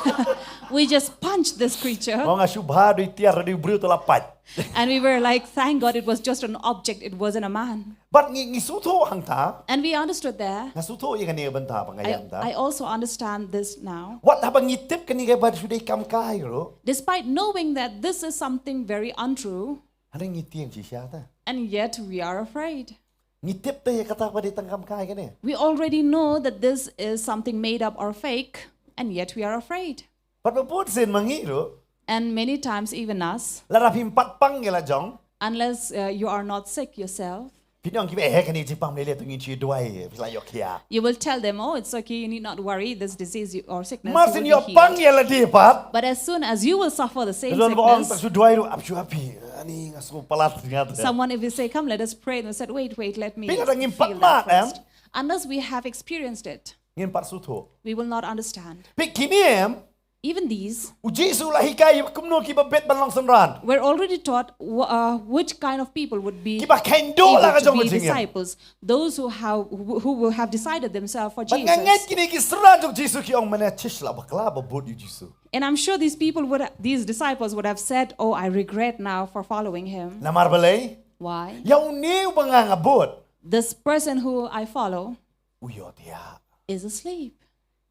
we just punched this creature. Nga shu bha dei tiar dei briew te la pat. And we were like, "Thank God it was just an object, it wasn't a man." Bad ngi, ngi sngewthuh hangta. And we understood there. Nga sngewthuh ïa kane ka bynta ba nga ïaid hangta. I also understand this now. Wat haba ngi tip kane kaba shu dei kam kai ruh. Despite knowing that this is something very untrue, Hynrei ngi tieng shisha te. And yet we are afraid. Ngi tip te ïa kata ba dei tang kam kai kane. We already know that this is something made up or fake, and yet we are afraid. Bad ba bun sien ma ngi ruh. And many times, even us, Lada phim pat pang ïa la jong. Unless uh, you are not sick yourself, Phin ong kiba, eh, kane jingpang, lei lei, to ngin shu duwai, phi la ïoh khiah. You will tell them, "Oh, it's okay, you need not worry, this disease or sickness will be healed." Mar shu ïoh pang ïa lade pat. But as soon as you will suffer the same Don ba ong, sickness, tang shu duwai ruh, ap shu api. Ani nga shu palat nga te. Someone if you say, "Come, let us pray," and they said, "Wait, wait, let me feel that first." Phi lada ngim pat mad em. Unless we have experienced it, ngin pat sngewthuh. We will not understand. Phi kine em. Even these. U Jisu la hikai kumno kiba bit ban long synran. We're already taught uh, which kind of people would be able to be disciples. Kiba kheiñ duh la ka jong ka jingim. Those who have who, who have decided themselves for Jesus. Bad nga ngeit kine ki synran jong Jisu ki ong, mynne chish, la bakla ba bud ïa u Jisu. And I'm sure these people would, these disciples would have said, "Oh, I regret now for following him." Namar balei? Why? Ïa une uba nga nga bud. This person who I follow. U ïohthiah. Is asleep.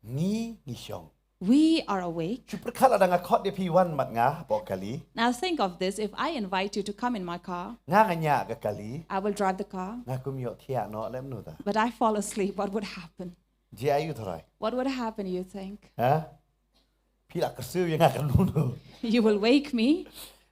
Ngi ngi shong. We are awake. Shu pyrkhat lada nga khot ïa phi wan bad nga hapoh kali. Now think of this. If I invite you to come in my car, Nga nga ñiah ka kali. I will drive the car. Nga kum ïohthiah noh lem nu ta. But I fall asleep. What would happen? Ji ayu tharai. What would happen, you think? Ha? Phi la kyrsiew ïa nga kan nu. You will wake me.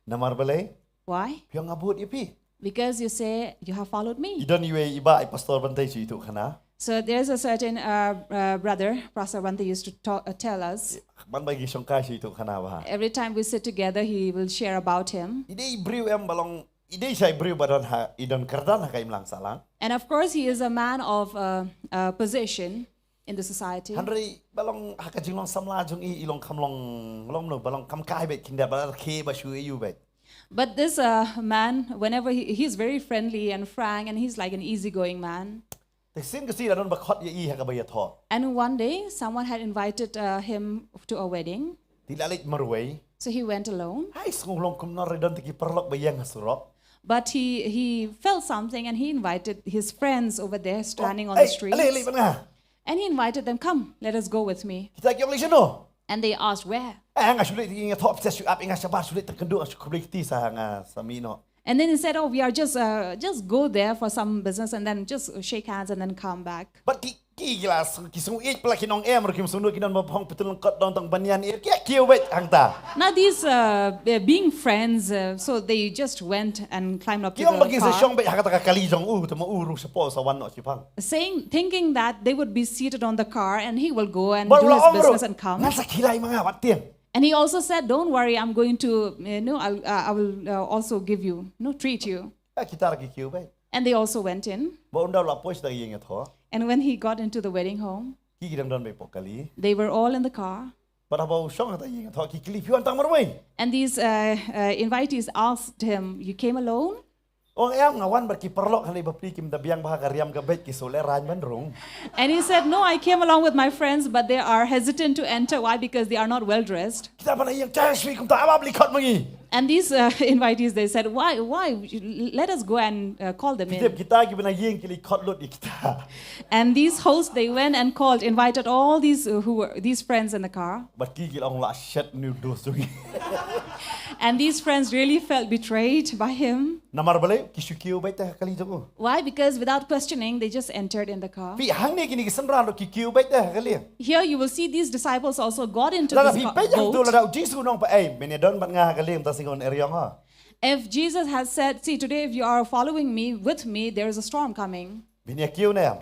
Namar balei? Why? Phi ong nga bud ïa phi. Because you say you have followed I me. don iwei i Bah i Pastor Bante shu ïathuh khana. So there's a certain uh, uh, brother, Pastor Bante used to talk, uh, tell us. Ban ba ki shongkai shu ïathuh khana ba. Every time we sit together, he will share about him. I dei briew em ba long, i dei shai briew ba don ha, i don kyrdan ha ka imlang sahlang. And of course, he is a man of uh, uh, position in the society. Hynrei ba long ha ka jinglong samla jong i, i long kham long, long no, ba long kham kai beit khyndiat, ba la rkhie ba shu ïa u beit. But this uh, man, whenever he, he's very friendly and frank, and he's like an easygoing man. Te sien ka sngi la don ba khot ïa i ha kaba ïathoh. And one day, someone had invited uh, him to a wedding. Te la leit marwei. So he went alone. Hai sngew long kumno re, don te ki paralok ba ïeng ha surok. But he, he felt something and he invited his friends over there standing on the Ei, streets. Ale, ale, ban nga. And he invited them, "Come, let us go with me." Kita ki ong leit shano? And they asked, "Where?" Eh, nga shu leit ïa nga thoh pisa shu ap ïa nga shabar shu leit tang kynduk shu khublei kti sa nga sa mih noh. And then he said, "Oh, we are just, uh, just go there for some business and then just shake hands and then come back." But ki ki ki la s- ki sngew ïeit pala ki nong em ruh kim sngew ki don ba phong pytun lyngkot dong tang banyan ir ki kiew beit hangta. Now these, uh, uh, being friends, uh, so they just went and climbed up to Ki ong ba the ki sa car. shong beit ha kata ka kali jong u, te ma u ruh shapoh sa wan noh shipang. Saying, thinking that they would be seated on the car and he will go and Ba do u la his ong ruh. business and come. Ngan sa khie lai ma nga wat tieng. And he also said, "Don't worry, I'm going to, you know, I'll, uh, I will uh, also give you, you know, treat you." Eh, kita ruh ki kiew beit. And they also went in. Ba ynda u la poi sha ka ïing ïathoh. And when he got into the wedding home, Ki ki dang don beit hapoh kali. they were all in the car. Bad haba u shong ha ka ïing ïathoh ki kylli, phi wan tang marwei? And these uh, uh, invitees asked him, "You came alone?" Ong em, nga wan bad ki paralok, hynrei bapli kim da biang bha ka riam ka beit, ki shu lehraiñ ban rung. And he said, "No, I came along with my friends, but they are hesitant to enter. Why? Because they are not well dressed." Kita ban ïeng, "Chai swi kumta, aba bli khot ma ngi." And these uh, invitees, they said, "Why? Why? Let us go and uh, call them Kita in." kita ki ban ïeng ki leit khot lut ïa kita. And these hosts, they went and called, invited all these uh, who were these friends in the car. Bad ki ki la ong, la shet nu dos jong ngi. And these friends really felt betrayed by him. Namar balei? Ki shu kiew beit ha ka kali jong u. Why? Because without questioning, they just entered in the car. Phi, hangne kine ki synran ruh ki kiew beit ha ka kali. Here you will see these disciples also got into Lada this phi car, peit hangto, boat. Lada u Jisu u ong ba, "Ei, men ïa don bad nga ha ka kali, mynta shu ïeng eriong ha." If Jesus has said, "See, today if you are following me, with me, there is a storm coming." Phin ïa kiew ne em?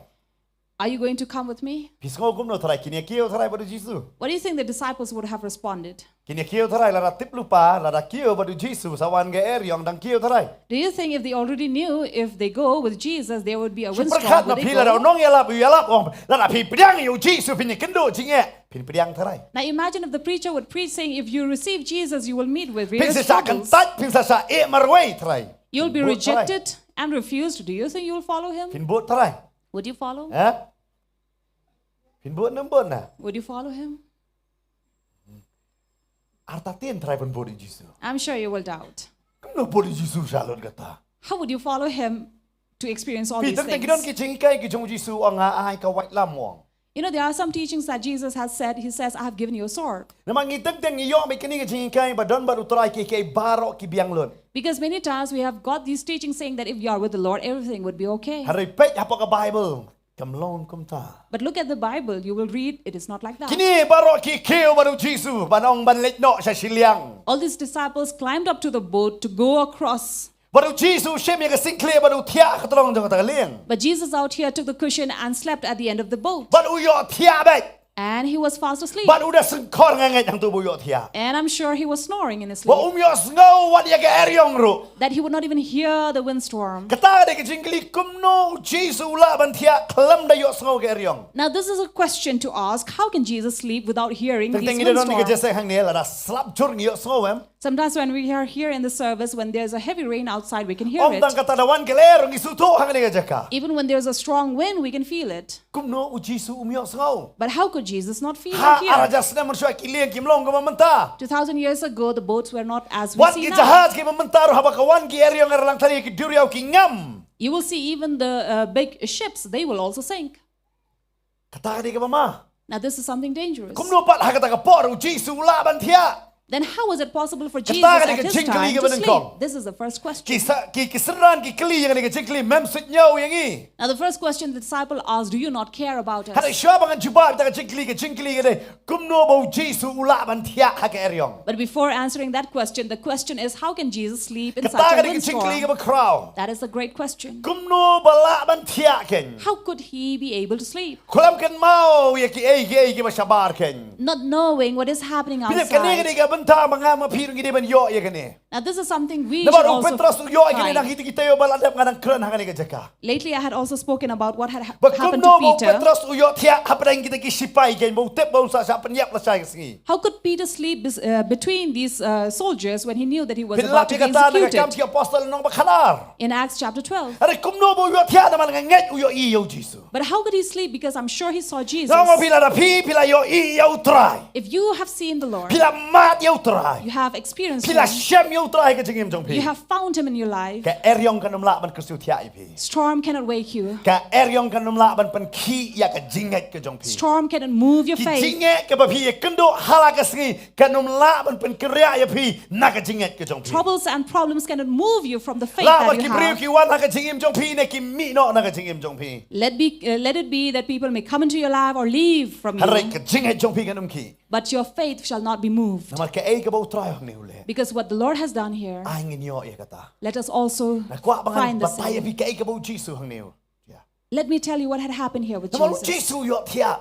Are you going to come with me? Phi sngew kumno tharai, kin ïa kiew tharai bad u Jisu? What do you think the disciples would have responded? Kin ïa kiew tharai, lada tip lypa, lada kiew bad u Jisu, sa wan ka eriong, dang kiew tharai. Do you think if they already knew if they go with Jesus, there would be a Shu windstorm? pyrkhat na Would they phi, lada u go? nongïalap u ïalap, u ong, lada phi pdiang ïa u Jisu phin ïakynduh jingeh, phin pdiang tharai. Now imagine if the preacher would preach saying, "If you receive Jesus, you will meet with real Phin sa shah struggles." kyntait, phin sa shah ïeh marwei tharai. You'll be Bud tharai. Rejected and refused. Do you think you'll follow him? Phin bud tharai. Would you follow? Eh? Phin bud ne em bud ne? Would you follow him? Artatien tharai ban bud ïa u Jisu. I'm sure you will doubt. Kumno bud ïa u Jisu sha lut kata? How would you follow him to experience all Phi, these teng teng ki things? don ki jinghikai ki jong u Jisu, u ong, nga ai ka waitlam, u ong. You know, there are some teachings that Jesus has said. He says, "I have given you a sword." Namar ngi teng teng ngi ïoh bad kine ki jinghikai ba don bad u Trai, ki hikai baroh ki biang lut. Because many times we have got these teachings saying that if you are with the Lord, everything would be okay. Hynrei peit hapoh ka Bible, kam long kumta. But look at the Bible, you will read it is not like that. Kine baroh ki kiew bad u Jisu ban ong ban leit noh sha shiliang. All these disciples climbed up to the boat to go across. Bad u Jisu u shim ïa ka singkhlieh bad u thiah ha ka tnong jong kata ka lieng. But Jesus out here took the cushion and slept at the end of the boat. Bad u ïohthiah beit. And he was fast asleep. Bad u da sngewkhor ngeit hangto ba u ïohthiah. And I'm sure he was snoring in his Ba sleep. um ïohsngew wat ïa ka eriong ruh. That he would not even hear the windstorm. Kata ka dei ka jingkylli, kumno u Jisu u lah ban thiah khlem da ïohsngew ka eriong. Now, this is a question to ask. How can Jesus sleep without hearing Teng teng these ngi da don ïa ka windstorms? jingïaseng hangne, lada slap jhur ngi ïohsngew em. Sometimes when we are here in the service, when there's a heavy rain outside, we can hear Ym it. tang kata, da wan ka lyer ruh ngi sngewthuh hangne ka jaka. Even when there's a strong wind, we can feel it. Kumno u Jisu um ïohsngew? But how could Jesus not feel Ha, it here? ar hajar snem mynshwa ki lieng kim long kumba mynta. Two thousand years ago, the boats were not as we Wat see ki now. jahaj ki mynta ruh, haba ka wan ki eriong ar lang tali ki duriaw ki ngam. You will see even the uh, big ships, they will also sink. Kata ka dei kaba ma. Now, this is something dangerous. Kumno pat ha kata ka por u Jisu u lah ban thiah? Then, how was it possible for Jesus Kata ka dei at ka his jingkylli time ka to ba nyngkong. Sleep? This is the first Ki, question. sa, ki, ki synran ki kylli ïa kane ka jingkylli, mem suidñiew ïa ngi? Now, the first question the disciple asked, "Do you not care about us?" Hynrei shuwa ba ngan jubab ïa kata ka jingkylli, ka jingkylli ka dei, kumno ba u Jisu u lah ban thiah ha ka eriong? But before answering that question, the question is, how can Jesus sleep in Kata such ka a dei ka jingkylli ka windstorm? Bakhraw. That is a great question. Kumno ba lah ban thiah kein? How could he be able to sleep? Khlem kynmaw ïa kiei kiei kiba shabar kein. Not knowing what is happening Phi tip, kane ka outside. dei ka bynta ba nga ma phi ruh ngi dei ban ïoh ïa kane. Now, this is something we Namar should u also Petros u ïoh ïa kane, find. Nang hi te kita ïoh ba la dep nga dang kren ha kane ka jaka. Lately, I had also spoken about what had ha- Ba happened kumno to ba u Peter. Petros u ïoh thiah hapdeng kita ki sipai kein, ba u tip ba un sa shah pynïap lashai ka sngi. How could Peter sleep bes- uh, between these uh, soldiers when he knew that he was Pynlap about to ïa be kata na ka kam executed? ki apostol, lynnong ba khatar. In Acts chapter twelve. Hynrei kumno ba u ïoh thiah, namar nga ngeit u ïohi ïa u Jisu. But how could he sleep? Because I'm sure he saw Jesus. Nga ong ïa phi, lada phi, phi la ïohi ïa u Trai, If you have seen the Lord, phi la mad ïa u Trai, you have experienced phi la him, shem ïa u Trai ha ka jingim jong phi, you have found him in your life, ka eriong kan ym lah ban kyrsiew thiah ïa phi. Storm cannot wake you. Ka eriong kan ym lah ban pynkhih ïa ka jingngeit ka jong phi. Storm cannot move your Ki faith. jingngeit kiba phi ïakynduh ha la ka sngi kan ym lah ban pynkynriah ïa phi na ka jingngeit ka jong phi. Troubles and problems cannot move you from the faith Lah that bad you ki briew have. Ki wan ha ka jingim jong phi ne ki mih noh na ka jingim jong phi. Let be, uh, let it be that people may come into your life or leave from you, Hynrei ka jingngeit jong phi kan ym khih. But your faith shall not be moved. Namar kaei kaba u Trai hangne u leh, Because what the Lord has done here, ai ngin ïoh ïa kata. Let us also Nga kwah ba ngan find the batai ïa same. Phi kaei kaba u Jisu hangne u. Yeah. Let me tell you what had happened here with Namar u Jesus. Jisu u ïoh thiah.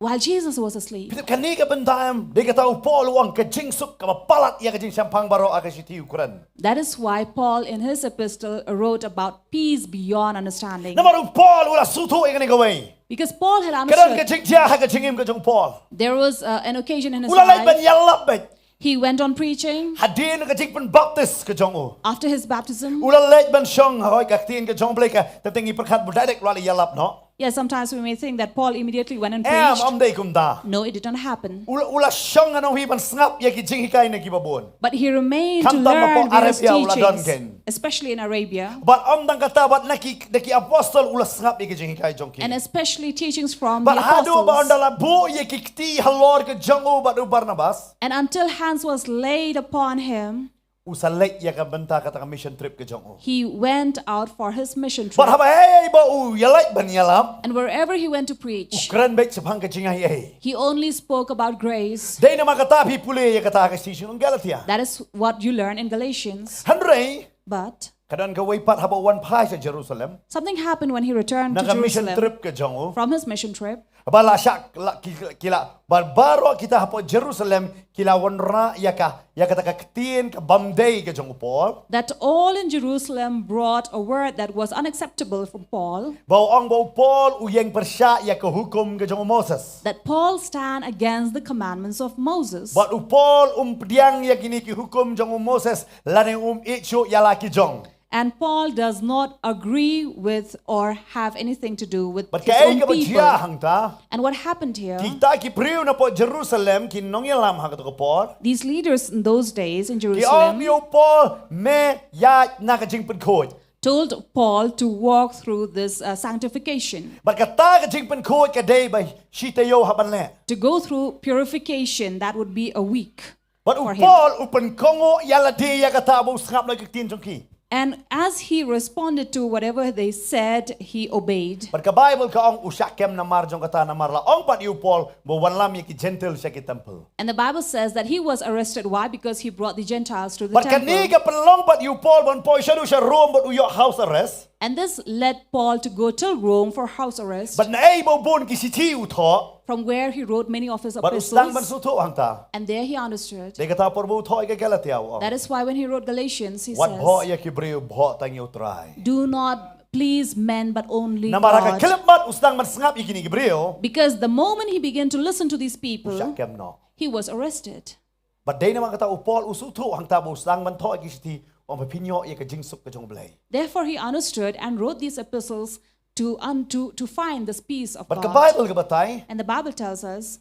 While Jesus was asleep, Phi tip, kane ka bynta em, dei kata u Paul u ong ka jingsuk kaba palat ïa ka jingshemphang baroh ha ka shithi u Korinth. That is why Paul in his epistle wrote about peace beyond understanding. Namar u Paul u la sngewthuh ïa kane kawei. Because Paul had Ka don ka understood. Jingthiah ha ka jingim ka jong u Paul. There was uh, an occasion in his U la leit ban life. ïalap beit. He went on preaching Hadien ka jingpynbaptis ka jong u. After his baptism. U la leit ban shong ha ka ktien ka jong U Blei, ka teng teng ngi pyrkhat ba u direct u la ïalap noh. Yes, sometimes we may think that Paul immediately went and Em, preached. ym dei kumta. No, it did not happen. U la, u la shong, nga ong ïa phi, ban sngap ïa ki jinghikai na kiba bun. But he remained to Khamtam hapoh learn various Arabia u la don teachings, kein. Especially in Arabia, Bad ym tang kata, bad na ki, na ki apostol u la sngap ïa ki jinghikai jong ki. And especially teachings from Bad the haduh ba ynda apostles. La buh ïa ki kti halor ka jong u bad u Barnabas. And until hands was laid upon him, U sa leit ïa ka bynta kata ka mission trip ka jong u. He went out for his mission trip. Bad haba ei ba u ïaleit ban ïalap, And wherever he went to u preach, kren beit shaphang ka jingai ei. He only spoke about grace. Dei namar kata phi pule ïa kata ha ka station Galatia. That is what you learn in Galatians. Hynrei, But ka don kawei pat haba u wan phai sha Jerusalem, something happened when he returned na to ka mission Jerusalem trip ka jong u. From his mission trip. Ba la shah, la, ki, ki la, ba baroh kita hapoh Jerusalem ki la wanrah ïa ka, ïa kata ka ktien ka bym dei ka jong u Paul. That all in Jerusalem brought a word that was unacceptable from Paul. Ba u ong ba u Paul u ïeng pyrshah ïa ka hukum ka jong u Moses. That Paul stand against the commandments of Moses. Bad u Paul um pdiang ïa kine ki hukum jong u Moses, lane um ïeit shuh ïa la ki jong. And Paul does not agree with or have anything to do with Bad his kaei own kaba people. Jia hangta, And what happened here? Kita ki briew napoh Jerusalem, ki nongïalam ha kato ka por, These leaders in those days in ki ong Jerusalem ïa u Paul, me ïaid na ka jingpynkhuid. Told Paul to walk through this uh, sanctification. Bad kata ka jingpynkhuid ka dei ba shi taïew hap ban leh. To go through purification, that would be a week. Bad u For him. Paul u pynkohnguh ïa lade ïa kata ba u sngap noh ïa ka ktien jong ki. And as he responded to whatever they said, he obeyed. Bad ka Baibl ka ong u shah kem namar jong kata, namar la ong pat ïa u Paul ba u wanlam ïa ki Gentile sha ki temple. And the Bible says that he was arrested. Why? Because he brought the Gentiles to the Bad kane temple. Ka pynlong pat ïa u Paul ban poi shaduh sha Rome bad u ïoh house arrest. And this led Paul to go till Rome for house arrest, Bad naei ba bun ki shithi u thoh. From where he wrote many of his Bad u sdang ban epistles. Sngewthuh hangta. And there he understood. Dei kata por ba u thoh ïa ka Galatia u ong. That is why when he wrote Galatians, he Wat bhoh says, ïa ki briew, bhoh tang ïa u Trai. Do not please men, but only Namar ha ka God. khyllipmat u sdang ban sngap ïa kine ki briew. Because the moment he began to listen to these U people, shah kem noh. He was arrested. Bad dei namar kata u Paul u sngewthuh hangta ba u sdang ban thoh ïa ki shithi, u ong ba phin ïoh ïa ka jingsuk ka jong u Blei. Therefore, he understood and wrote these epistles to, unto, to find this peace of Bad ka God. Baibl ka batai. And the Bible tells us,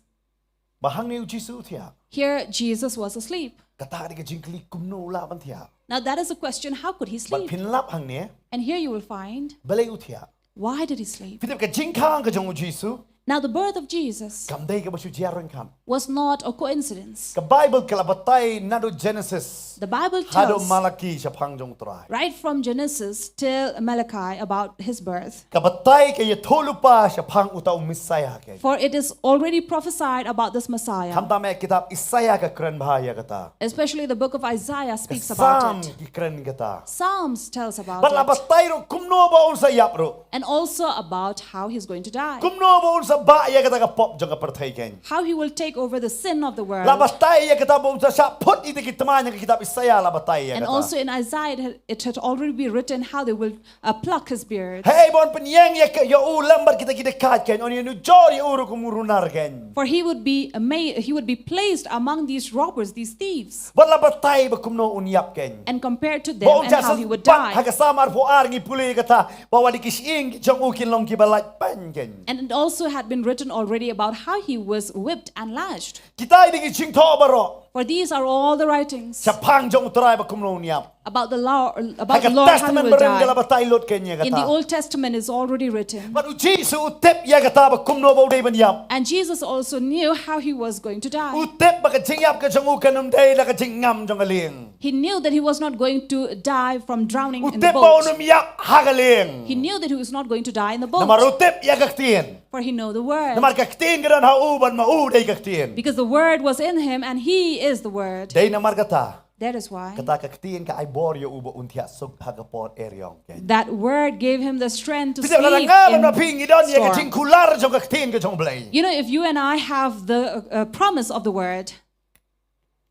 Ba hangne u Jisu u thiah. Here Jesus was asleep. Kata ka dei ka jingkylli, kumno u lah ban thiah. Now, that is a question, how could he Bad sleep? Phin lap hangne. And here you will find, Balei u thiah. Why did he sleep? Phi tip ka jingkhang ka jong u Jisu. Now, the birth of Jesus kam dei kaba shu jia ryngkat. Was not a coincidence. Ka Bible ka la batai naduh Genesis The Bible haduh tells, Malaki shaphang jong U Trai. Right from Genesis till Malachi, about his birth. Ka batai ka ïathuhlypa shaphang uta u Messiah kein. For it is already prophesied about this Messiah. Khamtam eh kitab Isaiah ka kren bha ïa kata. Especially the book of Isaiah speaks about Psalm it. Ki kren kata. Psalms tells about Bad la it. Batai ruh kumno ba un sa ïap ruh. And also about how he's going to die. Kumno ba un sa bah ïa kata ka pop jong ka pyrthei kein. How he will take over the sin of the world. La batai ïa kata ba un sa shah phut ïa kita ki tymmen ha ka kitab Isaiah la batai ïa kata. And also in Isaiah, it had, it had already been written how they will uh, pluck his beard. Hei ba un pynïeng ïa ka ïa u lem bad kita ki dykait kein, un ïanujor ïa u ruh kum u runar kein. For he would be ama- he would be placed among these robbers, these thieves. Bad la batai ba kumno un ïap kein. And compared to Ba them un and jia how sa he would bat ha die. ka Psalm arphew ar ngi pule kata ba wat ïa ki shyieng ki jong u ki long kiba lait pain kein. And it also had been written already about how he was whipped and lashed. Kita ïa ki jingthoh baroh. For these are all the writings Shaphang jong U Trai ba kumno un ïap. About the law, Ha about ka the Lord, how he Testament will barim ka la die. Batai lut kein ïa kata. In the Old Testament is already written. Bad u Jisu u tip ïa kata ba kumno ba u dei ban ïap. And Jesus also knew how he was going to die. U tip ba ka jingïap ka jong u kan ym dei la ka jingngam jong ka lieng. He knew that he was not going to die from drowning U in the tip ba un boat. ym ïap ha ka lieng. He knew that he was not going to die in the Namar boat. U tip ïa ka ktien. For he knew the word. Namar ka ktien ka don ha u bad ma u dei ka ktien. Because the word was in him and he is the word. Dei namar kata. That is why. Kata ka ktien ka ai bor ïa u ba un thiah suk ha ka por eriong kein. That word gave him the strength to Phi tip lada sleep nga bad in ma phi ngi don ïa ka storm. jingkular jong ka ktien ka jong U Blei. You know, if you and I have the uh, promise of the word,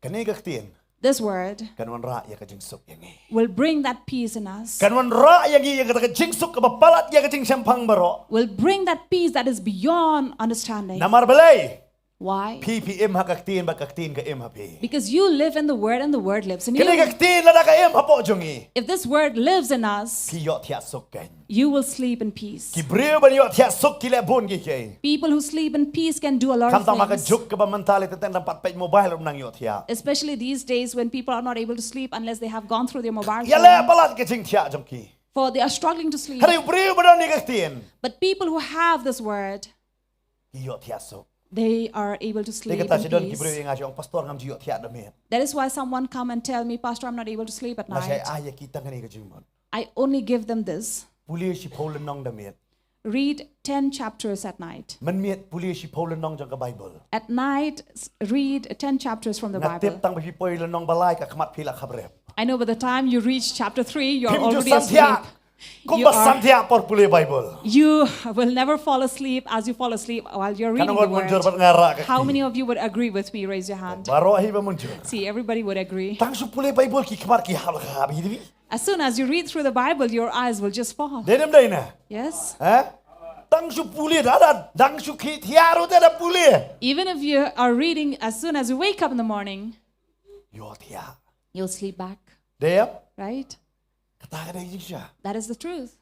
Kane ka ktien this word kan wanrah ïa ka jingsuk ïa ngi. Will bring that peace in us. Kan wanrah ïa ngi ïa kata ka jingsuk kaba palat ïa ka jingshemphang baroh. Will bring that peace that is beyond understanding. Namar balei? Why? Phi phi im ha ka ktien bad ka ktien ka im ha phi. Because you live in the word and the word lives in Kane ka you. ktien lada ka im hapoh jong ngi. If this word lives in us, Phi ïohthiah suk kein. You will sleep in peace. Ki briew ban ïohthiah suk ki leh bun kiei kiei. People who sleep in peace can do a lot of Khamtam ha ka things. Juk kaba mynta lei teng teng pat peit mobile ruh ym nang ïohthiah. Especially these days when people are not able to sleep unless they have gone through their mobile Ïaleh phone. Palat ka jingthiah jong ki. For they are struggling to sleep. Hynrei u briew ba don ïa ka ktien. But people who have this word, Ki ïohthiah suk. They are able to sleep Te kata in shi don ki briew peace. Nga ong, Pastor, ngam ju ïohthiah da miet. That is why someone come and tell me, "Pastor, I'm not able to sleep at Nga shai night. Ai ïa ki tang kane ka jingmut. I only give them this. Pule shiphew lynnong da miet. Read ten chapters at night. Mynmiet pule shiphew lynnong jong ka Bible. At night, s- read ten chapters from the Nga tip Bible." Tang ba phi poi lynnong ba lai ka khmat phi la khabrep. I know by the time you reach chapter three, you're Phim ju already samthiah. Asleep. Kum You ba are- samthiah por pule Bible. You will never fall asleep as you fall asleep while you're Kan reading ngan the mynjur bad word. nga rah ka How kti. Many of you would agree with me? Raise your hand. Baroh hi ba mynjur. See, everybody would agree. Tang shu pule Bible ki khmat ki hap hap hi. As soon as you read through the Bible, your eyes will just fall. Dei ne ym dei ne? Yes? Eh? Tang shu pule da da. Tang shu ki thiaru da da pule. Even if you are reading, as soon as you wake up in the morning, Ïohthiah. You'll sleep back, Dei ïa? Right? Kata ka dei jingshisha. That is the truth.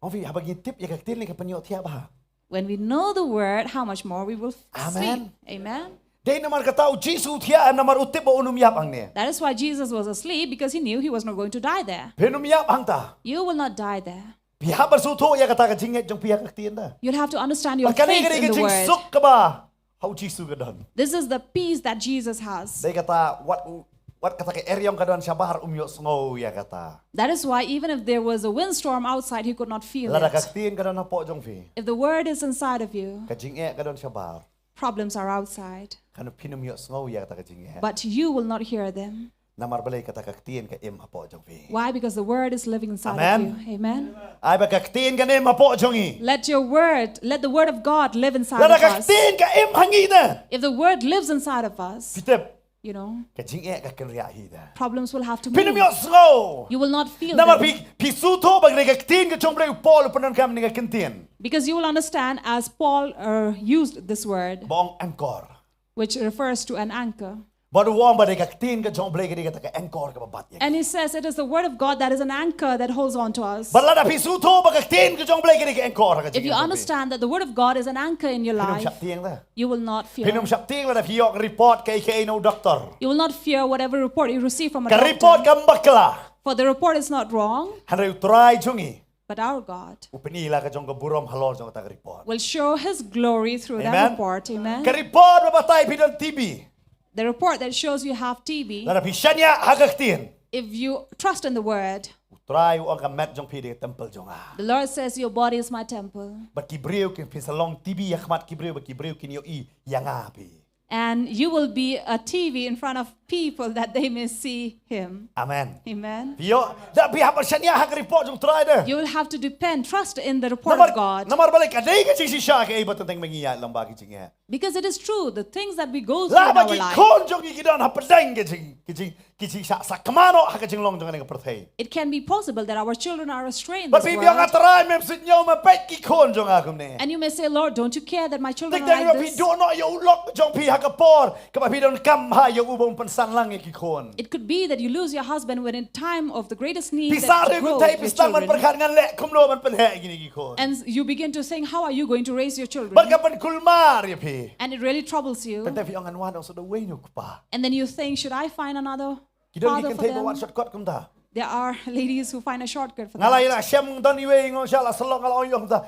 Ong phi haba ngi tip ïa ka ktien lei ka pynïohthiah bha. When we know the word, how much more we will f- Amen. Sleep. Amen. Dei namar kata u Jisu u thiah namar u tip ba un ym ïap hangne. That is why Jesus was asleep, because he knew he was not going to die there. Phin ym ïap hangta. You will not die there. Phi hap ban sngewthuh ïa kata ka jingngeit jong phi ha ka ktien da. You'll have to understand your Bad kane faith ka dei in ka the word. Jingsuk kaba ha u Jisu ka don. This is the peace that Jesus has. Dei kata wat u wat kata ka eriong ka don shabar um ïohsngew ïa kata. That is why even if there was a windstorm outside, he could not feel Lada ka it. Ktien ka don hapoh jong phi. If the word is inside of you, Ka jingeh ka don shabar. Problems are outside. Kan phin ym ïohsngew ïa kata ka jingeh. But you will not hear them. Namar balei kata ka Ktien ka im hapoh jong phi. Why? Because the word is living inside Amen. Of you. Amen. Ai ba ka Ktien ka im hapoh jong ngi. Let your word, let the word of God live inside Lada of ka us. Ktien ka im ha ngi da. If the word lives inside of us, Phi tip. You know, ka jingeh ka kynriah hi da. Problems will have to Phin ym move. Ïohsngew. You will not feel Namar them. Phi phi sngewthuh ba ka Ktien ka jong u Blei u Paul u pyndonkam ïa ka ktien. Because you will understand, as Paul uh, used this word, Ba ong anchor. Which refers to an anchor. Ba u ong ba dei ka Ktien ka jong u Blei ka dei kata ka anchor kaba bat ïa ngi. And he says it is the word of God that is an anchor that holds on to us. Bad lada phi sngewthuh ba ka Ktien ka jong u Blei ka dei ka anchor ha ka jingeh jong phi. If you understand that the word of God is an anchor in your life, Phin ym shah tieng da. You will not fear. Phin ym shah tieng lada phi ïoh ka report kaei kaei na u doctor. You will not fear whatever report you receive from a Ka doctor. Report kam bakla. For the report is not wrong. Hynrei u Trai jong ngi. But our God u pyni la ka jong ka burom halor jong kata ka report. Will show his glory through that Amen. Report. Amen. Ka report ba batai phi don T B. The report that shows you have T B, Lada phi shaniah ha ka ktien, if you trust in the word, U Trai u ong ka met jong phi dei ka temple jong nga. The Lord says, "Your body is my temple." Bad ki briew kin, phi sa long T B ha khmat ki briew, bad ki briew kin ïohi ïa nga phi. And you will be a T V in front of people that they may see him. Amen. Amen. Phi ïoh, da phi hap ban shaniah ha ka report jong U Trai de. You will have to depend, trust in the report Namar, of God. Namar balei ka dei ka jingshisha kaei ba teng teng ba ngi ïaid lynba ki jingeh. Because it is true, the things that we go through La in ba our ki life. Khun jong ngi ki don hapdeng ka jing, ka jing, ka jingshisha, sa kmano ha ka jinglong jong kane ka pyrthei. It can be possible that our children are astray in Bad this phi biang, world. U Trai, mem sngewthuh, mem peit ki khun jong nga kumne. And you may say, "Lord, don't you care that my children Teng are teng like ruh phi this?" Duh noh ïa u lok jong phi ha ka por kaba phi donkam ha ïa u ba un pynsan lang ïa ki khun. It could be that you lose your husband when in time of the greatest need Pisa that re you grow kuntai your pistang man children. Pyrkhat ngan leh kumno ban pynheh ïa kine ki khun. And you begin to think, "How are you going to raise your children?" Bad ka pynkulmar ïa phi. And it really troubles you. Teng teng phi ong ngan wan ong sa da uwei u kpa. And then you think, "Should I find another Ki don ki father for kynthei ba wad them?" shortcut kumta. There are ladies who find a shortcut for Nga la ïa that. la shem don iwei ngong sha la salong nga la ong ïa kumta.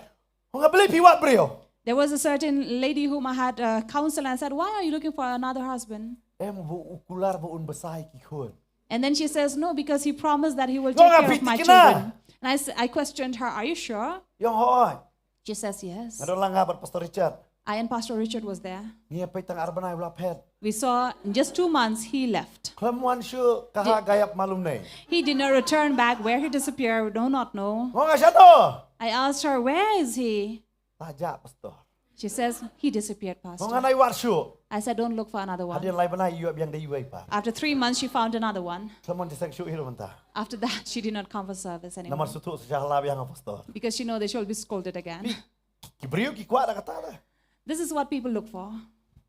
Ong nga balei phi wad briew. There was a certain lady whom I had uh, counseled and I said, "Why are you looking for another husband?" Em ba u kular ba un bsa ïa ki khun. And then she says, "No, because he promised that he will Ngong take nga care of phi my tikna. Children." And I, s- I questioned her, "Are you sure?" Ïa ong hooid. She says, "Yes." Nga don lang nga bad Pastor Richard. I and Pastor Richard was there. Ngi ïa peit tang ar bnai u la phet. We saw in just two months he left. Khlem wan shuh ka ha gayab malum nei. He did not return back. Where he disappeared, we do not know. Ngong nga shano. I asked her, "Where is he?" Ta jah Pastor. She says, "He disappeared, Pastor." Ngong nga nai wad shuh. I said, "Don't look for another one." Hadien lai bnai ïoh biang da iwei pat. After three months, she found another one. Khlem wan jingïaseng shuh hi ruh mynta. After that, she did not come for service anymore. Namar sngewthuh sa sha la biang ha Pastor. Because she know that she will be scolded again. Ki briew ki kwah da kata da. This is what people look for.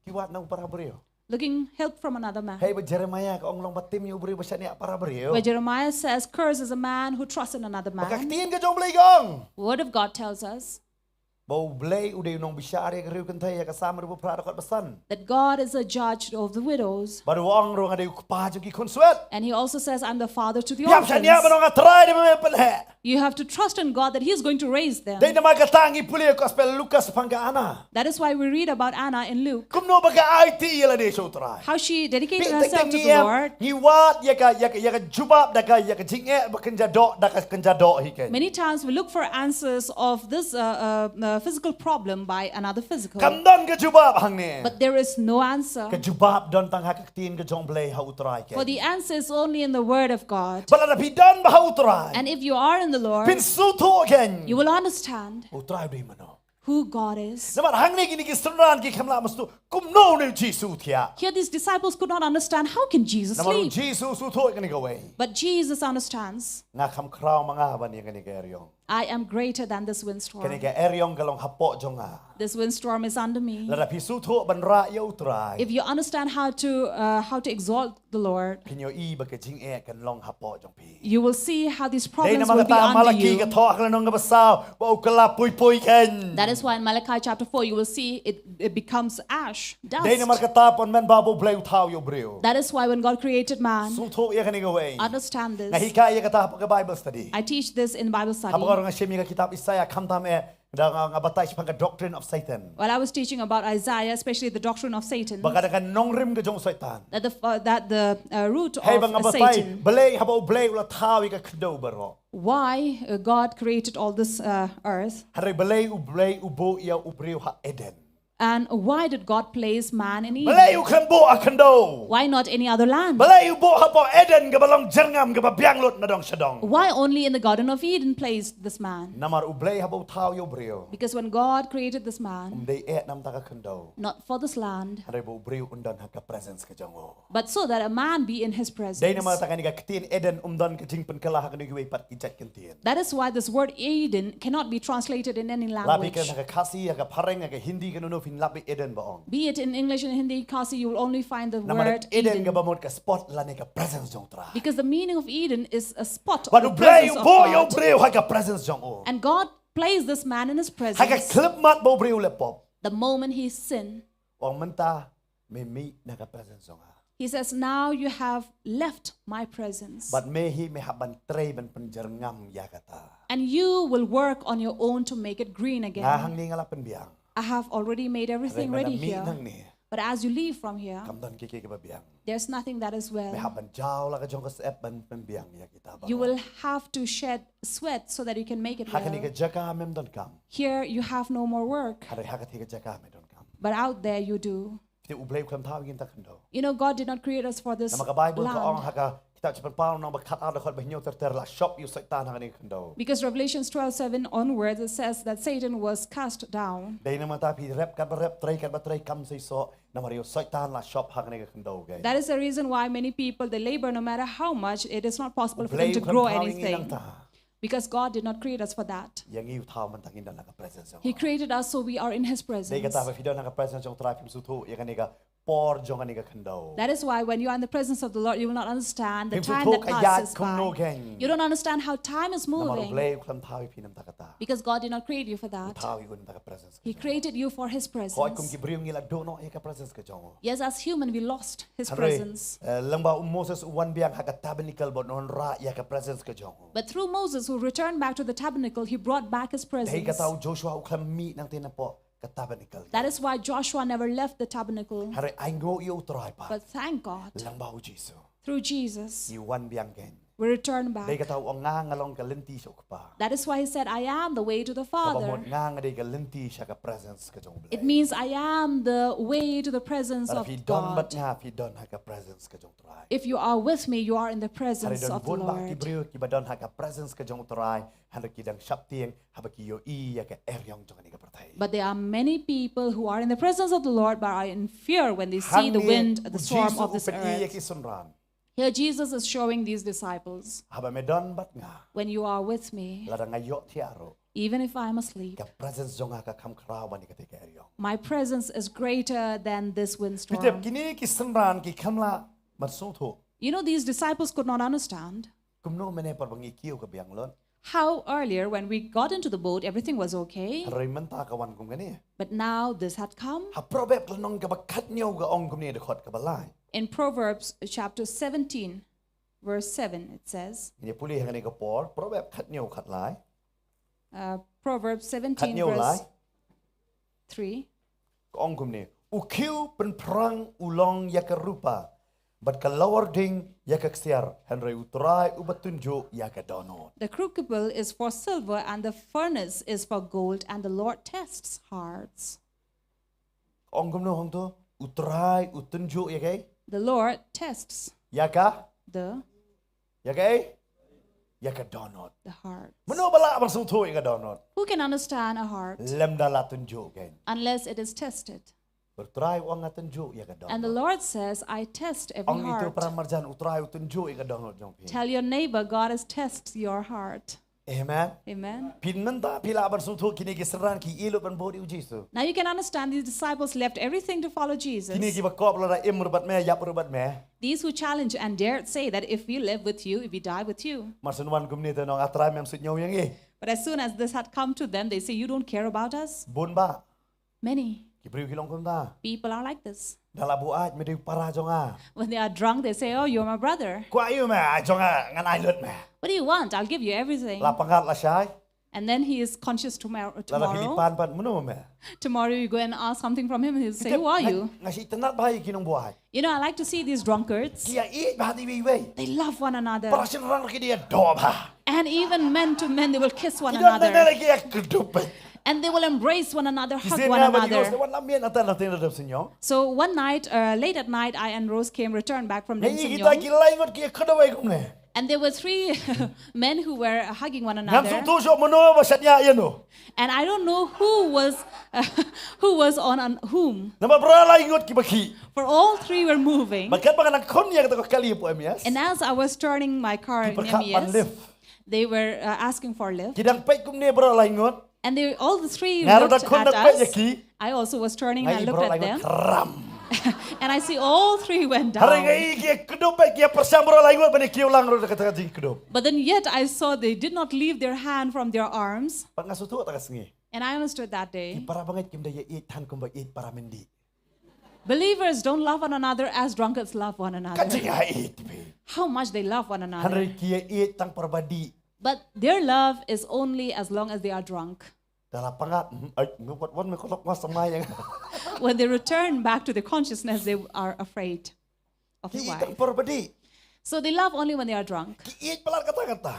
Ki wad na u para briew. Looking help from another man. Hei ba Jeremiah ka ong long ba tim ïa u briew ba shaniah para briew. Where Jeremiah says, "Curse is a man who trusts in another Ba ka man." ktien ka jong u Blei ka ong. Word of God tells us Ba u Blei u dei u nongbishar ïa ka riew kynthei ha ka Salm hynriew phra dkhot ba san. that God is a judge of the widows. Bad u ong ruh nga dei u kpa jong ki khun swet. And he also says, "I'm the father to the Ïap shaniah ba orphans." ong nga Trai dei ba me pynheh. You have to trust in God that he is going to raise them. Dei namar kata ngi pule ïa ka gospel Lukas pang ka Anna. That is why we read about Anna in Luke. Kumno ba ka aiti ïa lade sha u Trai. How she dedicated Phi herself teng to ngi the ïa, Lord. Ngi wad ïa ka, ïa ka, ïa ka jubab da ka, ïa ka jingeh ba kynja doh, da ka kynja doh hi kein. Many times we look for answers of this uh, uh, uh, physical problem by another physical. Kam don ka jubab hangne. But there is no answer. Ka jubab don tang ha ka ktien ka jong u Blei ha u Trai kein. For the answer is only in the word of God. Bad lada phi don bha ha u Trai. And if you are in the Lord, Phin sngewthuh kein. You will understand U Trai u dei mano. Who God is. Namar hangne kine ki synran ki khlem lah ban sngewthuh kumno une u Jisu u thiah. Here, these disciples could not understand, "How can Jesus Namar u sleep?" Jisu u sngewthuh ïa kane kawei. But Jesus understands. Nga kham khraw ma nga ban ïa kane ka eriong. "I am greater than this Kane windstorm. ka eriong ka long hapoh jong nga. This windstorm is under me." Lada phi sngewthuh ban rah ïa u Trai. If you understand how to uh, how to exalt the Lord, Phin ïohi ba ka jingeh kan long hapoh jong phi. You will see how these Dei problems namar will be kata under Malaki you. ka thoh ka lynnong kaba saw ba u kylla pui pui kein. That is why in Malachi chapter four you will see it, it becomes ash, dust. Dei namar kata pynban ba u Blei u thaw ïa u briew. That is why when God created man, Sngewthuh ïa kane kawei. Understand this. Nga hikai ïa kata ha ka Bible study. I teach this in Bible study. Haba nga ong shim ïa ka kitab Isaiah khamtam eh da nga, nga batai shaphang ka doctrine of Satan. While I was teaching about Isaiah, especially the doctrine of Satan, Ba ka da ka nongrim ka jong Satan. That the uh, that the uh, root Hei ba of nga uh, batai Satan. Balei haba u Blei u la thaw ïa ka khyndew baroh. Why uh, God created all this uh, earth? Hynrei balei u Blei u buh ïa u briew ha Eden. And why did God place man in Eden? Balei u khlem buh ha khyndew. Why not any other land? Balei u buh hapoh Eden kaba long jyrngam kaba biang lut na dong sha dong. Why only in the Garden of Eden placed this man? Namar u Blei haba u thaw ïa u briew. Because when God created this man, Um dei eh namar ka khyndew. Not for this land, Hynrei ba u briew un don ha ka presence ka jong u. But so that a man be in his presence. Dei namar kata kane ka ktien Eden um don ka jingpynkylla ha kano kiwei pat ki jait kyntien. That is why this word Eden cannot be translated in any La phi language. kren ha ka Khasi, ha ka Phareng, ha ka Hindi, kano kano phin lap beit Eden ba ong. Be it in English and Hindi, Khasi, you will only find the Namar word Eden Eden. Kaba mut ka spot lane ka presence jong u Trai. Because the meaning of Eden is a spot Bad of u the Blei presence u of buh ïa u God. Briew ha ka presence jong u. And God placed this man in his Ha ka presence. Khyllipmat ba u Briew u leh pop. The moment he sinned, Ong mynta me mih na ka presence jong nga. He says, "Now you have left my presence. Bad me hi me hap ban trei ban pynjyrngam ïa kata. And you will work on your own to make it green again." Nga hangne nga la pynbiang. I have already made everything Hynrei mynta ready mih here. Nangne. But as you leave from here, Kam don kiei kiei kiba biang. there's nothing that is Me well. hap ban jaw la ka jong ka syep ban pynbiang ïa kita baroh. You will have to shed sweat so that you can make it Ha kane ka well. jaka mem donkam. Here you have no more work, Hynrei ha kata ka jaka me donkam. but out there you do. Te U Blei u khlem thaw ïa ngi na ka khyndew. You know, God did not create us for this Namar ka Baibl ka ong land. ha ka kitab Shiphew Paul nong ba khat ar da khot ba hynñiew ter ter la shop ïa u Soitan ha kane ka khyndew. Because Revelation twelve seven onwards, it says that Satan was cast down. Dei namar ta phi rep kat ba rep, trei kat ba trei, kam seisoh, namar ïa u Soitan la shop ha kane ka khyndew, okay? That is the reason why many people, they labor no matter how much, it is not possible for Blei them to u khlem grow thaw ïa ngi anything. Nangta. Because God did not create us for that. Ïa ngi u thaw mynta ngin don ha ka presence jong. He created us so we are in His Dei presence. kata ba phi don ha ka presence jong U Trai phim sngewthuh ïa kane ka por jong kane ka khyndew. That is why when you are in the presence of the Lord, you will not understand the Phim time sngewthuh that ka ïaid passes kumno by. keng. You don't understand how time is Namar U moving Blei u khlem thaw ïa phi namar kata. Because God did not create you for U that. thaw ïa u namar ka presence. He created you for His Hooid, kum presence. ki briew ngi la duh noh ïa ka presence ka jong u. Yes, as human, we lost His Hynrei, presence. eh, lyngba u Moses u wan biang ha ka tabernacle ban wanrah ïa ka presence ka jong u. But through Moses, who returned back to the tabernacle, he brought back His Dei kata presence. u Joshua u khlem mih nangta napoh ka tabernacle. That is why Joshua never left the tabernacle. Hynrei ainguh ïa U Trai pat. But thank God, Lyngba u Jisu. through Jesus, Ngi wan biang keng. we return Dei back. kata u ong nga nga long ka lynti sha u Kpa. That is why He said, "I am the way to the Kaba Father." mut nga nga dei ka lynti sha ka presence ka jong U Blei. It means, "I am the way to the presence Lada of phi don bad God." nga phi don ha ka presence ka jong U Trai. If you are with me, you are in the Hynrei presence don of the bun bah ki Lord. briew kiba don ha ka presence ka jong U Trai, hynrei ki dang shaptieng haba ki ïohi ïa ka eriong jong kane ka pyrthei. But there are many people who are in the presence of the Lord but are in fear when they see the Hangne wind, the u storm Jisu of u this pyni ïa earth. ki synran. Here Jesus is showing these disciples, Haba me don bad nga. "When you are with me, Lada nga ïohthiah ruh. even if I am asleep, Ka presence jong nga ka kham khraw ban ïa kata ka eriong." my presence is greater than this Phi tip windstorm." kine ki synran ki kham lah ban sngewthuh. You know, these disciples could not understand Kumno mynne por ba ngi kiew ka biang lut. how earlier when we got into the boat, everything was okay. Hynrei mynta ka wan kum kane. But now this had come. Ha Proverb ka lynnong kaba khathynñiew ka ong kumne, dkhot kaba lai. In Proverbs chapter seventeen, verse seven, it says, Ngin ïa pule ha kane ka por, Proverb khathynñiew khatlai. uh, Proverbs seventeen, Khathynñiew lai. verse three. Ka ong kumne, u khiew pynphrang u long ïa ka rupa, bad ka lawar ding ïa ka ksiar, hynrei U Trai uba tynjuh ïa ka dohnud. The crucible is for silver and the furnace is for gold, and the Lord tests hearts. Ka ong kumno hangto, U Trai u tynjuh ïa kaei? The Lord tests Ïa ka? the Ïa kaei? Ïa ka dohnud. the heart. Mano ba lah ban sngewthuh ïa ka dohnud? Who can understand a heart Lymda la tynjuh keng. unless it is tested? U Trai u ong nga tynjuh ïa ka dohnud. And the Lord says, "I test every Ong ïa uto u heart." para marjan, U Trai u tynjuh ïa ka dohnud jong phi. Tell your neighbor, "God is tests your heart." Amen. Amen. Phin mynta phi lah ban sngewthuh kine ki synran ki ïeh lut ban bud ïa U Jisu. Now you can understand these disciples left everything to follow Jesus. Kine kiba kop lada im ruh bad me, ïap ruh bad me. These who challenge and dared say that, "If we live with you, if we die with you." Mar shu wan kumne te u ong, "A Trai, mem suidñiew ïa ngi." But as soon as this had come to them, they say, "You don't care about us." Bun bah. Many Ki briew ki long kumta. people are like this. Da la buaid, me dei u para jong nga. When they are drunk, they say, "Oh, you're my brother. Kwah aiu me, ai jong nga, ngan ai lut me. What do you want? I'll give you everything." La pyngngad lashai. And then he is conscious tomorrow. Lada phi leit Tomorrow, pan pat, mano me? tomorrow you go and ask something from him, he'll say, "Who are you?" Nga, nga shu itynnad bha ïa ki nongbuaid. You know, I like to see these drunkards. Ki ïaieit bha iwei iwei. They love one another. Para shynrang ruh ki dei ïa doh bha. And even men to men, they will kiss one Ki don another. ne ne ki ïakdup. And they will embrace one another, Ki hug sien one nga bad i another. Rose wan lam ïa na tan na tin da dep sñiaw. So one night, uh, late at night, I and Rose came, returned back from Ngi Dengsamyong. Kita ki lai ngut ki khadawai kumne. And there were three men who were hugging one Ngam another. Sngewthuh shuh mano ba shad ñiah ïa no. And I don't know who was who was on, on whom. Namar ba lai ngut kiba khih. For all three were moving. Bad katba nga nang khun ïa kata ka kali hapoh M E S. And as I was turning my car Ki in pyrkhat ban M E S, lift. They were uh, asking for lift. Ki dang peit kumne ba lai ngut. And they, all the three Nga ruh looked da khun at da peit ïa us. ki. I also was turning Nga and I i ba looked lai at ngut them. Kram. And I see all three went Hynrei nga down. i ki kdup bad ki ïa pyrshang ba lai ngut ban ïa kiew lang ruh da kata ka jingkdup. But then yet I saw they did not leave their hand from their arms. Bad nga sngewthuh ta ka sngi. And I understood that Ki day. para bangeit kim da ïaieit than kumba ïeit para myndi. Believers don't love one another as drunkards love one another. Ka jingïaieit phi. How much they love one another. Hynrei ki ïaieit tang para ba dih. But their love is only as long as they are drunk. Da la pyngngad, mm, ai, ngi wat wan me kolok mas samai yang. When they return back to their consciousness, they are afraid of their wife. Ki ïaieit tang para ba dih. So they love only when they are drunk. Ki ïaieit palat katta katta.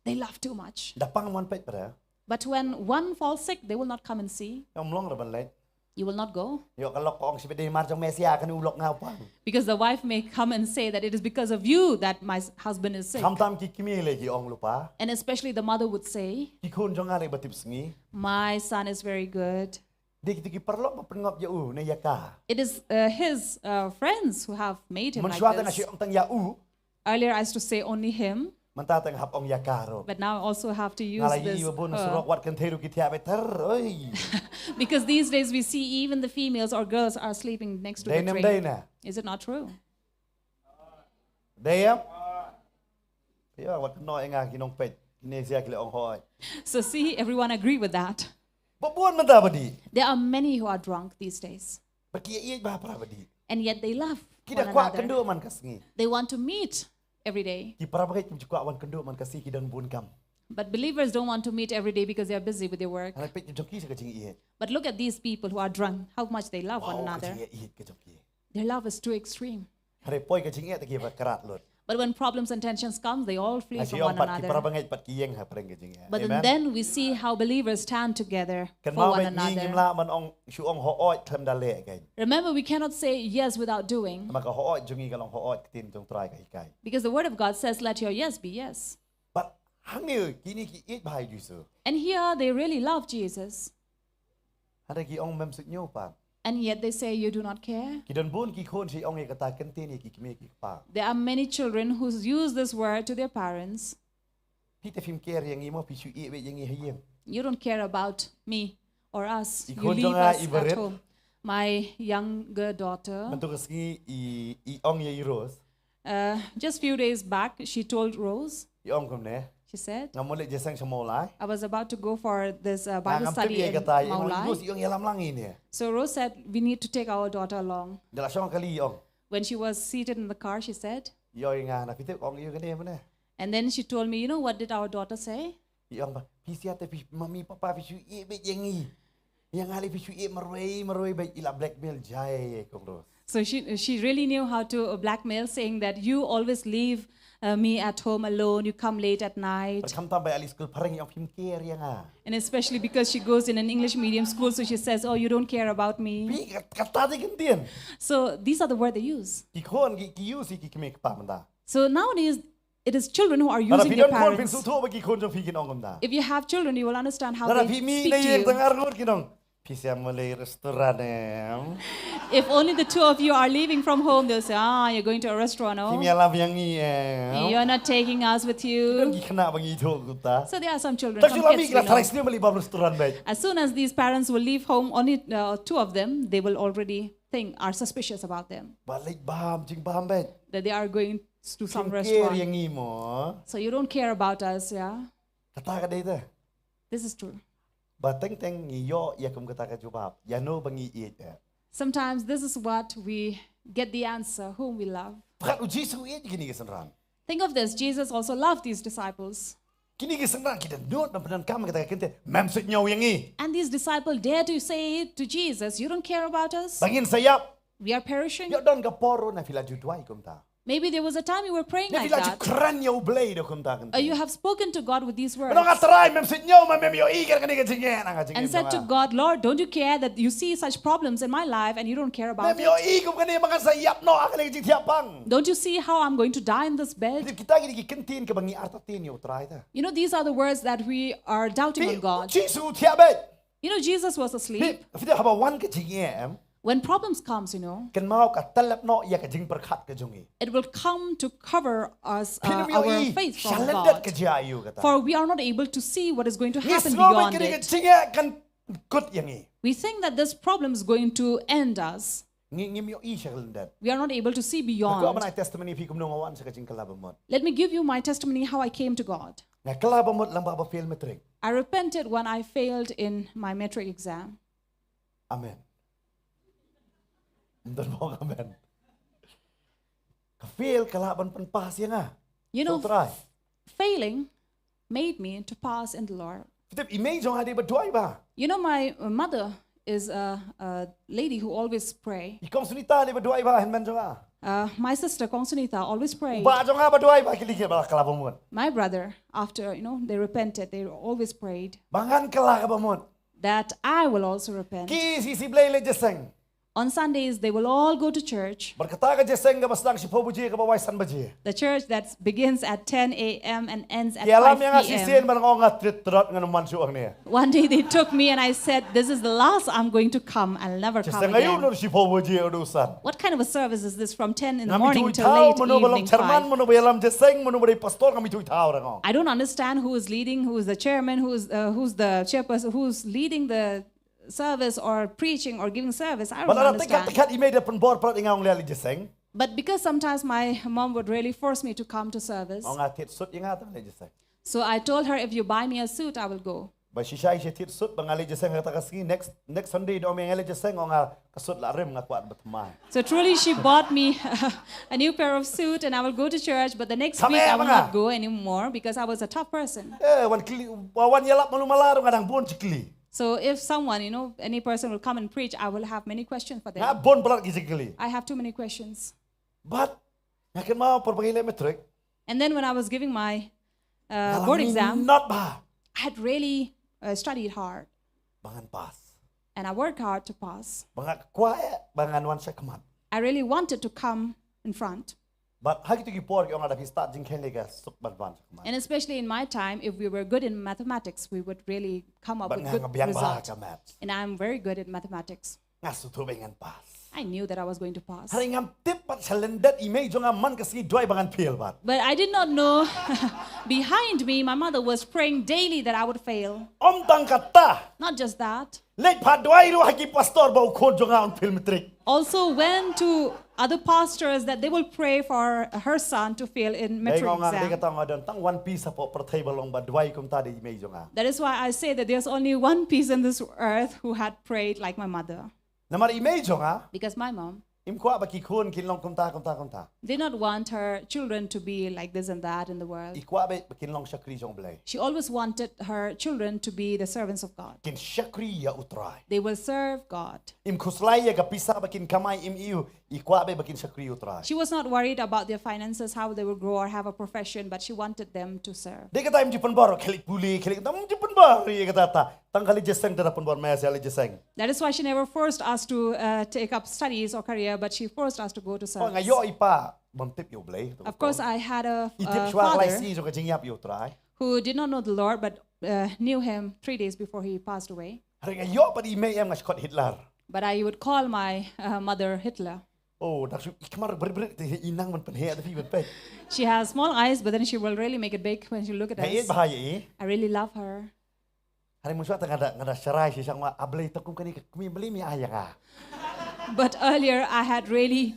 They love too much. Da pang mon peit para. But when one falls sick, they will not come and see. Ym long ruh ban leit. You will not go. Ïoh ka lok ka ong shi ba dei mar jong me sha kane u lok nga u pang. Because the wife may come and say that it is because of you that my s- husband is sick. Khamtam ki kmie lei ki ong lypa. And especially the mother would say, Ki khun jong nga lei ba tipsngi. My son is very good. Dei kito ki paralok ba pynngop ïa u ne ïa ka. It is uh, his uh, friends who have made him like this. Mynshwa te nga shu ong tang ïa u. Earlier I used to say only him. Mynta te nga hap ong ïa ka ruh. But now I also have to use this her. Nga la ïohi ba bun surok wat kynthei ruh ki thiah beit ter, oi. Because these days we see even the females or girls are sleeping next to the train. Dei ne ym dei na? Is it not true? Dei em? Ïa, wat kynnoh ïa nga ki nongpeit. Kine sha ki la ong hooid. So see, everyone agree with that. Ba bun mynta ba dih. There are many who are drunk these days. Ba ki ïaieit bha para ba dih. And yet they love one another. Ki da kwah kynduh man ka sngi. They want to meet every day. Ki para bangeit kim ju kwah wan kynduh man ka sngi, ki don bun kam. But believers don't want to meet every day because they are busy with their work. Hynrei peit jong ki sha ka jingïaieit. But look at these people who are drunk, how much they love one another. Wow, ka jingïaieit ka jong ki. Their love is too extreme. Hynrei poi ka jingeh te ki ba krat lut. But when problems and tensions comes, they all flee from one another. Nga shu ong pat ki para bangeit pat ki ïeng ha pyrshah ka jingeh. Amen. But then, then we see how believers stand together for one another. Kynmaw ba ngi ngim lah ban ong shu ong hooid khlem da leh kein. Remember, we cannot say yes without doing. Namar ka hooid jong ngi ka long hooid, ka ktien jong Trai ka hikai. Because the word of God says, "Let your yes be yes." But hangne kine ki ïeit bha ïa u Jisu. And here they really love Jesus. Hynrei ki ong mem suidñiew pat. And yet they say, "You do not care." Ki don bun ki khun shu ong ïa kata ka ktien ïa ki kmie ki kpa. There are many children who use this word to their parents. Phi te phim care ïa ngi mo, phi shu ïeh beit ïa ngi ha ïing. "You don't care about me or us. You leave us at home." I khun jong nga i barit. My younger daughter. Mynta ka sngi i, i ong ïa i Rose. Uh, just few days back, she told Rose. I ong kumne. She said, Ngam leit jingïaseng sha Mawlai. "I was about to go for this uh, Bible study in Mawlai." Nga ngam tip ïa kata, i ong i Rose, i ong ïalam lang ine. So Rose said, "We need to take our daughter along." Da la shong ha kali i ong. When she was seated in the car, she said, I ong ïa nga, na phi tip ong ïa kane mane. And then she told me, "You know what did our daughter say?" I ong ba, phi sha te phi, mummy, papa, phi shu ïeh beit ïa ngi. Ïa nga lei phi shu ïeh marwei, marwei beit, i la blackmail jai ïa i kong Rose. So she, she really knew how to uh, blackmail, saying that, "You always leave uh, me at home alone, you come late at night." Bad khamtam ba i la skul phareng i ong phim care ïa nga. And especially because she goes in an English medium school, so she says, "Oh, you don't care about me." Phi, kat-, kata te ka ktien. So these are the word they use. Ki khun ki, ki use ïa ki kmie ki kpa mynta. So nowadays, it is children who are using their parents. Lada phi don khun phin sngewthuh ba ki khun jong phi kin ong kumta. If you have children, you will understand how they speak to you. Lada phi mih na ïing tang arngut kin ong, phi sha Malay restaurant em. If only the two of you are leaving from home, they'll say, "Ah, you're going to a restaurant, oh? Phim ïalam ïa ngi em. You're not taking us with you." Ki don ki khynnah ba ngi ithuh kumta. So there are some children, some kids we know. Tang shu la mih ki la tharai sniew ba leit bam restaurant beit. As soon as these parents will leave home, only uh, two of them, they will already think, are suspicious about them. Ba leit bam, jingbam beit. That they are going to some restaurant. Phim care ïa ngi mo. So you don't care about us, yeah? Kata ka dei te. This is true. Ba teng teng ngi ïoh ïa kum kata ka jubab. Ïano ba ngi ïeit eh. Sometimes this is what we get the answer, whom we love. Pyrkhat u Jisu u ïeit kine ki synran. Think of this, Jesus also loved these disciples. Kine ki synran ki da nud ban pyndonkam kata ka ktien, mem suidñiew ïa ngi. And these disciples dare to say to Jesus, "You don't care about us? Ba ngin sa ïap. We are perishing." Ïoh don ka por ruh na phi la ju duwai kumta. Maybe there was a time you were praying like that. Na phi la ju kren ïa U Blei da kumta ka ktien. Uh, you have spoken to God with these words. Ba ong, Trai, mem suidñiew, mem ïohi ïa kane ka jingeh, na ka jingeh. And said to God, "Lord, don't you care that you see such problems in my life and you don't care about it? Mem ïohi kum kane ba ngan sa ïap noh ha kane ka jingthiah pang? Don't you see how I'm going to die in this bed?" Kita kine ki ktien kiba ngi artatien ïa U Trai te. You know, these are the words that we are doubting on God. Phi, Jisu u thiah beit. You know, Jesus was asleep. Phi, phi te haba wan ka jingeh em. When problems comes, you know, kynmaw ka tyllep noh ïa ka jingpyrkhat ka jong ngi. It will come to cover us, uh, our faith from God. Phin ym ïohi shalyndet ka jia ïa u kata. For we are not able to see what is going to happen beyond it. Ngi sngew beit kane ka jingeh kan kut ïa ngi. We think that this problem is going to end us. Ngi, ngim ïohi shalyndet. We are not able to see beyond. Nga kwah ban ai testimony ïa phi kumno nga wan sha ka jingkylla bamut. Let me give you my testimony how I came to God. Nga kylla bamut lyngba ba fail matric. I repented when I failed in my matric exam. Amen. Don mo ka men. Ka fail ka lah ban pynpass ïa nga. You know, Sngewthuh. Failing made me to pass in the Lord. Tip i mei jong nga dei ba duwai ba. You know, my mother is a, a lady who always pray. I Kong Sunita dei ba duwai ba hynmen jong nga. Uh, my sister Kong Sunita always prayed. Ba jong nga ba duwai ba ki li ki ba ka la ba mut. My brother, after, you know, they repented, they always prayed. Ba ngan ka la ka ba mut. That I will also repent. Ki shi shi Blei leit jingïaseng. On Sundays, they will all go to church. Bad kata ka jingïaseng ka ba sdang shiphew baje ka ba wai san baje. The church that begins at ten a m and ends at five p m. Ki ïalam ïa nga shisien ba nga ong nga trit trot ngan ym wan shuh hangne. One day they took me and I said, "This is the last I'm going to come. I'll never come again." Jingïaseng aïu na shiphew baje haduh san. What kind of a service is this from ten in the morning till late evening five? Ngam ithuh i thaw mano ba long chairman, mano ba ïalam jingïaseng, mano ba dei pastor, ngam ithuh i thaw, nga ong. I don't understand who is leading, who is the chairman, who is, uh, who's the chairperson, who's leading the service or preaching or giving service. I don't understand. Bad lada teng kat teng kat i mei da pynbor palat ïa nga ong leit jingïaseng. But because sometimes my mom would really force me to come to service. Ong nga thied suit ïa nga te leit jingïaseng. So I told her, "If you buy me a suit, I will go." Ba shisha i thied suit ba nga leit jingïaseng kata ka sngi, next, next Sunday da ong nga leit jingïaseng ong nga ka suit la rim nga kwah ba thymmai. So truly she bought me a new pair of suit and I will go to church, but the next week I will not go anymore because I was a tough person. Eh, wan kylli, wa wan ïalap malu mala ruh nga dang bun shi kylli. So if someone, you know, any person will come and preach, I will have many questions for them. Nga bun palat ki jingkylli. I have too many questions. But nga kynmaw por ba ngi leh matric. And then when I was giving my, uh, board exam, nga la mih not bha. I had really, uh, studied hard. Ba ngan pass. And I worked hard to pass. Ba nga kwah ba ngan wan sha khmat. I really wanted to come in front. But ha kito ki por ki ong lada phi start jingkheiñ lei ka suk ban wan sha khmat. And especially in my time, if we were good in mathematics, we would really come up with good results. Bad nga nga biang bha ka maths. And I'm very good at mathematics. Nga sngewthuh ba ngan pass. I knew that I was going to pass. Hynrei ngam tip pat sha lyndet i mei jong nga man ka sngi duwai ba ngan fail pat. But I did not know behind me, my mother was praying daily that I would fail. Ym tang kata. Not just that. Leit pat duwai ruh ha ki pastor ba u khun jong nga un fail matric. Also went to other pastors that they will pray for her son to fail in matric exam. Dei nga ong nga dei kata nga don tang one piece hapoh pyrthei ba long ba duwai kumta da i mei jong nga. That is why I say that there's only one piece in this earth who had prayed like my mother. Namar i mei jong nga. Because my mom. Im kwah ba ki khun kin long kumta, kumta, kumta. Did not want her children to be like this and that in the world. I kwah ba, ba kin long shakri jong Blei. She always wanted her children to be the servants of God. Kin shakri ïa u Trai. They will serve God. Im khuslai ïa ka pisa ba kin kamai im ïoh, i kwah ba, ba kin shakri ïa u Trai. She was not worried about their finances, how they will grow or have a profession, but she wanted them to serve. Dei kata im ju pynbor khlieh pule, khlieh kata im ju pynbor ïa kata ta. Tang ka leit jingïaseng te da pynbor me sha leit jingïaseng. That is why she never forced us to, uh, take up studies or career, but she forced us to go to service. Oh, nga ïoh i pa bym tip ïa u Blei. Of course, I had a, a father who did not know the Lord, but, uh, knew him three days before he passed away. Hynrei nga ïoh pat i mei em nga shu khot Hitler. But I would call my, uh, mother Hitler. Oh, dak shu i khmar brit brit te i nang ban pynheh te phi ban peit. She has small eyes, but then she will really make it big when she look at us. Nga ïeit bha ïa i. I really love her. Hynrei mynshuwa te nga da, nga da sharai shisha nga ong, A Blei, to kum kane ka kmie balei me ai ïa nga? But earlier I had really,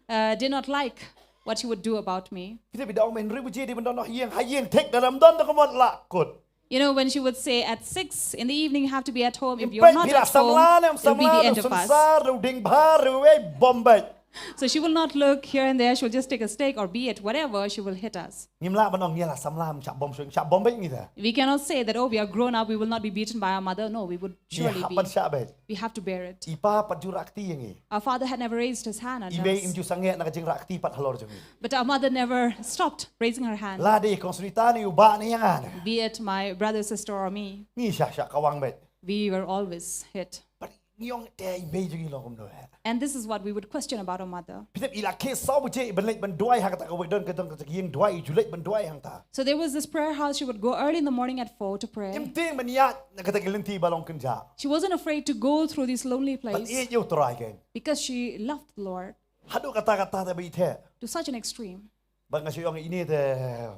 uh, did not like what she would do about me. Phi tip i da ong mynriew baje dei ban don ha ïing, ha ïing thik, lada ym don da ka mut la kut. You know, when she would say, "At six in the evening, you have to be at home. If you're not at home, it'll be the end of us." Im peit phi la samla ne ym samla, ruh synsar, ruh ding bha, ruh ei bom beit. So she will not look here and there. She will just take a stick or be it, whatever, she will hit us. Ngim lah ban ong ngi la samla, ym shah bom shuh, shah bom beit ngi te. We cannot say that, "Oh, we are grown up, we will not be beaten by our mother." No, we would surely be. Ngi hap ban shah beit. We have to bear it. I pa pat ju rah kti ïa ngi. Our father had never raised his hand on us. I mei im ju sangeh na ka jingrah kti pat halor jong ngi. But our mother never stopped raising her hand. La dei Kong Sunita ne u bah ne ïa nga ne. Be it my brother, sister, or me. Ngi shah shah kawang beit. We were always hit. But ngi ong te i mei jong ngi long kumno eh. And this is what we would question about our mother. Phi tip i la khie saw baje i ban leit ban duwai ha kata ka wei don ka don ka ïing duwai i ju leit ban duwai hangta. So there was this prayer house, she would go early in the morning at four to pray. Im tieng ban ïaid na kata ka lynti ba long kynjah. She wasn't afraid to go through this lonely place. Ban ïeit ïa u Trai kein. Because she loved the Lord. Haduh kata kata te ba i theh. To such an extreme. Ba nga shu ong ine te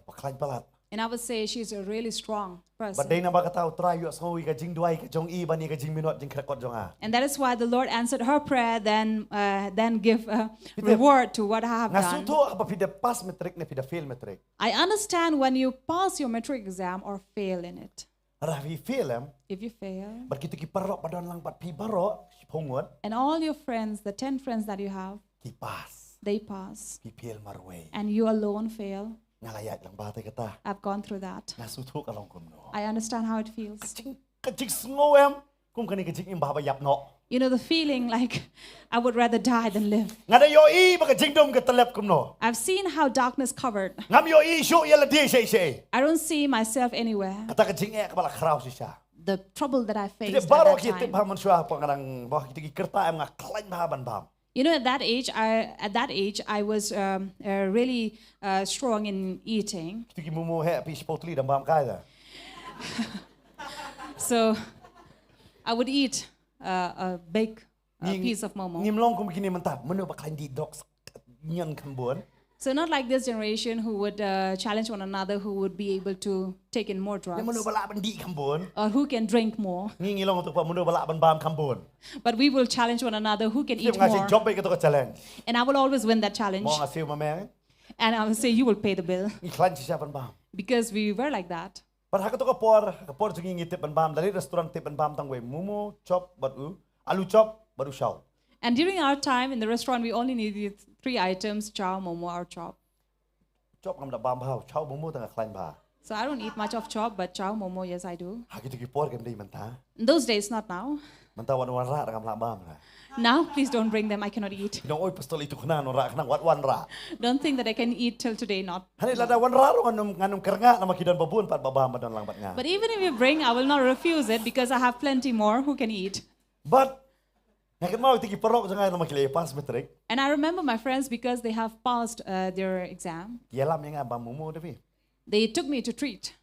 ba khlaiñ palat. And I would say she's a really strong person. Ba dei namar kata u Trai u ïohsngew ïa ka jingduwai ka jong i ban ïa ka jingminot jingkhrekot jong nga. And that is why the Lord answered her prayer, then, uh, then give a reward to what I have done. Phi tip, nga sngewthuh haba phi da pass matric ne phi da fail matric. I understand when you pass your matric exam or fail in it. Haba phi fail em. If you fail. Bad kito ki paralok ba don lang bad phi baroh, Phungut. And all your friends, the ten friends that you have, ki pass. They pass. Ki fail marwei. And you alone fail. Nga la ïaid lang bad kata. I've gone through that. Nga sngewthuh ka long kumno. I understand how it feels. Ka jing, ka jingsngew em kum kane ka jingim ba haba ïap noh. You know the feeling like I would rather die than live. Nga da ïohi ba ka jingdum ka tyllep kumno. I've seen how darkness covered. Ngam ïohi shuh ïa lade shisha. I don't see myself anywhere. Kata ka jingeh kaba la khraw shisha. The trouble that I faced at that time. Baroh ki tip ha mynshuwa ba nga dang, ba kito ki kyrta em nga khlaiñ bha ban bam. You know, at that age, I at that age I was um, uh, really uh, strong in eating. Kito ki momo heh phi shiphew tylli dang bam kai da. So I would eat uh, a big uh, piece of momo. Ngim long kum kine mynta, mano ba khlaiñ dih drok nion kham bun. So not like this generation who would uh, challenge one another, who would be able to take in more drugs. Mano ba lah ban dih kham bun. Or who can drink more. Ngi ngi long tu pa mano ba lah ban bam kham bun. But we will challenge one another who can eat more. Nga shi jop bad kato ka challenge. And I will always win that challenge. Mo nga siew ma me. And I will say, "You will pay the bill." Ngi khlaiñ shisha ban bam. Because we were like that. Bad ha kato ka por, ha ka por jong ngi ngi tip ban bam, da leit restaurant tip ban bam tang wei momo, chop bad u, alu chop bad u shaw. And during our time in the restaurant, we only needed three items, chow, momo, or chop. Chop ngam da bam bha, chow, momo tang nga khlaiñ bha. So I don't eat much of chop, but chow, momo, yes, I do. Ha kito ki por kam dei mynta. In those days, not now. Mynta wat wanrah ngam lah bam ra. Now, please don't bring them. I cannot eat. Nong oi pastor itu kena nong rah kena wat wanrah. Don't think that I can eat till today, not. Hane lada wanrah ruh ngan ym, ngan ym kyrngah namar ki don babun pat ba bam ba don lang bad nga. But even if you bring, I will not refuse it because I have plenty more who can eat. But nga kynmaw ïa ki paralok jong nga namar ki la pass matric. And I remember my friends because they have passed uh, their exam. Ki ïalam ïa nga bam momo da phi. They took me to treat.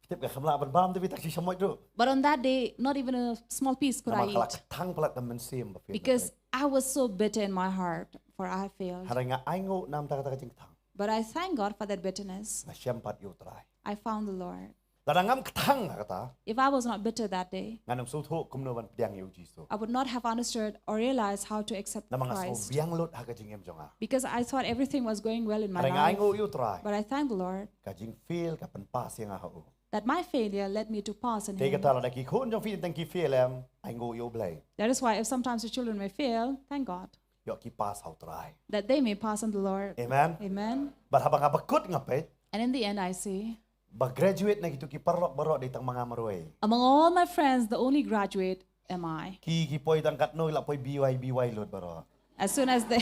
Tip ka kham lah ban bam da phi tak shi shamoit ruh. But on that day, not even a small piece could I eat. Namar ka la kthang palat ka mynsiem ba phi. Because I was so bitter in my heart, for I failed. Hynrei nga ainguh namar kata ka jingkthang. But I thank God for that bitterness. Nga shem pat ïa U Trai. I found the Lord. Lada ngam kthang ha kata. If I was not bitter that day, ngan ym sngewthuh kumno ban pdiang ïa U Jisu. I would not have understood or realized how to accept Christ. Namar nga sngew biang lut ha ka jingim jong nga. Because I thought everything was going well in my life. Hynrei nga ainguh ïa U Trai. But I thank the Lord. Ka jingfail ka pynpass ïa nga ha u. That my failure led me to pass in Him. Te kata lada ki khun jong phi tang ki fail em, ainguh ïa U Blei. That is why if sometimes your children may fail, thank God. Ïoh ki pass ha U Trai. That they may pass in the Lord. Amen. Amen. Bad haba nga bakut nga peit. And in the end, I see. Ba graduate na kito ki paralok baroh dei tang ma nga marwei. Among all my friends, the only graduate am I. Ki, ki poi tang katno la poi B Y, B Y lut baroh. As soon as they,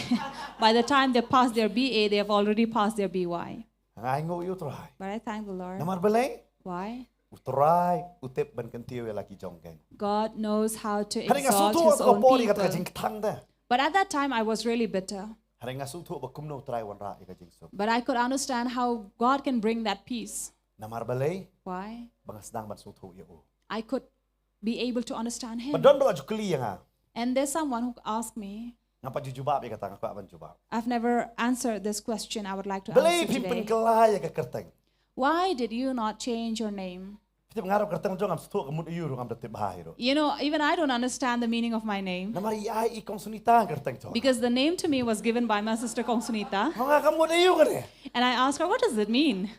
by the time they pass their B A, they have already passed their B Y. Nga ainguh ïa U Trai. But I thank the Lord. Namar balei? Why? U Trai u tip ban kyntiew ïa la ki jong keiñ. God knows how to exalt His own people. Hynrei nga sngewthuh ka por ïa kata ka jingkthang te. But at that time, I was really bitter. Hynrei nga sngewthuh ba kumno U Trai u wanrah ïa ka jingsuk. But I could understand how God can bring that peace. Namar balei? Why? Ba nga sdang ban sngewthuh ïa u. I could be able to understand Him. Ba don ba la ju kylli ïa nga. And there's someone who asked me, Ngam pat ju jubab ïa kata, nga kwah ban jubab. I've never answered this question. I would like to answer today. Balei phim pynkylla ïa ka kyrteng? Why did you not change your name? Phi tip nga ruh kyrteng jong nga ngam sngewthuh ka mut aïu ruh, ngam da tip bha hi ruh. You know, even I don't understand the meaning of my name. Namar i ai i Kong Sunita kyrteng jong nga. Because the name to me was given by my sister Kong Sunita. Nga ong ka mut aïu kane? And I asked her, "What does it mean?"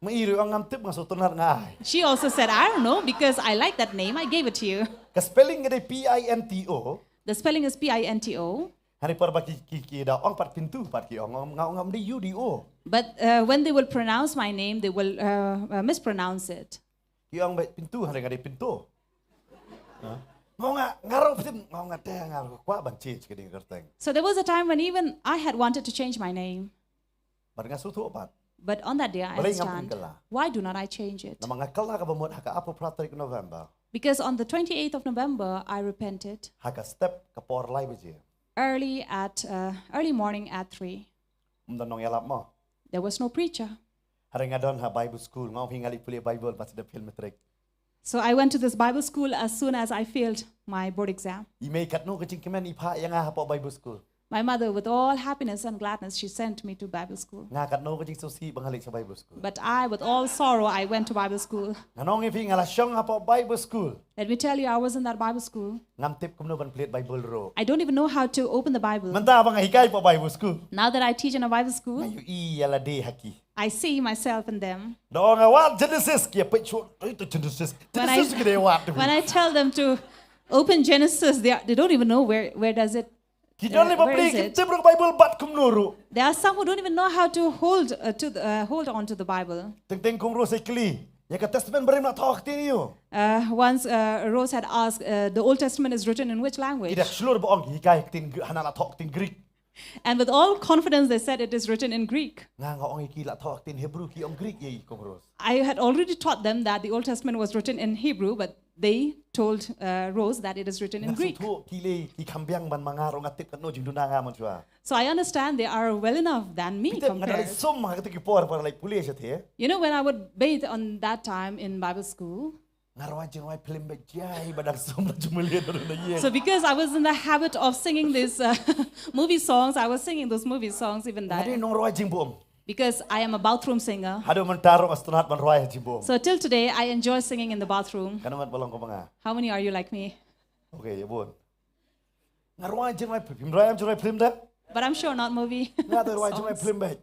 Ma i ruh i ong ngam tip, nga sngewtynnat nga ai. She also said, "I don't know, because I like that name, I gave it to you." Ka spelling ka dei P I N T O. The spelling is P I N T O. Hynrei por ba ki, ki, ki da ong pat Pinto pat ki ong, nga ong ngam dei U, dei O. But uh, when they will pronounce my name, they will uh, uh, mispronounce it. Ki ong ba Pinto, hynrei nga dei Pinto. Nga ong nga, nga ruh phi tip, nga ong nga te nga ruh kwah ban change ka dei ka kyrteng. So there was a time when even I had wanted to change my name. Bad nga sngewthuh pat. But on that day, I understand. Balei ngam pynkylla? Why do not I change it? Namar nga kylla kaba mut ha ka arphew phra tarik November. Because on the twenty-eighth of November, I repented. Ha ka step ka por lai baje. Early at, uh, early morning at three. Ym don nongïalap mo. There was no preacher. Hynrei nga don ha Bible school, nga ong phi nga leit pule Bible, bad sdang fail matric. So I went to this Bible school as soon as I failed my board exam. I mei katno ka jingkmen i phah ïa nga hapoh Bible school. My mother, with all happiness and gladness, she sent me to Bible school. Nga katno ka jingsngewsih ba nga leit sha Bible school. But I, with all sorrow, I went to Bible school. Ngan ong ïa phi, nga la shong hapoh Bible school. Let me tell you, I was in that Bible school. Ngam tip kumno ban plie Bible ruh. I don't even know how to open the Bible. Mynta ba nga hikai hapoh Bible school. Now that I teach in a Bible school, nga ïohi ïa lade ha ki. I see myself in them. Da ong nga wad Genesis, ki ïa peit shuh, oi to Genesis. Genesis ki dei wad. When I tell them to Open Genesis, they, are, they don't even know where, where does it. Ki don Uh, le ba where pli is kim it? tip ruh Bible bad kumno ruh. There are some who don't even know how to hold uh, to the, uh, hold on to the Bible. Teng teng kong Rose kli. Ya ka Testament barim la thoh ktien ïa u. Uh, once uh, Rose had asked, uh, the Old Testament is written in which language? Ida shlur ba ong ki hikai ktien Gr- hana la thoh ktien Greek. And with all confidence, they said it is written in Greek. Nga nga ong ïa ki la thoh ktien Hebrew, ki ong Greek ïa i kong Rose. I had already taught them that the Old Testament was written in Hebrew, but they told uh, Rose that it is written in Nga Greek. Sngewthuh ki le ki kham biang ban ma nga ruh nga tip katno jingduna nga mynshuwa. So I understand they are well enough than me Phi tip nga da lei compared. Sum ha katu ki por por lei pule sha the. You know, when I would bathe on that time in Bible school, Nga rwai jingrwai phlim bad jai ba dang sum la jumule na na ye. So because I was in the habit of singing these uh, movie songs, I was singing those movie songs even Nga dei then. Nongrwai jingbum. Because I am a bathroom singer. Haduh mynta ruh nga sngewtynnat ban rwai jingbum. So till today, I enjoy singing in the bathroom. Katno ngut ba long kum ma nga? How many are you like me? Okay, ïa bun. Nga rwai jingrwai phlim, rwai em jingrwai phlim da? But I'm sure not movie. Nga dei rwai jingrwai songs. Phlim bad.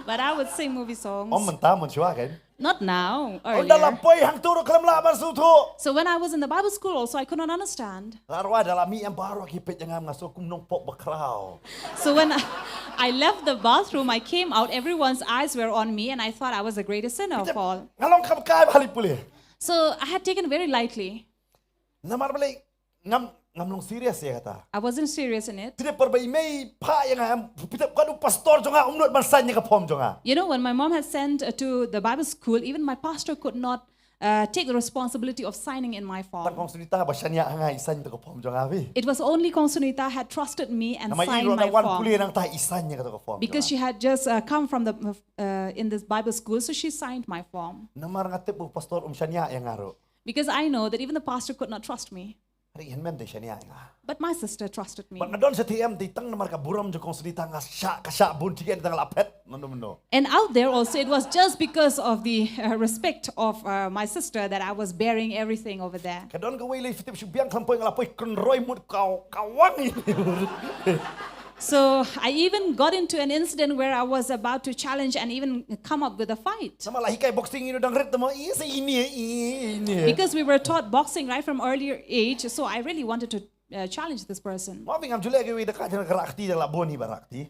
But I would sing movie songs. Ym mynta mynshuwa kan. Not now, Ynda la earlier. poi hangto ruh khlem lah ban sngewthuh. So when I was in the Bible school also, I could not understand. La rwai da la mih em baroh ki peit ïa nga, nga sngew kum nongpop bakhraw. So when I, I left the bathroom, I came out, everyone's eyes were on me, and I thought I was the greatest sinner of all. Nga long kham kai ba ha lei pule. So I had taken very lightly. Namar balei ngam ngam long serious ïa kata. I wasn't serious in it. Phi tip por ba i mei i phah ïa nga em, phi tip katu pastor jong nga um nud ban sign ïa ka form jong nga. You know, when my mom had sent uh, to the Bible school, even my pastor could not uh, take the responsibility of signing in my Tang form. Kong Sunita ba shaniah ha nga i sign ïa ka form jong nga phi. It was only Kong Sunita had trusted me and Namar i signed ruh my nang wan form. Pule nangta i sign ïa kata ka form. Because she had just uh, come from the uh, in this Bible school, so she signed my form. Namar nga tip ba u pastor um shaniah ïa nga ruh. Because I know that even the pastor could not trust me. Hynrei i hynmen te shaniah ïa nga. But my sister trusted me. Bad nga don shatei em, dei tang namar ka burom jong Kong Sunita nga shah ka shah bun, te ki dang la phet mynno mynno. And out there also, it was just because of the uh, respect of uh, my sister that I was bearing everything over there. Ka don kawei lei, phi tip, shu biang kham poi nga la poi kynroi mut ka ka wang i. So I even got into an incident where I was about to challenge and even come up with a fight. Namar la hikai boxing ïa u dang rit te mo, i sa i ni i ni. Because we were taught boxing right from earlier age, so I really wanted to uh, challenge this person. Mo phi, ngam ju leh kiwei de ka jong ka rah kti, la bun hi ba rah kti.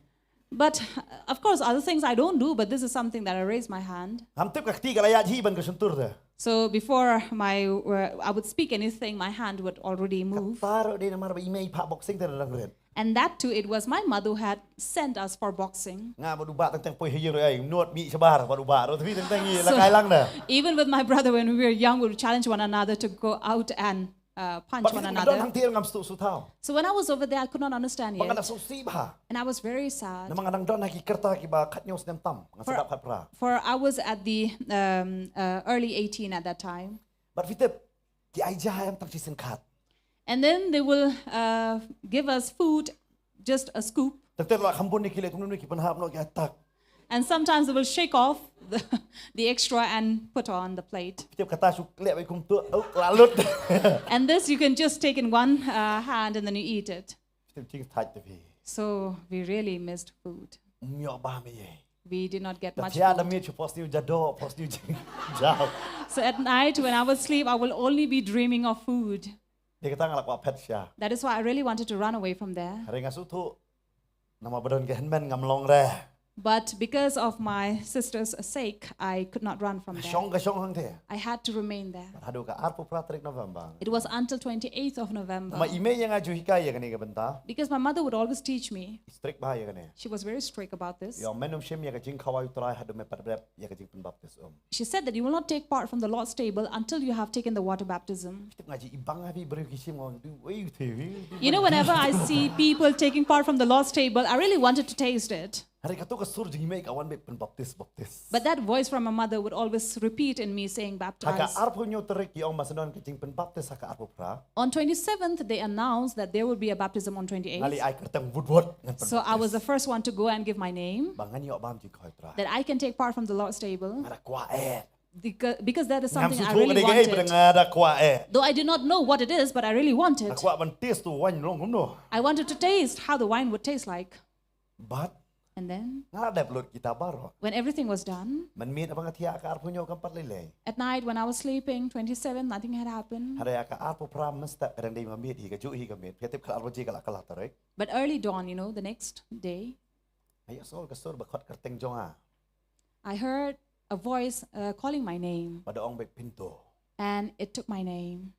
But uh, of course, other things I don't do, but this is something that I raise my hand. Ngam tip ka kti ka la ïaid hi ban ka shyntur te. So before my, uh, I would speak anything, my hand would already move. Kata ruh dei namar ba i mei i phah boxing te da dang rit. And that too, it was my mother who had sent us for boxing. Nga bad u bah teng teng poi ha ïing ruh, ai, nud mih shabar bad u bah ruh, te phi, teng teng i la So- kai lang da. Even with my brother, when we were young, we would challenge one another to go out and uh, punch Bad one phi, nga don another. hangtei ngam sngewthuh thaw. So when I was over there, I could not understand Bad nga da yet. Sngewsih bha. And I was very sad. Namar nga dang don ha ki kyrta kiba khatñiew snem tam, nga For, sdang khatphra. for I was at the um, uh, early eighteen at that time. Bad phi tip, ki ai ja em tang shisien khat. And then they will uh, give us food, just a scoop. Teng teng la kham bun ne ki leh kumno ne, ki pynhap noh ki ai tak. And sometimes they will shake off the, the extra and put on the plate. Phi tip, kata shu leh bad kumto, oh, la lut. And this, you can just take in one uh, hand and then you eat it. Phi tip, jingthait te phi. So we really missed food. Ym ïoh bam ei ei. We did not get Da much thiah da food. miet shu pos niu ja doh, pos niu jing jaw. So at night when I would sleep, I will only be dreaming of food. Dei kata nga la kwah phet sha. That is why I really wanted to run away from there. Hynrei nga sngewthuh, namar ba don ka hynmen ngam long re. But because of my sister's sake, I could not run from Ka there. shong, ka shong hangtei. I had to remain there. Bad haduh ka arphew phra tarik November. It was until twenty-eighth of November. Namar i mei ïa nga ju hikai ïa kane ka bynta. Because my mother would always teach me. Strict bha ïa kane. She was very strict about this. Ïa, men ym shim ïa ka jingkhawai U Trai haduh me pat bret ïa ka jingpynbaptis um. She said that you will not take part from the Lord's table until you have taken the water baptism. Tip nga ji, i bang ha phi briew ki shim, nga ong, "Duh, wei u the, wei u the." You know, whenever I see people taking part from the Lord's table, I really wanted to taste it. Hynrei kato ka sur jong i mei ka wan beit, pynbaptis, baptis. But that voice from my mother would always repeat in me saying, Ha ka "Baptize." arphew hynñiew tarik i ong ba sa don ka jingpynbaptis ha ka arphew phra. On twenty-seventh, they announced that there would be a baptism on Nga leh twenty-eighth. ai kyrteng wut wut ngan pynbaptis. So I was the first one to go and give my name, Ba ngan ïoh bam jingkhawai U Trai. that I can take part from the Lord's table. Nga da kwah eh. Because, because that is Ngam something I sngewthuh ka really dei kaei, bad wanted. nga da kwah eh. Though I did not know what it is, but I really wanted. Nga kwah ban taste u wine long kumno. I wanted to taste how the wine would taste like. Bad And then, Nga la dep lut kita baroh. When everything was done, Mynmiet haba nga thiah ka arphew hynñiew kam pat lei lei. At night when I was sleeping, twenty-seven, nothing had happened. Hynrei ha ka arphew phra mynstep ka dang dei ma miet hi, kajuh hi ka miet. Phi tip ka la arphew baje ka la kylla tarik. But early dawn, you know, the next day, Nga ïohsngew ka sur ba khot kyrteng jong nga. I heard a voice uh, calling my name, Ba da ong beit Pinto. And it took my name.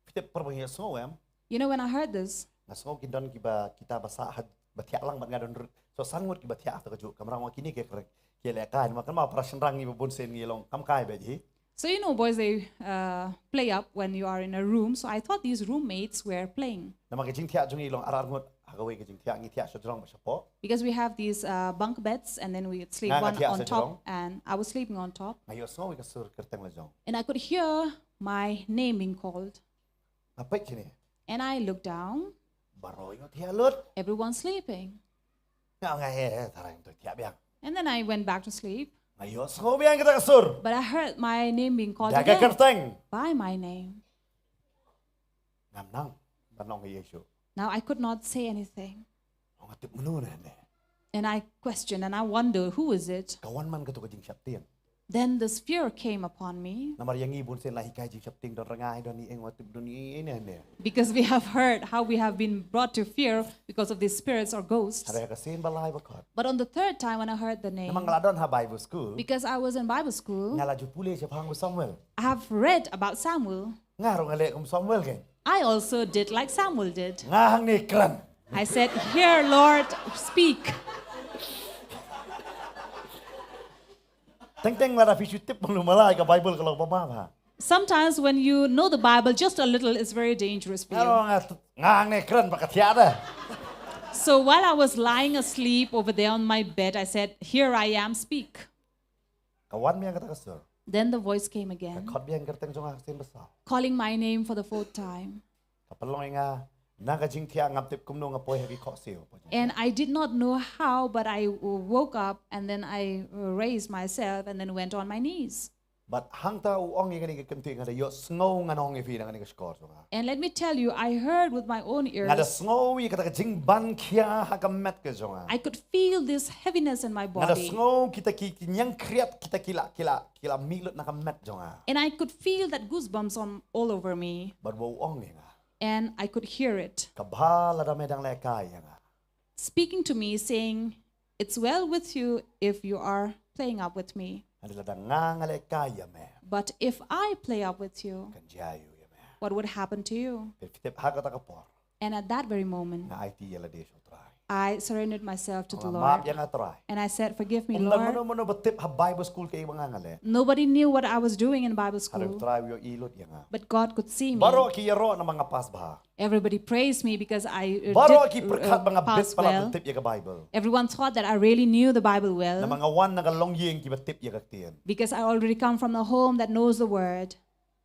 Phi tip por ba nga ïohsngew em. You know, when I heard this, Nga sngew ki don kiba kita ba sah ha, ba thiah lang bad nga don ruh. So san ngut kiba thiah ha kajuh kamra, nga ong kine ki kren, ki lehkai, namar kynmaw para shynrang ngi ba bun sien ngi long kam kai beit hi. So, you know, boys, they uh, play up when you are in a room. So I thought these roommates were playing. Namar ka jingthiah jong ngi long ar ar ngut ha kawei ka jingthiah, ngi thiah shajrong bad shapoh. Because we have these uh, bunk beds, and then we sleep Nga, nga one thiah on shajrong. Top, and I was sleeping on top. Nga ïohsngew ka sur kyrteng la jong. And I could hear my name being called. Nga peit shane. And I looked down. Baroh ngi thiah lut. Everyone's sleeping. Nga ong, "He, he, tharai ngam to thiah biang." And then I went back to sleep. Nga ïohsngew biang kata ka sur. But I heard my name being called Da ka again. Kyrteng. By my name. Ngam nang ban ong ïa shuh. Now I could not say anything. Nga tip mano ne ne. And I questioned and I wonder, "Who is it?" Ka wan man kato ka jingsheptieng. Then this fear came upon me. Namar ïa ngi bun sien la hikai jingsheptieng, don rngai, don i eng, wat tip don i ne ne. Because we have heard how we have been brought to fear because of these spirits or ghosts. Hynrei ha ka sien ba lai ba khot. But on the third time when I heard the name, Namar nga la don ha Bible school. Because I was in Bible school, Nga la ju pule shaphang u Samuel. I have read about Samuel. Nga ruh nga leh kum Samuel kein. I also did like Samuel did. Nga hangne kren. I said, "Here, Lord, speak." Teng teng lada phi shu tip ba lum lai ka Bible ka long ba ma ba. Sometimes when you know the Bible just a little, it's very dangerous for Nga ruh you. nga, nga hangne kren ba ka thiah de. So while I was lying asleep over there on my bed, I said, "Here I am, speak." Ka wan biang kata ka sur. Then the voice came Ka again, khot biang kyrteng jong nga ha ka sien ba saw. calling my name for the fourth time. Ka pynlong ïa nga na ka jingthiah, ngam tip kumno nga poi ha ki khohsiew. And I did not know how, but I w- woke up and then I uh, raised myself and then went on my knees. Bad hangta u ong ïa kane ka kynti, nga da ïohsngew, ngan ong ïa phi na kane ka shkor jong nga. And let me tell you, I heard with my own Nga da ears. sngew ïa kata ka jingban khia ha ka met ka jong nga. I could feel this heaviness in my Nga da body. sngew kita ki, ki ñiangkhriat, kita ki la, ki la, ki la mih lut na ka met jong nga. And I could feel that goosebumps on all over me. Bad u ong ïa nga. And I could hear it Ka bha lada me dang lehkai ïa nga. speaking to me, saying, "It's well with you if you are playing up with me. Hynrei lada nga nga lehkai ïa me, But if I play up with you, kan jia aïu ïa me?" What would happen to you?" Phi tip ha kata ka por, And at that very moment, nga aiti ïa lade sha u Trai. I surrendered myself to the Nga map Lord. Ïa nga, Trai. And I said, "Forgive me, Ym don mano Lord." Mano ba tip ha Bible school kaei ba nga nga leh. Nobody knew what I was doing in Bible Hynrei u school, Trai u ïohi lut ïa nga. But God could see me. Baroh ki ïaroh namar nga pass bha. Everybody praised me because I uh, Baroh did ki uh, pyrkhat ba nga pass bit palat well. Tip ïa ka Bible. Everyone thought that I really knew the Bible well Namar nga wan na ka longïing kiba tip ïa ka ktien. Because I already come from a home that knows the word.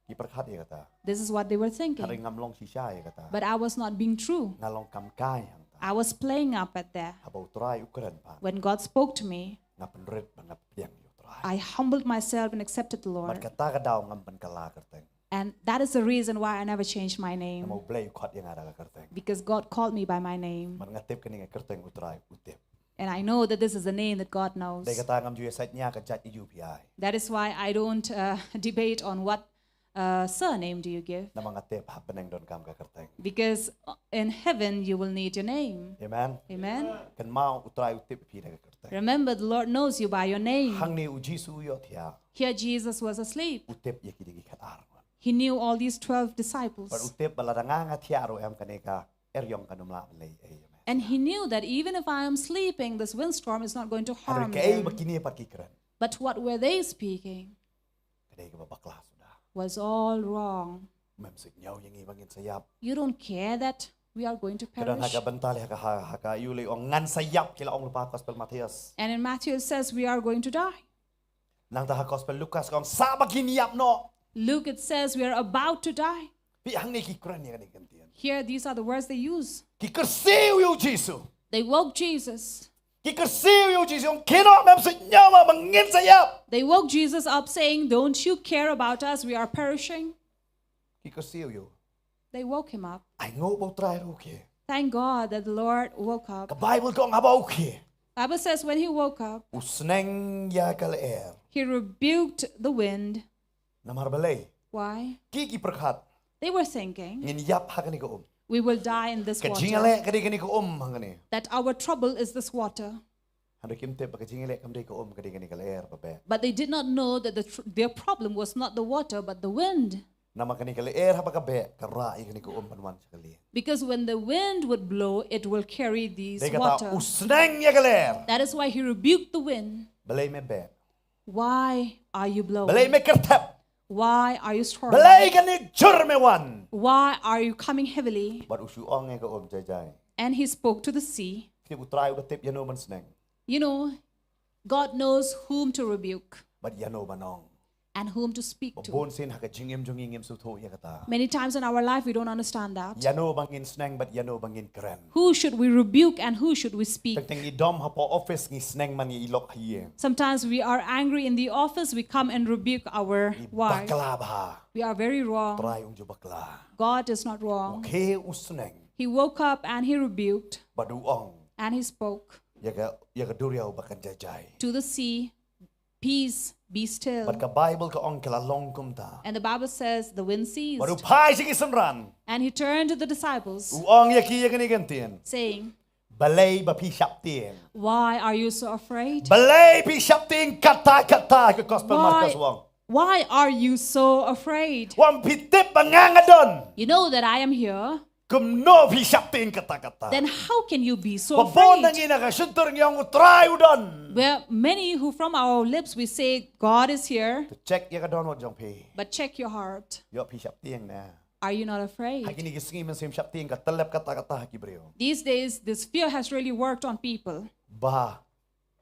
Ki pyrkhat ïa kata. This is what they were Hynrei thinking. Ngam long shisha ïa kata. But I was not being true. Nga long kam kai hangta. I was playing up at there. Haba u Trai u kren pat, When God spoke to me, nga pynrit bad nga pdiang ïa u Trai. I humbled myself and accepted the Bad Lord. Kata ka daw ngam pynkylla kyrteng. And that is the reason why I never changed my name. Namar u Blei u khot ïa nga da ka kyrteng. Because God called me by my name. Bad nga tip kane ka kyrteng u Trai u tip. And I know that this is the name that God knows. Dei kata ngam ju ïa sait nia ka jait ïa u phi ai. That is why I don't uh, debate on what uh, surname do you give. Namar nga tip ha bneng donkam ka kyrteng. Because uh, in heaven you will need your name. Amen. Amen. Kynmaw u Trai u tip phi da ka kyrteng. Remember, the Lord knows you by your name. Hangne u Jisu u ïoh thiah. Here Jesus was asleep. U tip ïa ki dei ki khatar ngut. He knew all these twelve disciples. Bad u tip ba lada nga nga thiah ruh em kane ka eriong kan ym lah ban leh ei ei. Amen. And he knew that even if I am sleeping, this windstorm is not going to Hynrei harm kaei ba them. Kine pat ki kren. But what were they speaking? Ka dei kaba bakla suda. Was all wrong. Mem sngewthuh ïa ngi ba ngin sa ïap. You don't care that we are going to Ka don ha perish. Ka bynta lei ha ka, ha, ha ka ïu lei ong ngan sa ïap, ki la ong lypa ha Gospel Mathaios. And in Matthew it says we are going to die. Nangta ha Gospel Lukas ka ong sa ba kin ïap noh. Luke it says we are about to die. Phi, hangne ki kren ïa kane ka ktien. Here, these are the words they use. Ki kyrsiew ïa u Jisu. They woke Jesus. Ki kyrsiew ïa u Jisu, ong, khie noh, mem sngewthuh ba ngin sa ïap. They woke Jesus up saying, "Don't you care about us? We are perishing." Ki kyrsiew ïa u. They woke him up. Ai, nguh ba u Trai ruh u khie. Thank God that the Lord woke up. Ka Bible ka ong haba u khie. Bible says when he woke up, u sneng ïa ka lyer. He rebuked the wind. Namar balei? Why? Ki ki pyrkhat. They were thinking. Ngin ïap ha kane ka um. We will die in this water. Ka jingïaleh ka dei kane ka um hangne. That our trouble is this water. Hynrei kim tip ba ka jingïaleh kam dei ka um, ka dei kane ka lyer ba beh. But they did not know that the tr- their problem was not the water, but the wind. Namar kane ka lyer haba ka beh ka rah ïa kane ka um ban wan sha ka lieng. Because when the wind would blow, it will carry these water. Dei kata u sneng ïa ka lyer. That is why he rebuked the wind. Balei me beh? Why are you blowing? Balei me kyrthep? Why are you storming? Balei kane jur me wan? Why are you coming heavily? Bad u shu ong ïa ka um, jai jai. And he spoke to the sea. Tip u Trai u da tip ïano ban sneng. You know, God knows whom to rebuke. Bad ïano ban ong. And whom to speak to. Bun sien ha ka jingim jong ngi ngim sngewthuh ïa kata. Many times in our life we don't understand that. Ïano ba ngin sneng bad ïano ba ngin kren. Who should we rebuke and who should we speak? Teng teng ngi dom hapoh office ngi sneng man ngi i lok ha ïing. Sometimes we are angry in the office, we come and rebuke our wife. Bakla bha. We are very wrong. Trai um ju bakla. God is not wrong. U khie u sneng. He woke up and he rebuked. Bad u ong. And he spoke. Ïa ka, ïa ka duriaw ba kan jai jai. To the sea, peace, be still. Bad ka Bible ka ong ka la long kumta. And the Bible says the wind ceased. Bad u phai sha ki synran. And he turned to the disciples. U ong ïa ki ïa kane ka ktien. Saying, balei ba phi shaptieng? Why are you so afraid? Balei phi shaptieng katta katta, ka gospel Markos u ong. Why are you so afraid? Wat phi tip ba nga nga don. You know that I am here. Kumno phi shaptieng katta katta? Then how can you be so afraid? Ba bun na ngi na ka shyntur ngi ong u Trai u don. Where many who from our lips we say, "God is here." To check ïa ka dohnud jong phi. But check your heart. Ïoh phi shaptieng ne? Are you not afraid? Ha kine ki sngi mynsiem shaptieng ka tyllep katta katta ha ki briew. These days, this fear has really worked on people. Ba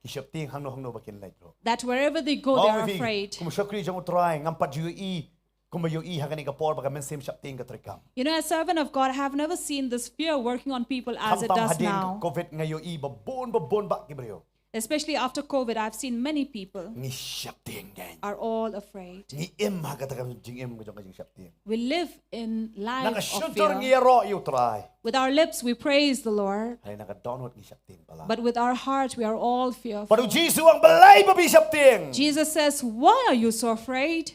ki shaptieng hangno hangno ba kin leit ruh. That wherever they go, they are afraid. Kum shakri jong u Trai ngam pat ju ïohi kumba ïohi ha kane ka por ba ka mynsiem shaptieng ka treikam. You know, as servant of God, I have never seen this fear working on people as it does now. Khamtam hadien ka Covid nga ïohi ba bun ba bun bah ki briew. Especially after Covid, I've seen many people. Ngi shaptieng deng. Are all afraid. Ngi im ha kata ka jingim ka jong ka jingshaptieng. We live in life of fear. Na ka shyntur ngi ïaroh ïa u Trai. With our lips, we praise the Lord. Hynrei na ka dohnud ngi shaptieng palat. But with our heart, we are all fearful. Bad u Jisu u ong balei ba phi shaptieng? Jesus says, "Why are you so afraid?"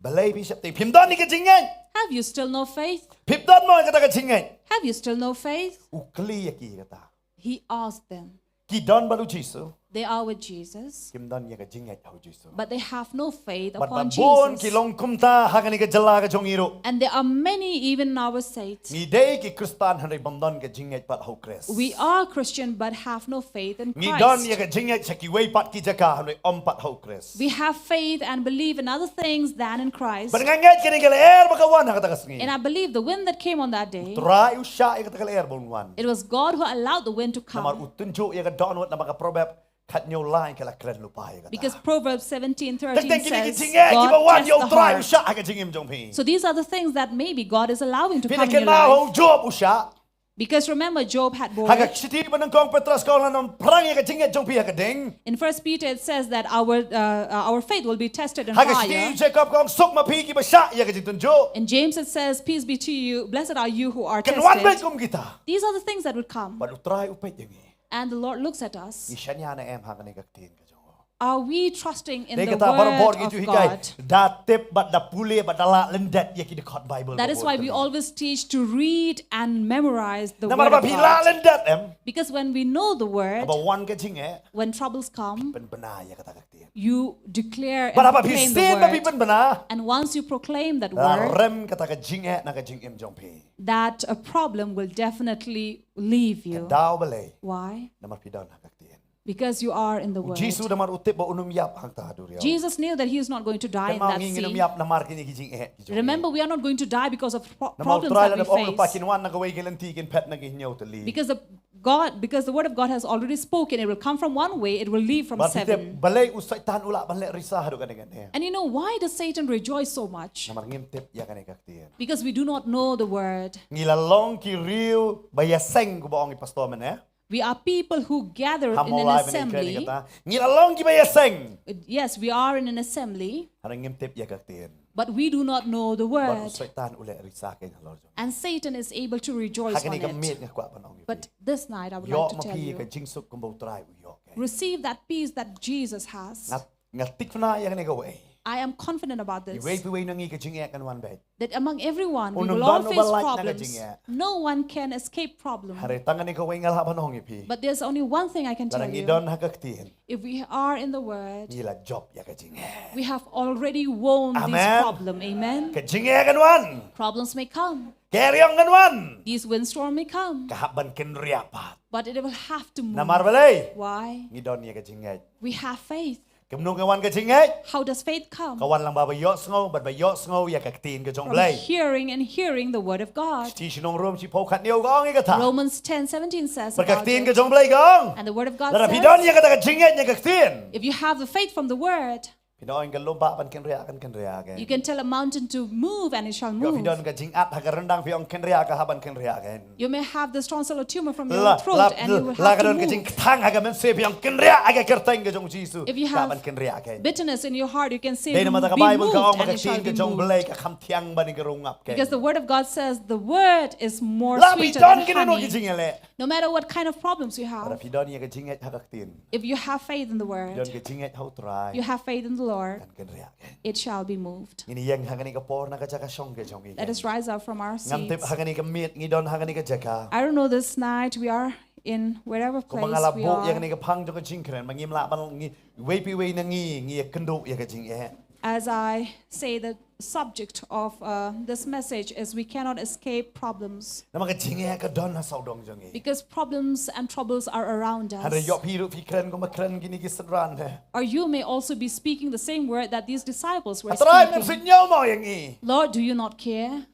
Balei phi shaptieng? Phim don ïa ka jingngeit? Have you still no faith? Phim don mo ïa kata ka jingngeit? Have you still no faith? U kylli ïa ki kata. He asked them. Ki don bad u Jisu. They are with Jesus. Kim don ïa ka jingngeit ha u Jisu. But they have no faith upon Jesus. Bad ba bun ki long kumta ha kane ka jylla ka jong ngi ruh. And there are many even in our state. Ngi dei ki Khristan hynrei bym don ka jingngeit pat ha u Khrist. We are Christian but have no faith in Christ. Ngi don ïa ka jingngeit sha kiwei pat ki jaka hynrei ym pat ha u Khrist. We have faith and believe in other things than in Christ. Bad nga ngeit kane ka lyer ba ka wan ha kata ka sngi. And I believe the wind that came on that day. U Trai u shah ïa kata ka lyer ba un wan. It was God who allowed the wind to come. Namar u tynjuh ïa ka dohnud namar ka Proverb khathynñiew lai ka la kren lypa ïa kata. Because Proverbs seventeen thirteen says, teng teng kine ki jingngeit kiba wan ïa u Trai u shah ha ka jingim jong phi. So these are the things that maybe God is allowing to come in your life. Phi la kynmaw ha u Job u shah. Because remember, Job had bored. Ha ka shithi ba nyngkong Petros ka ong lada ngim phrang ïa ka jingngeit jong phi ha ka ding. In First Peter it says that our, uh, uh, our faith will be tested in fire. Ha ka shithi Jakob ka ong suk ma phi kiba shah ïa ka jingtynjuh. In James it says, "Peace be to you, blessed are you who are tested." Kan wan beit kum kita. These are the things that would come. Bad u Trai u peit ïa ngi. And the Lord looks at us. Ngi shaniah ne em ha kane ka ktien ka jong u? Are we trusting in the word of God? Dei kata barabor ngi ju hikai da tip bad da pule bad da lah lyndet ïa ki dkhot Bible. That is why we always teach to read and memorize the word of God. Namar ba phi lah lyndet em. Because when we know the word, haba wan ka jingeh, when troubles come, pynbna ïa kata ka ktien. You declare and proclaim the word. Bad haba phi sdien ba phi pynbna, and once you proclaim that word, la rem kata ka jingeh na ka jingim jong phi. That a problem will definitely leave you. Ka daw balei? Why? Namar phi don ha ka ktien. Because you are in the word. U Jisu namar u tip ba un ym ïap hangta ha duriaw. Jesus knew that he is not going to die in that sea. Kynmaw ngi ngin ym ïap namar kine ki jingeh ki jong ngi. Remember, we are not going to die because of pro-, problems that we face. Namar u Trai la dep ong lypa kin wan na kawei ka lynti kin phet na ki hynñiew tylli. Because the God, because the word of God has already spoken, it will come from one way, it will leave from seven. Bad phi tip balei u Soitan u lah ban lehrisa haduh kane kane? And you know why does Satan rejoice so much? Namar ngim tip ïa kane ka ktien. Because we do not know the word. Ngi la long ki riew ba ïaseng kumba ong i pastor mynne. We are people who gather in an assembly. Ha Mawlai mynne kren ïa kata. Ngi la long kiba ïaseng. Yes, we are in an assembly. Hynrei ngim tip ïa ka ktien. But we do not know the Bad u word. Satan u leh risa kein halor jong. And Satan is able to rejoice Ha kane on ka miet it. Nga kwah ban ong ïa phi. But this night I would Ïoh like to ma tell phi ka you. jingsuk kumba u Trai u ïoh kein. Receive that peace that Jesus has. Nga nga thikna ïa kane kawei. I am confident about this. Iwei pa iwei na ngi ka jingeh kan wan beit. That among everyone, we Un will ym all don uba face lait na ka problems. jingeh. No one can escape problems. Hynrei tang kane kawei nga lah ban ong ïa phi. But there's only one thing I can Lada tell ngi you. Don ha ka ktien. If we are in the Word, Ngi la jop ïa ka jingeh. We have already won Amen. This problem. Amen. Ka jingeh kan wan. Problems may come. Ka eriong kan wan. These windstorm may come. Ka hap ban kynriah pat. But it will have to move. Namar balei? Why? Ngi don ïa ka jingngeit. We have faith. Kumno ka wan ka jingngeit? How does faith come? Ka wan lang ba ba ïohsngew, bad ba ïohsngew ïa ka ktien ka jong From Blei. Hearing and hearing the word of God. Shi shnong Rom shi pau khat niu ka ong ïa kata. Romans ten seventeen says Bad ka about ktien it. Ka jong Blei ka ong. And the word of God Lada phi says, don ïa kata ka jingngeit ïa ka ktien. If you have the faith from the word, Phi ong ka lum ba ban kynriah kan kynriah kein. You can tell a mountain to move and it shall Ïoh phi move. Don ka jingat ha ka ryndang phi ong kynriah ka hap ban kynriah kein. You may have this tonsillar tumor from your La, throat la, and you will la have ka to don ka move. Jingkthang ha ka mynsiem phi ong kynriah ha ka kyrteng ka jong Jisu. If you Ka hap have ban kynriah kein. Bitterness in your heart, you can say, Dei "Be namar ka Bible ka ong moved ba and ka it shall ktien be ka jong Blei moved." ka kham thiang ban ïa ka rung ap kein. Because the word of God says the word is more La phi sweeter don than kino kino ki honey. jingeh leh. No matter what kind of problems you Lada have, phi don ïa ka jingngeit ha ka ktien. If you have faith in the Don word, ka jingngeit ha u Trai. You have faith in the Lord, Kan kynriah kein. It shall be moved. Ngin ïeng ha kane ka por na ka jaka shong ka jong ngi. Let us rise up from our Ngam tip seats. Ha kane ka miet ngi don ha kane ka jaka. I don't know this night we are in wherever Kumba place nga la we buh ïa are. Kane ka phang jong ka jingkren ba ngim lah ban ngi, wei pa wei na ngi ngi ïakynduh ïa ka jingeh. As I say, the subject of uh, this message is we cannot escape problems. Namar ka jingeh ka don ha sawdong jong ngi. Because problems and troubles are around us. Hynrei ïoh phi ruh phi kren kumba kren kine ki synran. Or you may also be speaking the same word that these disciples were A Trai, mem speaking. Suidñiew mo ïa ngi. Lord, do you not care?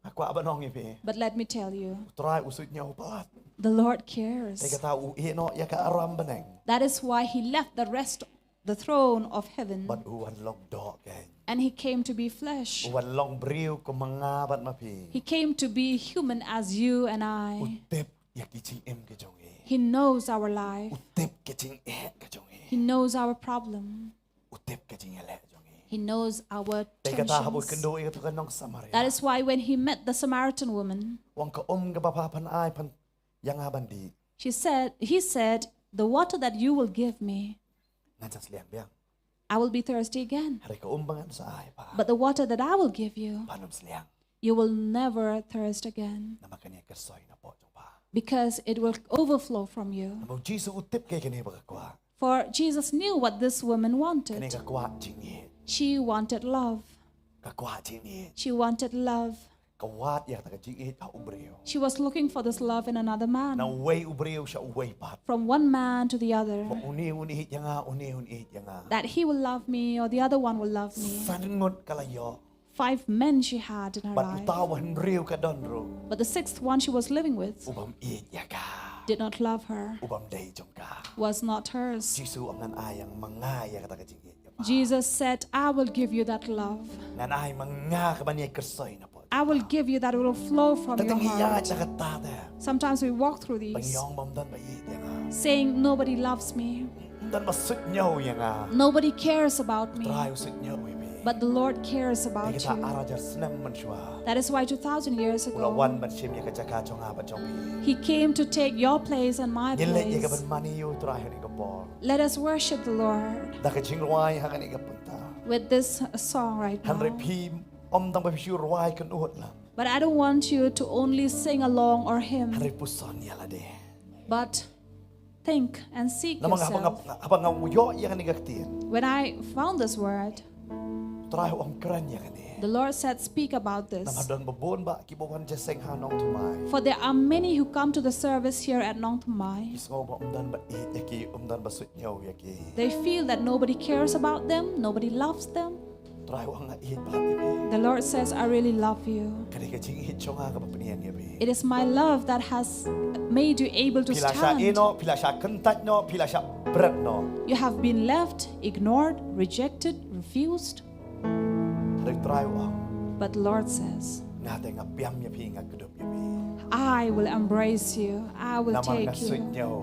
Nga kwah ban ong ïa phi. But let me tell you, Trai u suidñiew palat. The Lord cares. Te kata u ïeh noh ïa ka aram bneng. That is why he left the rest, the throne of heaven, Bad u wan long doh kein. And he came to be flesh. U wan long briew kum ma nga bad ma phi. He came to be human as you and I. U tip ïa ki jingim ka jong ngi. He knows our life. U tip ka jingeh ka jong ngi. He knows our problem. U tip ka jingeh leh jong ngi. He knows our Te kata haba u tensions. Kynduh ïa kata ka nong Samaria. That is why when he met the Samaritan woman, U ong, ka um kaba pha phan ai phan ïa nga ban dih. She said, he said, "The water that you will give me, Ngan sa sliang biang. I will be thirsty again. Hynrei ka um ba ngan sa ai pha. But the water that I will give you, Phan ym sliang. You will never thirst again." Namar kane ka soi na pdeng jong pha. Because it will overflow from you. Namar u Jisu u tip ka kane ba ka kwah. For Jesus knew what this woman Kane wanted. Ka kwah jingeh. She wanted love. Ka kwah jingeh. She wanted love. Ka wad ïa kata ka jingeh ha u briew. She was looking for this love in another man. Na uwei u briew sha uwei pat. From one man to the other. Ba une un ïeit ïa nga, une un ïeit ïa nga. That he will love me or the other one will love me. San ngut ka la ïoh. Five men she had in her Bad life. Uta uba hynriew ka don ruh. But the sixth one she was living with U bym ïeit ïa ka. Did not love her, U bym dei jong ka. Was not hers. Jisu u ong ngan ai ïa ma nga ïa kata ka jingeh. Jesus said, "I will give you that love. Ngan ai ma nga ka ban ïa ka soi na pdeng. I will give you that will flow from your heart." Tang ïa kata te. Sometimes we walk through Ba ngi these, ong bym don ba ïeit ïa nga. Saying, "Nobody loves me. Don ba suidñiew ïa nga. Nobody cares about me." Trai u suidñiew ïa me. But the Lord cares about you. Kita ar hajar snem mynshuwa. That is why two thousand years ago, U la wan ban shim ïa ka jaka jong nga bad jong phi. He came to take your place and my place. Ngin leit ïa ka ban mane ïa u Trai ha kane ka por. Let us worship the Lord. Da ka jingrwai ha kane ka por. With this song right now. Hynrei phi ym tang ba phi shu rwai kynduh lang. But I don't want you to only sing along or hymn. Hynrei puson ïa lade. But think and seek yourself. Namar haba nga ïoh ïa kane ka ktien. When I found this word, Trai u ong kren ïa kane. The Lord said, "Speak about this." Namar don ba bun ba kiba wan jingïaseng ha Nongthymmai. For there are many who come to the service here at Nongthymmai. Ki sngew ba ym don ba ïeit ïa ki, ym don ba suidñiew ïa ki. They feel that nobody cares about them, nobody loves them. Trai u ong nga ïeit palat ïa phi. The Lord says, "I really love you." Ka dei ka jingïeit jong nga kaba pynïeng ïa phi. It is my love that has made you able to stand. Phi la shah ïehnoh, phi la shah kyntait noh, phi la shah bret noh. You have been left, ignored, rejected, refused. Hynrei Trai u ong. But the Lord says, Nga te nga biam ïa phi, nga kdup ïa phi. "I will embrace you. I will take you." Namar nga suidñiew.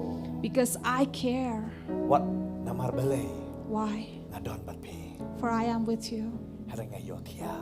Because I care. Wat namar balei. Why? Nga don bad phi. For I am with you. Hynrei nga ïohthiah.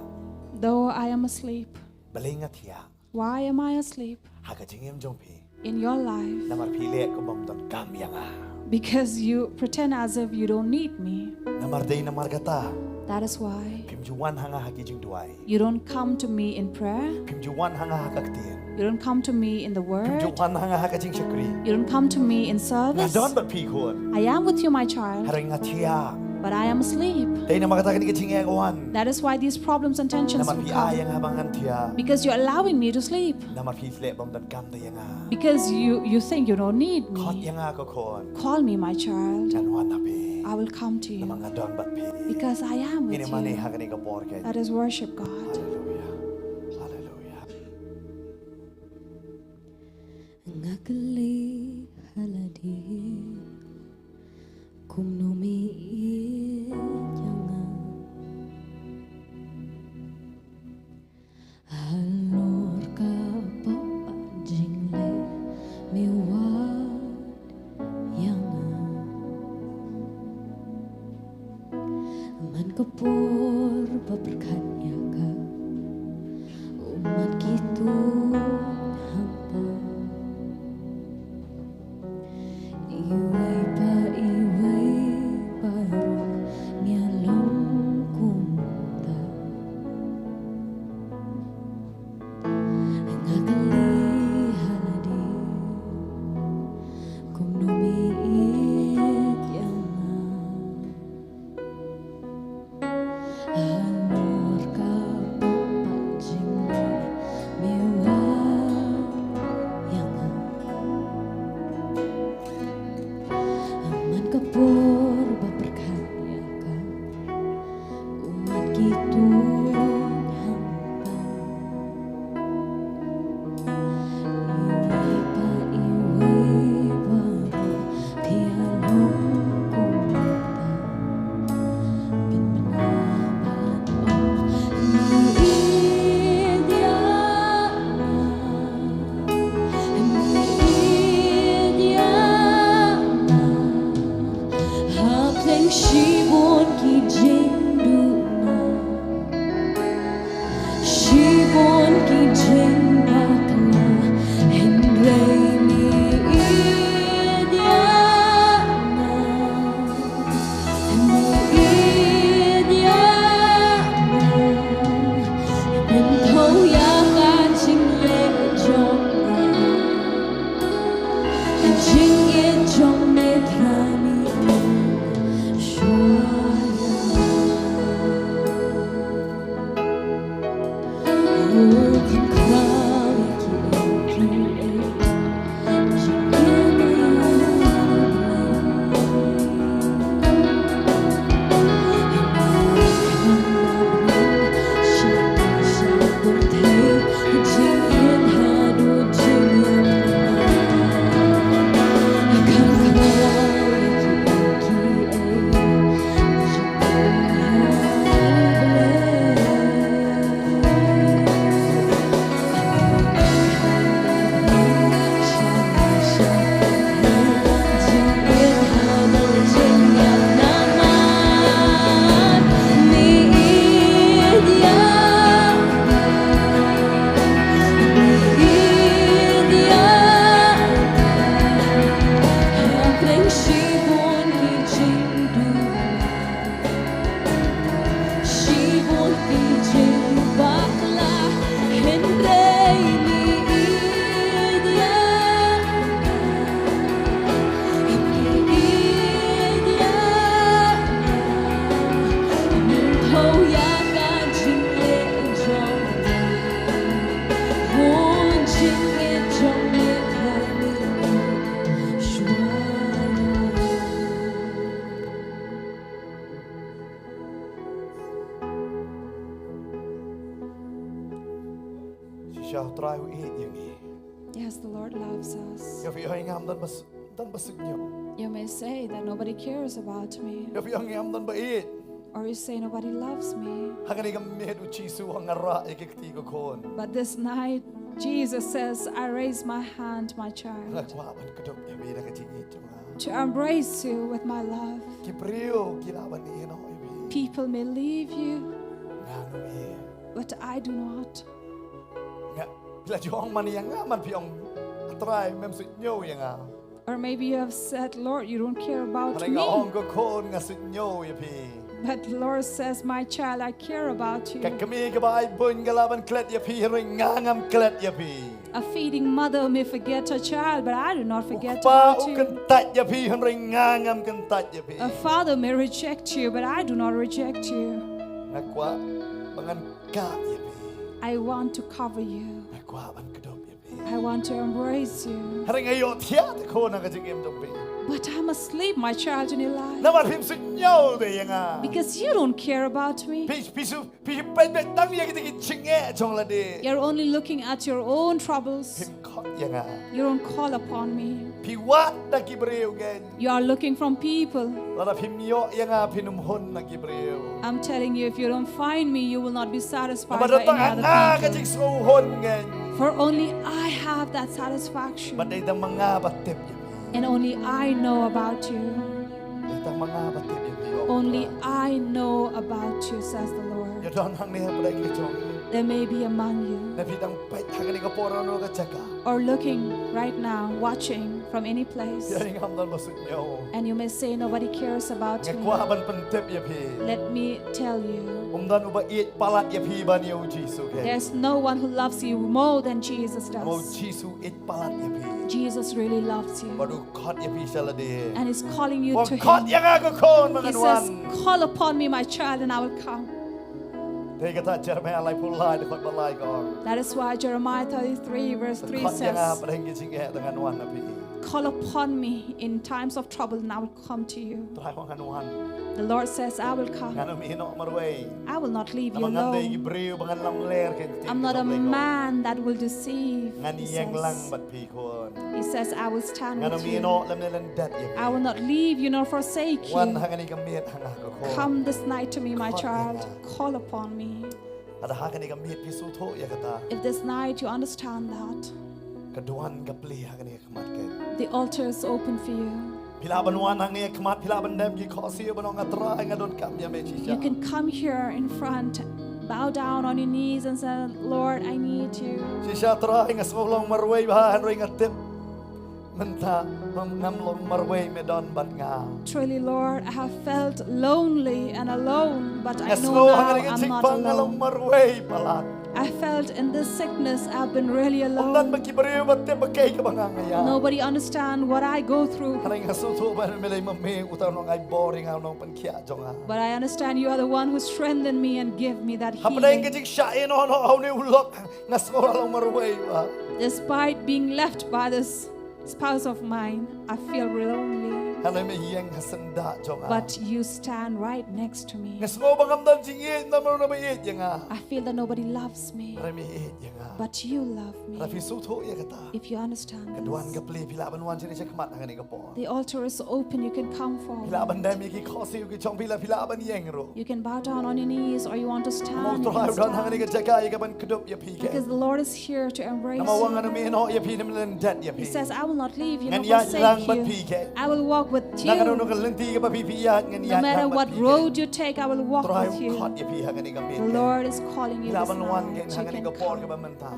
Though I am asleep. Balei nga thiah? Why am I asleep? Ha ka jingim jong phi. In your life. Namar phi leh kumba ym donkam ïa nga. Because you pretend as if you don't need me. Namar dei namar kata. That is why. Phim ju wan ha nga ha ki jingduwai. You don't come to me in prayer. Phim ju wan ha nga ha ka ktien. You don't come to me in the word. Phim ju wan ha nga ha ka jingshakri. You don't come to me in service. Nga don bad phi khun. I am with you, my child. Hynrei nga thiah. But I am asleep. Dei namar kata kane ka jingeh ka wan. That is why these problems and tensions will come. Namar phi ai ïa nga ba ngan thiah. Because you're allowing me to sleep. Namar phi leh bym donkam da ïa nga. Because you, you think you don't need me. Khot ïa nga ko khun. Call me, my child. Ngan wan ha phi. I will come to you. Namar nga don bad phi. Because I am with you. Ngin ïa mane ha kane ka por kein. Let us worship God. Hallelujah. Hallelujah. Nga kylli ha lade kumno me ïeit ïa nga. Halor ka pop jingleh me wad ïa nga. Man ka por ba pyrkhat ïa ka, u mat ki tuh hangta. Iwei pa iwei pa ruh ngi long kumta. Nga kylli ha lade kumno me ïeit ïa nga. Halor ka pop jingleh me wad ïa nga. Man ka por ba pyrkhat ïa ka, u mat ki tuh hangta. Iwei pa iwei pa ruh phi ïa long kumta. Pynbna bad ong, me ïeit ïa nga, me ïeit ïa nga. Hapdeng shibun ki jingduna, shibun ki jingbakla, hynrei me ïeit ïa nga, me ïeit ïa nga. Pynpaw ïa ka jingleh jong nga. Ka jingïeit jong me Trai, me ïeit shuwa ïa nga. Shibun ki jingbakla, hynrei me ïeit ïa nga, me ïeit ïa nga. Pynpaw ïa ka jingleh jong nga, ka jingïeit jong me Trai, me ïeit shuwa ïa nga. Shisha U Trai u ïeit ïa ngi. Yes, the Lord loves us. Ïa phi ong ngam don ba s-, don ba suk ñiuh. You may say that nobody cares about me. Ïa phi ong ngam don ba ïeit. Or you say nobody loves me. Ha kane ka miet U Jisu u ong nga rah ïa ki kti ko khun. But this night, Jesus says, "I raise my hand, my child." Nga kwah ban kdup ïa phi da ka jingïeit jong nga. To embrace you with my love. Ki briew ki lah ban ïehnoh ïa phi. People may leave you. But I do not. Nga, phi la ju ong man ïa nga, man phi ong, "A Trai, mem sngewthuh ïa nga." Or maybe you have said, "Lord, you don't care about me." Nga ong, "Ko khun, nga sngewthuh ïa phi." But the Lord says, "My child, I care about you." Ka kmie kaba ai bun ka lah ban klet ïa phi, hynrei nga ngam klet ïa phi. A feeding mother may forget her child, but I do not forget about you. U kpa u kyntait ïa phi, hynrei nga ngam kyntait ïa phi. A father may reject you, but I do not reject you. Nga kwah ba ngan kah ïa phi. I want to cover you. Nga kwah ban kdup ïa phi. I want to embrace you. Hynrei nga ïohthiah te khun ha ka jingim jong phi. But I'm asleep, my child, in your life. Namar phim sngewthuh ïa nga. Because you don't care about me. Phi, phi shu, phi peit beit tang ïa kita ki jingeh jong lade. You're only looking at your own troubles. Phim khot ïa nga. You don't call upon me. Phi wad na ki briew kein. You are looking from people. Lada phim ïoh ïa nga phin ym hun na ki briew. I'm telling you, if you don't find me, you will not be satisfied by any other people. Namar tang ha nga ka jingsngewhun kein. For only I have that satisfaction. Bad dei tang ma nga ba tip ïa phi. And only I know about you. Dei tang ma nga ba tip ïa phi. Only I know about you, says the Lord. Ïa don hangne hapdeng ki jong ngi. There may be among you. Lada phi dang peit ha kane ka por ha kano ka jaka. Or looking right now, watching from any place. Phi ong ngam don ba sngewthuh. And you may say, "Nobody cares about me." Nga kwah ban pyntip ïa phi. Let me tell you. Ym don uba ïeit palat ïa phi ban ïa u Jisu kein. There's no one who loves you more than Jesus does. Namar u Jisu ïeit palat ïa phi. Jesus really loves you. Bad u khot ïa phi sha lade. And he's calling you to him. Khot ïa nga ko khun ba ngan wan. He says, "Call upon me, my child, and I will come." Te kata Jeremiah laiphew lai dkhot ba lai ka ong. That is why Jeremiah thirty-three verse three says, khot ïa nga hapdeng ki jingeh te ngan wan ha phi. "Call upon me in times of trouble and I will come to you." Trai ong ngan wan. The Lord says, "I will come." Ngan ym ïehnoh marwei. I will not leave you alone. Namar ngan dei ki briew ba ngan lamler kein. I'm not a man that will deceive, he says. Ngan ïeng lang bad phi khun. He says, "I will stand with you. Ngan ym ïehnoh lymne lyndet ïa phi." I will not leave you nor forsake you. Wan ha kane ka miet ha nga ko khun. Come this night to me, my child. Khot ïa nga. Call upon me. Lada ha kane ka miet phi sngewthuh ïa kata. If this night you understand that, ka duwan ka plie ha kane ka khmat kein. The altar is open for you. Phi lah ban wan hangne ha khmat, phi lah ban dem ki khohsiew ban ong, "A Trai, nga donkam ïa me shisha." You can come here in front, bow down on your knees and say, "Lord, I need you." Shisha Trai, nga sngew long marwei bha, hynrei nga tip mynta ngam long marwei, me don bad nga. Truly, Lord, I have felt lonely and alone, but I know now I'm not alone. Nga sngew ha kane ka jingpang nga long marwei palat. I felt in this sickness I've been really alone. Ym don ba ki briew ba tip ba kaei kaba nga nga ïaid. Nobody understand what I go through. Hynrei nga sngewthuh ba me lei ma me uta u nongai bor ïa nga, u nongpynkhiah jong nga. But I understand you are the one who strengthened me and gave me that healing. Hapdeng ka jingshah ïehnoh noh ha une u lok, nga sngew long marwei bha. Despite being left by this spouse of mine, I feel lonely. Hynrei me ïeng ha syndah jong nga. But you stand right next to me. Nga sngew ba ngam don jingïeit, ngam don uno ba ïeit ïa nga. I feel that nobody loves me. Hynrei me ïeit ïa nga. But you love me. Lada phi sngewthuh ïa kata. If you understand this. Ka duwan ka plie, phi lah ban wan sha khmat ha kane ka por. The altar is open, you can come forward. Phi lah ban dem ïa ki khohsiew ki jong phi, lada phi lah ban ïeng ruh. You can bow down on your knees or you want to stand, you can stand. Namar u Trai u don hangne ha ka jaka ïa ka ban kdup ïa phi kein. Because the Lord is here to embrace you. Namar u ong ngan ym ïehnoh ïa phi, ngan ym lyndet ïa phi. He says, "I will not leave you nor forsake you. Ngan ïaid lang bad phi kein. I will walk with you. Na kano kano ka lynti kaba phi, phi ïaid, ngan ïaid lang bad phi kein." No matter what road you take, I will walk with you. U Trai u khot ïa phi ha kane ka miet kein. The Lord is calling you this night to come. Phi lah ban wan kein ha kane ka por kaba mynta.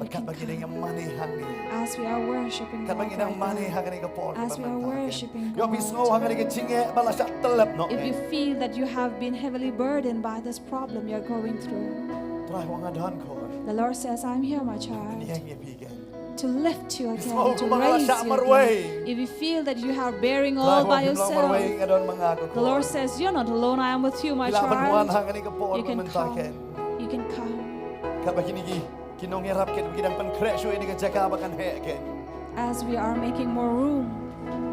Bad katba ngi dang ïa mane hangne. As we are worshiping God right now. Katba ngi dang mane ha kane ka por kaba mynta kein. As we are worshiping God. Ïoh phi sngew ha kane ka jingeh ba la shah tyllep noh. If you feel that you have been heavily burdened by this problem you're going through. Trai u ong nga don khun. The Lord says, "I'm here, my child." Ngan ïeng ïa phi kein. To lift you again, to raise you again. Phi sngew kumba nga la shah marwei. If you feel that you are bearing all by yourself, Trai u ong phim long marwei, nga don ma nga ko khun. The Lord says, "You're not alone, I am with you, my child." Phi lah ban wan ha kane ka por kaba mynta kein. You can come. You can come. Katba kine ki Ki nongïarap kein ki dang pynkhreh shuh ïa kane ka jaka ba kan heh kein. As we are making more room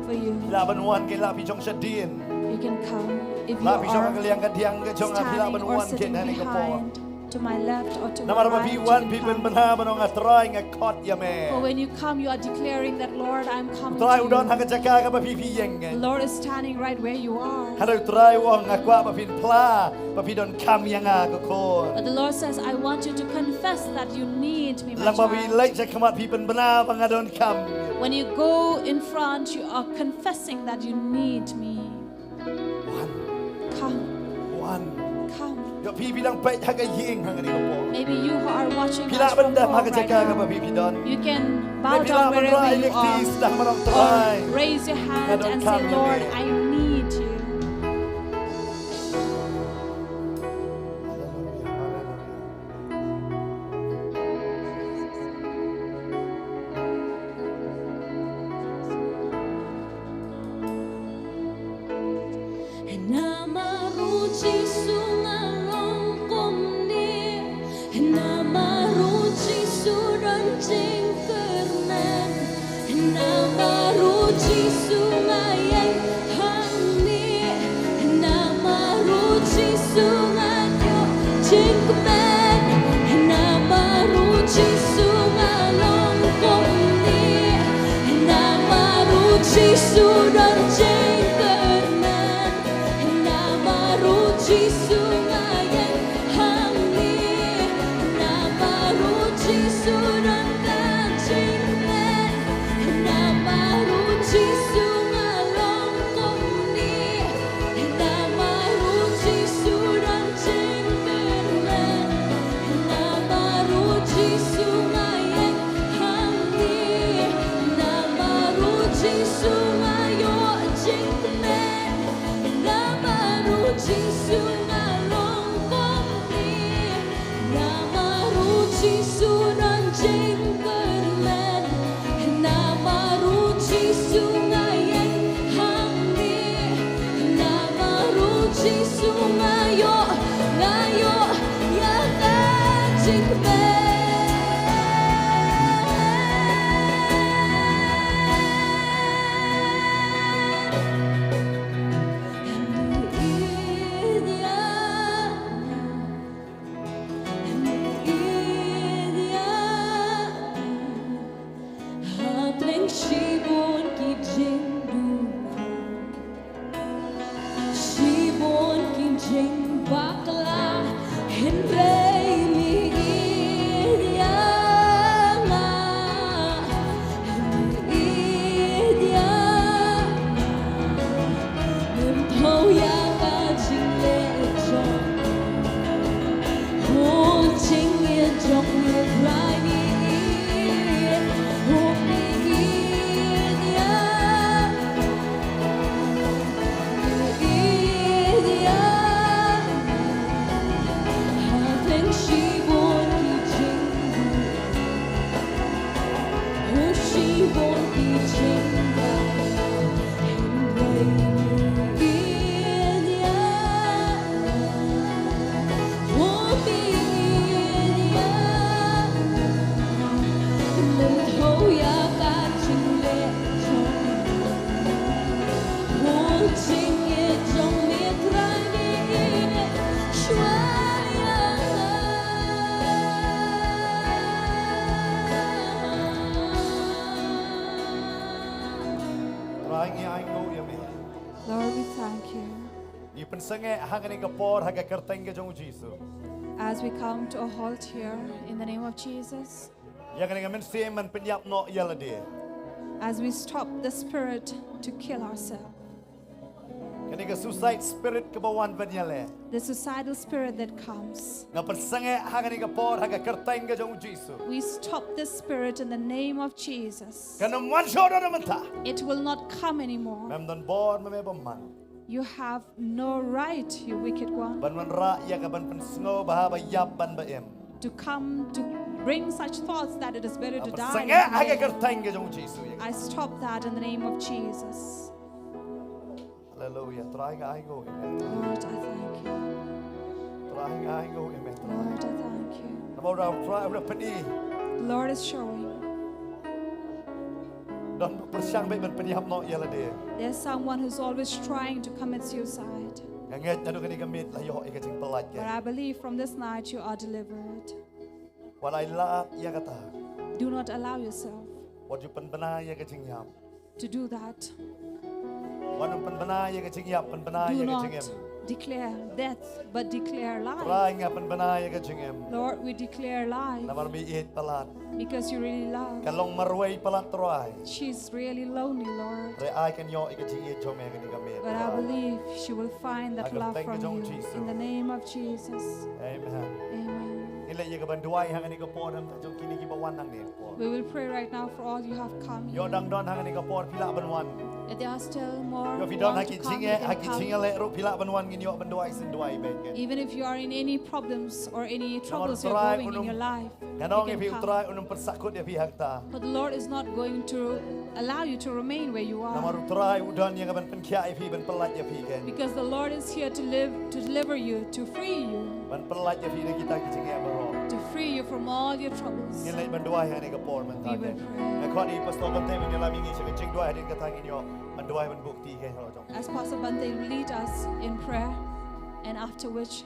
for you. Phi lah ban wan kein, lah phi shong shadien. You can come. If you are standing or sitting behind to my left or to my right, you can come. Lah phi shong ha ka liang ka diang ka jong nga, phi lah ban wan kein ha kane ka por. Namar ba phi wan phi pynbna ban ong, "A Trai, nga khot ïa me." For when you come, you are declaring that, "Lord, I'm coming to you." U Trai u don ha ka jaka kaba phi, phi ïeng kein. The Lord is standing right where you are. Hynrei u Trai u ong, "Nga kwah ba phin phla ba phi donkam ïa nga ko khun." But the Lord says, "I want you to confess that you need me, my child." Lada phi leit sha khmat phi pynbna ba nga donkam. When you go in front, you are confessing that you need me. Wan. Come. Wan. Come. Ïoh phi phi dang peit ha ka ïing ha kane ka por. Maybe you who are watching us from your home right now. Phi lah ban dep ha ka jaka kaba phi phi don. You can bow down wherever you are. Maybe lah ban rah ïa ka kti sdang ban ong Trai. Or raise your hand and say, Lord, I need you. Hallelujah, hallelujah. Namar u Jisu nga long kumne. Namar u Jisu don jingkyrmen. Namar u Jisu nga ïeng hangne. Namar u Jisu nga ïoh jingkmen. Namar u Jisu nga long kumne. Namar u Jisu don jingkyrmen. Namar u Jisu nga ïeng hangne. Namar u Jisu don ka jingkmen. Namar u Jisu nga long kumne. Namar u Jisu don jingkyrmen. Namar u Jisu nga ïeng hangne. Namar u Jisu nga ïoh jingkmen. Namar u Jisu nga long kumne. Namar u Jisu don jingkyrmen. Namar u Jisu nga ïeng hangne. Namar u Jisu nga ïoh, nga ïoh ïa ka jingkmen. Hapdeng shibun ki jingduwai, shibun ki jingbakla, hynrei me ïeit ïa nga. Ïeit ïa nga. Mem thaw ïa ka jingleh jong. Ho jingïeit jong me Trai me ïeit. Ho me ïeit ïa nga. Me ïeit ïa nga. Hapdeng shibun ki jingduwai. Trai ngi ainguh ïa me. Lord, we thank you. Ngi pynsangeh ha kane ka por ha ka kyrteng ka jong u Jisu. As we come to a halt here in the name of Jesus. Ïa kane ka mynsiem ban pynïap noh ïa lade. As we stop the spirit to kill ourselves. Kane ka suicide spirit kaba wan ban ïaleh. The suicidal spirit that comes. Nga pynsangeh ha kane ka por ha ka kyrteng ka jong u Jisu. We stop this spirit in the name of Jesus. Kan ym wan shuh da mynta. It will not come anymore. Mem don bor ma me bymman. You have no right, you wicked one. Ban wanrah ïa ka ban pynsngew ba haba ïap ban ba im. To come to bring such thoughts that it is better to die than to live. Nga pynsangeh ha ka kyrteng ka jong u Jisu ïa ka. I stop that in the name of Jesus. Hallelujah. Trai nga ainguh ïa me. Lord, I thank you. Trai nga ainguh ïa me. Lord, I thank you. Namar u Trai u da pyni. The Lord is showing. Don ba pyrshang beit ban pynïap noh ïa lade. There's someone who's always trying to commit suicide. Nga ngeit naduh kane ka miet la ïoh ïa ka jingpynlait ka. But I believe from this night you are delivered. Wat la lad ïa kata. Do not allow yourself. Wat ju pynbna ïa ka jingïap. To do that. Wat nym pynbna ïa ka jingïap, pynbna ïa ka jingim. Do not declare death, but declare life. Trai, nga pynbna ïa ka jingim. Lord, we declare life. Namar me ïeit palat. Because you really love. Ka long marwei palat, Trai. She's really lonely, Lord. Hynrei ai kan ïoh ïa ka jingïeit jong me ha kane ka miet, Trai. But I believe she will find that love from you. Ha ka kyrteng ka jong u Jisu. In the name of Jesus. Amen. Amen. Ngin leit ïa ka ban duwai ha kane ka por, namar jong kine kiba wan hangne ka por. We will pray right now for all you have come here. Ïoh dang don ha kane ka por, phi lah ban wan. If there are still more who want to come, you can come. Ïoh phi don ha ki jingeh, ha ki jingeh leh ruh, phi lah ban wan, ngin ïoh ban duwai shen, duwai bad kan. Even if you are in any problems or any troubles you're going in your life, you can come. Namar u Trai un ym, nga ong ïa phi, u Trai un ym pynsakut ïa phi ha kata. But the Lord is not going to allow you to remain where you are. Namar u Trai u don ïa ka ban pynkhiah ïa phi, ban pyllait ïa phi kan. Because the Lord is here to live, to deliver you, to free you. Ban pyllait ïa phi na kita ki jingeh baroh. To free you from all your troubles. Ngin leit ban duwai ha kane ka por mynta kan. We will pray. Nga khot ïa i Pastor Bante ban ïalam ïa ngi sha ka jingduwai, hadien kata ngin ïoh ban duwai ban buh kti ïa ki halor jong. As Pastor Bante will lead us in prayer, and after which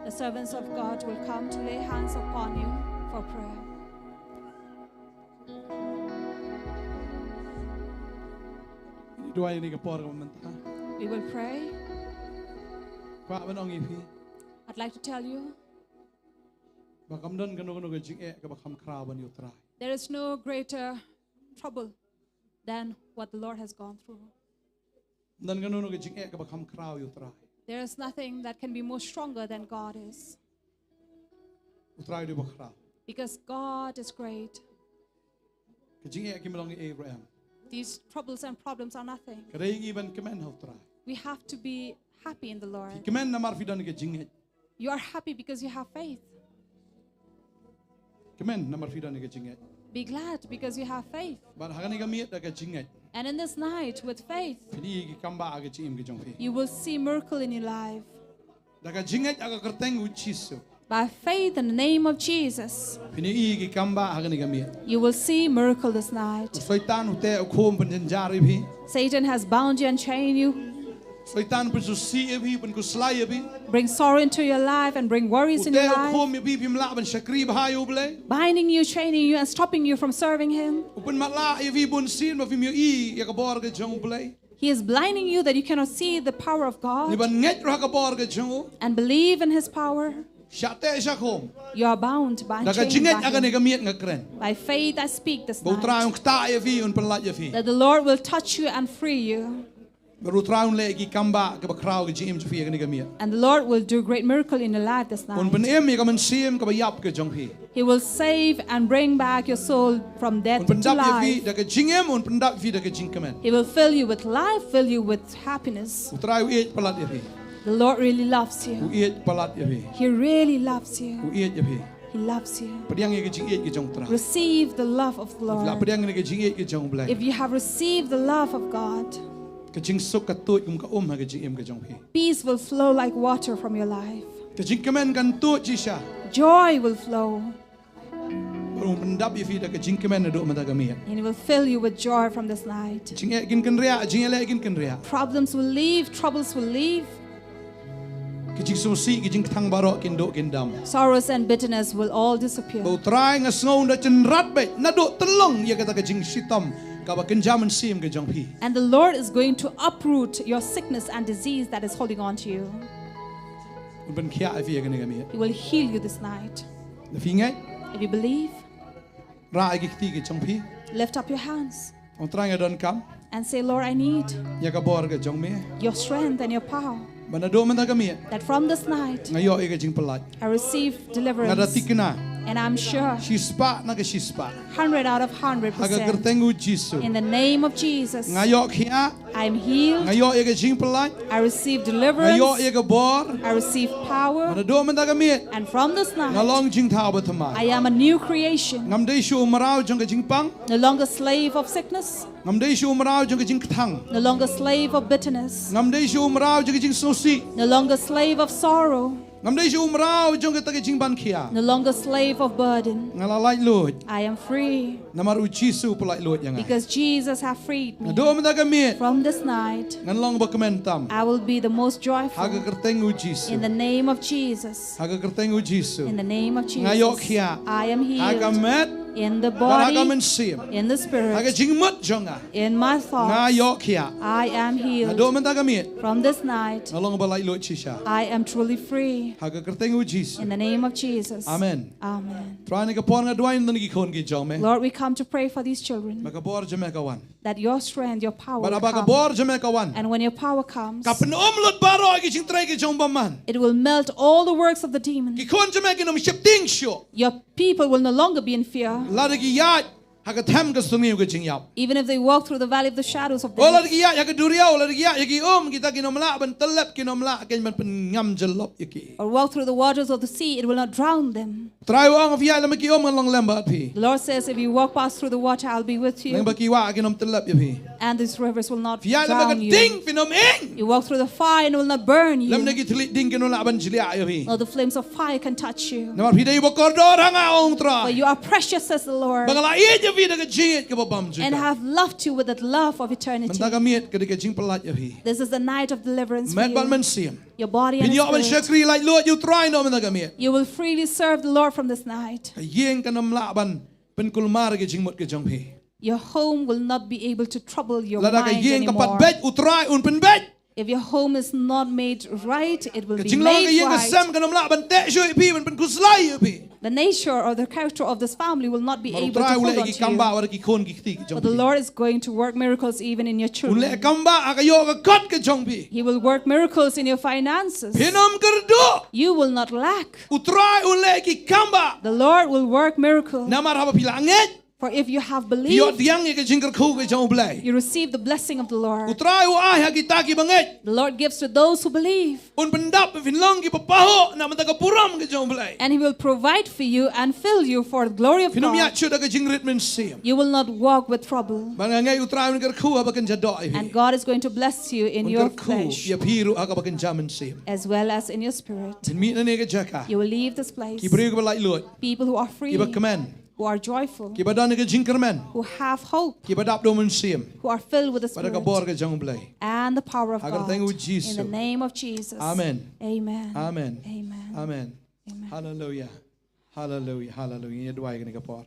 the servants of God will come to lay hands upon you for prayer. Duwai ha kane ka por mynta. We will pray. Kwah ban ong ïa phi. I'd like to tell you. Ba kam don kano kano ka jingeh kaba kham khraw ban ïa u Trai. There is no greater trouble than what the Lord has gone through. Ym don kano kano ka jingeh kaba kham khraw ïa u Trai. There is nothing that can be more stronger than God is. U Trai u dei uba khraw. Because God is great. Ka jingeh kim long ei ei ruh em. These troubles and problems are nothing. Ka dei ïa ngi ban kmen ha u Trai. We have to be happy in the Lord. Phi kmen namar phi don ka jingngeit. You are happy because you have faith. Kmen namar phi don ka jingngeit. Be glad because you have faith. Bad ha kane ka miet da ka jingngeit. And in this night, with faith, phin ïohi ki kambah ha ka jingim ka jong phi. You will see miracle in your life. Da ka jingngeit ha ka kyrteng u Jisu. By faith in the name of Jesus, phin ïohi ki kambah ha kane ka miet. You will see miracle this night. U Soitan u teh u khum, pynjynjar ïa phi. Satan has bound you and chained you. Soitan u pynsngewsih ïa phi, u pynkhuslai ïa phi. Bring sorrow into your life and bring worries in your life. U teh u khum ïa phi, phim lah ban shakri bha ïa U Blei. Binding you, chaining you, and stopping you from serving Him. U pynmatlah ïa phi bunsien ba phim ïohi ïa ka bor ka jong U Blei. He is blinding you that you cannot see the power of God. Ngi ban ngeit ruh ha ka bor ka jong u. And believe in His power. Shah teh shah khum. You are bound, chained by him. Da ka jingngeit ha kane ka miet nga kren. By faith I speak this night. Ba U Trai un ktah ïa phi, un pyllait ïa phi. That the Lord will touch you and free you. Bad U Trai un leh ki kambah kiba khraw ha ka jingim jong phi ha kane ka miet. And the Lord will do great miracle in your life this night. Un pynim ïa ka mynsiem kaba ïap ka jong phi. He will save and bring back your soul from death to life. Un pyndap ïa phi da ka jingim, un pyndap ïa phi da ka jingkmen. He will fill you with life, fill you with happiness. U Trai u ïeit palat ïa phi. The Lord really loves you. U ïeit palat ïa phi. He really loves you. U ïeit ïa phi. He loves you. Pdiang ïa ka jingïeit ka jong U Trai. Receive the love of the Lord. Pdiang ïa ka jingïeit ka jong U Blei. If you have received the love of God, ka jingsuk kan tuid kum ka um ha ka jingim ka jong phi. Peace will flow like water from your life. Ka jingkmen kan tuid shisha. Joy will flow. Bad un pyndap ïa phi da ka jingkmen naduh mynta ka miet. And He will fill you with joy from this night. Jingeh kin kynriah, jingeh leh kin kynriah. Problems will leave, troubles will leave. Ki jingsngewsih, ki jingkthang baroh kin duh kin dam. Sorrows and bitterness will all disappear. Ba U Trai nga sngew un da kynrad beit naduh tyllong ïa kata ka jingshitom kaba kynja mynsiem ka jong phi. And the Lord is going to uproot your sickness and disease that is holding on to you. Un pynkhiah ïa phi ha kane ka miet. He will heal you this night. Lada phi ngeit. If you believe, rah ïa ki kti ki jong phi. Lift up your hands. Ong, Trai, nga donkam. And say, Lord, I need ïa ka bor ka jong me. Your strength and your power. Ba naduh mynta ka miet, that from this night, nga ïoh ïa ka jingpyllait. I receive deliverance. Nga da thikna. And I'm sure. Shispah na ka shispah. Hundred out of hundred percent. Ha ka kyrteng u Jisu. In the name of Jesus. Nga ïoh khiah. I am healed. Nga ïoh ïa ka jingpyllait. I receive deliverance. Nga ïoh ïa ka bor. I receive power. Ba naduh mynta ka miet, and from this night, nga long jingthaw bathymmai. I am a new creation. Ngam dei shuh u mraw jong ka jingpang. No longer slave of sickness. Ngam dei shuh u mraw jong ka jingkthang. No longer slave of bitterness. Ngam dei shuh u mraw jong ka jingsngewsih. No longer slave of sorrow. Ngam dei shuh u mraw jong kata ka jingban khia. No longer slave of burden. Nga la laitluid. I am free. Namar u Jisu u pyllaitluid ïa nga. Because Jesus have freed me. Naduh mynta ka miet, from this night, ngan long ba kmen tam. I will be the most joyful. Ha ka kyrteng u Jisu. In the name of Jesus. Ha ka kyrteng u Jisu. In the name of Jesus. Nga ïoh khiah. I am healed. Ha ka met. In the bad ha ka body, mynsiem, in the ha ka spirit, jingmut jong nga, in my nga thoughts, ïoh khiah. I am Naduh healed. mynta ka miet, From this night, nga long ba laitluid shisha. I am truly free. Ha ka kyrteng u Jisu. In the name of Jesus. Amen. Amen. Trai, ha kane ka por nga duwai na ki khun ki jong me. Lord, we come to pray for these children, Ba ka bor jong me ka wan. That your strength, your power Bad will haba ka come. Bor jong me ka wan, And when your power comes, ka pynum lut baroh ki jingtrei ki jong u bymman. It will melt all the works of the demon. Ki khun jong me kin ym sheptieng shuh. Your people will no longer be in fear. Lada ki ïaid ha ka them ka sngi ka jingïap. Even if they walk through the valley of the shadows of O lada death, ki ïaid ha ka duriaw, lada ki ïaid ha ki um, kita kin ym lah ban tyllep, kin ym lah kin ban pynngam jyllop ïa ki. Or walk through the waters of the sea, it will not drown them. Trai u ong, phi ïaid lem ha ki um, ngan long lem bad phi. The Lord says, if you walk past through the water, I'll be with you. Lyngba ki wah kin ym tyllep ïa phi. And these rivers will not Phi ïaid lem ha ka drown you. Ding, phi ym ing. You walk through the fire and it will not burn you. Lymne ki thylliej ding kin ym lah ban jliah ïa phi. Nor the flames of fire can touch you. Namar phi dei ba kordor ha nga, ong u For Trai. You are precious, says the Lord, Ba nga la ïeit ïa phi da ka jingïeit kaba bymjukut. And have loved you with that love of eternity. Mynta ka miet ka dei ka jingpyllait ïa phi. This is the night of deliverance for Met bad you. Mynsiem. Your body and Phin ïoh ban spirit. Shakri laitluid ïa u Trai naduh mynta ka miet. You will freely serve the Lord from this night. Ka ïing kan ym lah ban pynkulmar ïa ka jingmut ka jong phi. Your home will not be able to trouble your Lada ka mind ïing ka pat anymore. beit, u Trai un pynbeit. If your home is not made right, it will Ka be jinglong ka made ïing ka right. Sem kan ym lah ban teh shuh ïa phi, ban pynkhuslai ïa phi. The nature or the character of this family will not be Namar u able Trai to u leh hold on ki to kam you. bah wat ha ki khun ki kti ki jong phi. But the Lord is going to work miracles even in your Un leh children. kam bah ha ka ïoh ka kot ka jong phi. He will work miracles in your finances. Phin ym kyrduh. You will not lack. U Trai un leh ki kam bah. The Lord will work miracles. Namar haba phi la ngeit, For if you have phi ïoh believed, pdiang ïa ka jingkyrkhu ka jong U Blei. You receive the blessing of the U Lord. Trai u ai ha kita kiba ngeit. The Lord gives to those who believe. Un pyndap ba phin long kiba pahuh na ka bynta ka burom ka jong U Blei. And He will provide for you and fill you for the glory of Phin ym ïaid God. shuh da ka jingrit mynsiem. You will not walk with trouble. Bad nga ngeit U Trai un kyrkhu haba kynja doh ïa phi. And God is going to bless you in Un your kyrkhu flesh ïa phi ruh ha kaba kynja mynsiem. as well as in your spirit. Phin mih na kane ka jaka. You will leave this place. Ki briew kiba laitluid. People who are free, Kiba kmen. Who are joyful, Kiba don ïa ka jingkyrmen. Who have hope, Kiba dap da u Mynsiem. Who are filled with the Bad da ka Spirit bor ka jong U Blei. And the power of Ha ka God. kyrteng u In Jisu. The name of Jesus. Amen. Amen. Amen. Amen. Amen. Amen. Hallelujah. Hallelujah. Hallelujah. Ngin ïa duwai ha kane ka por.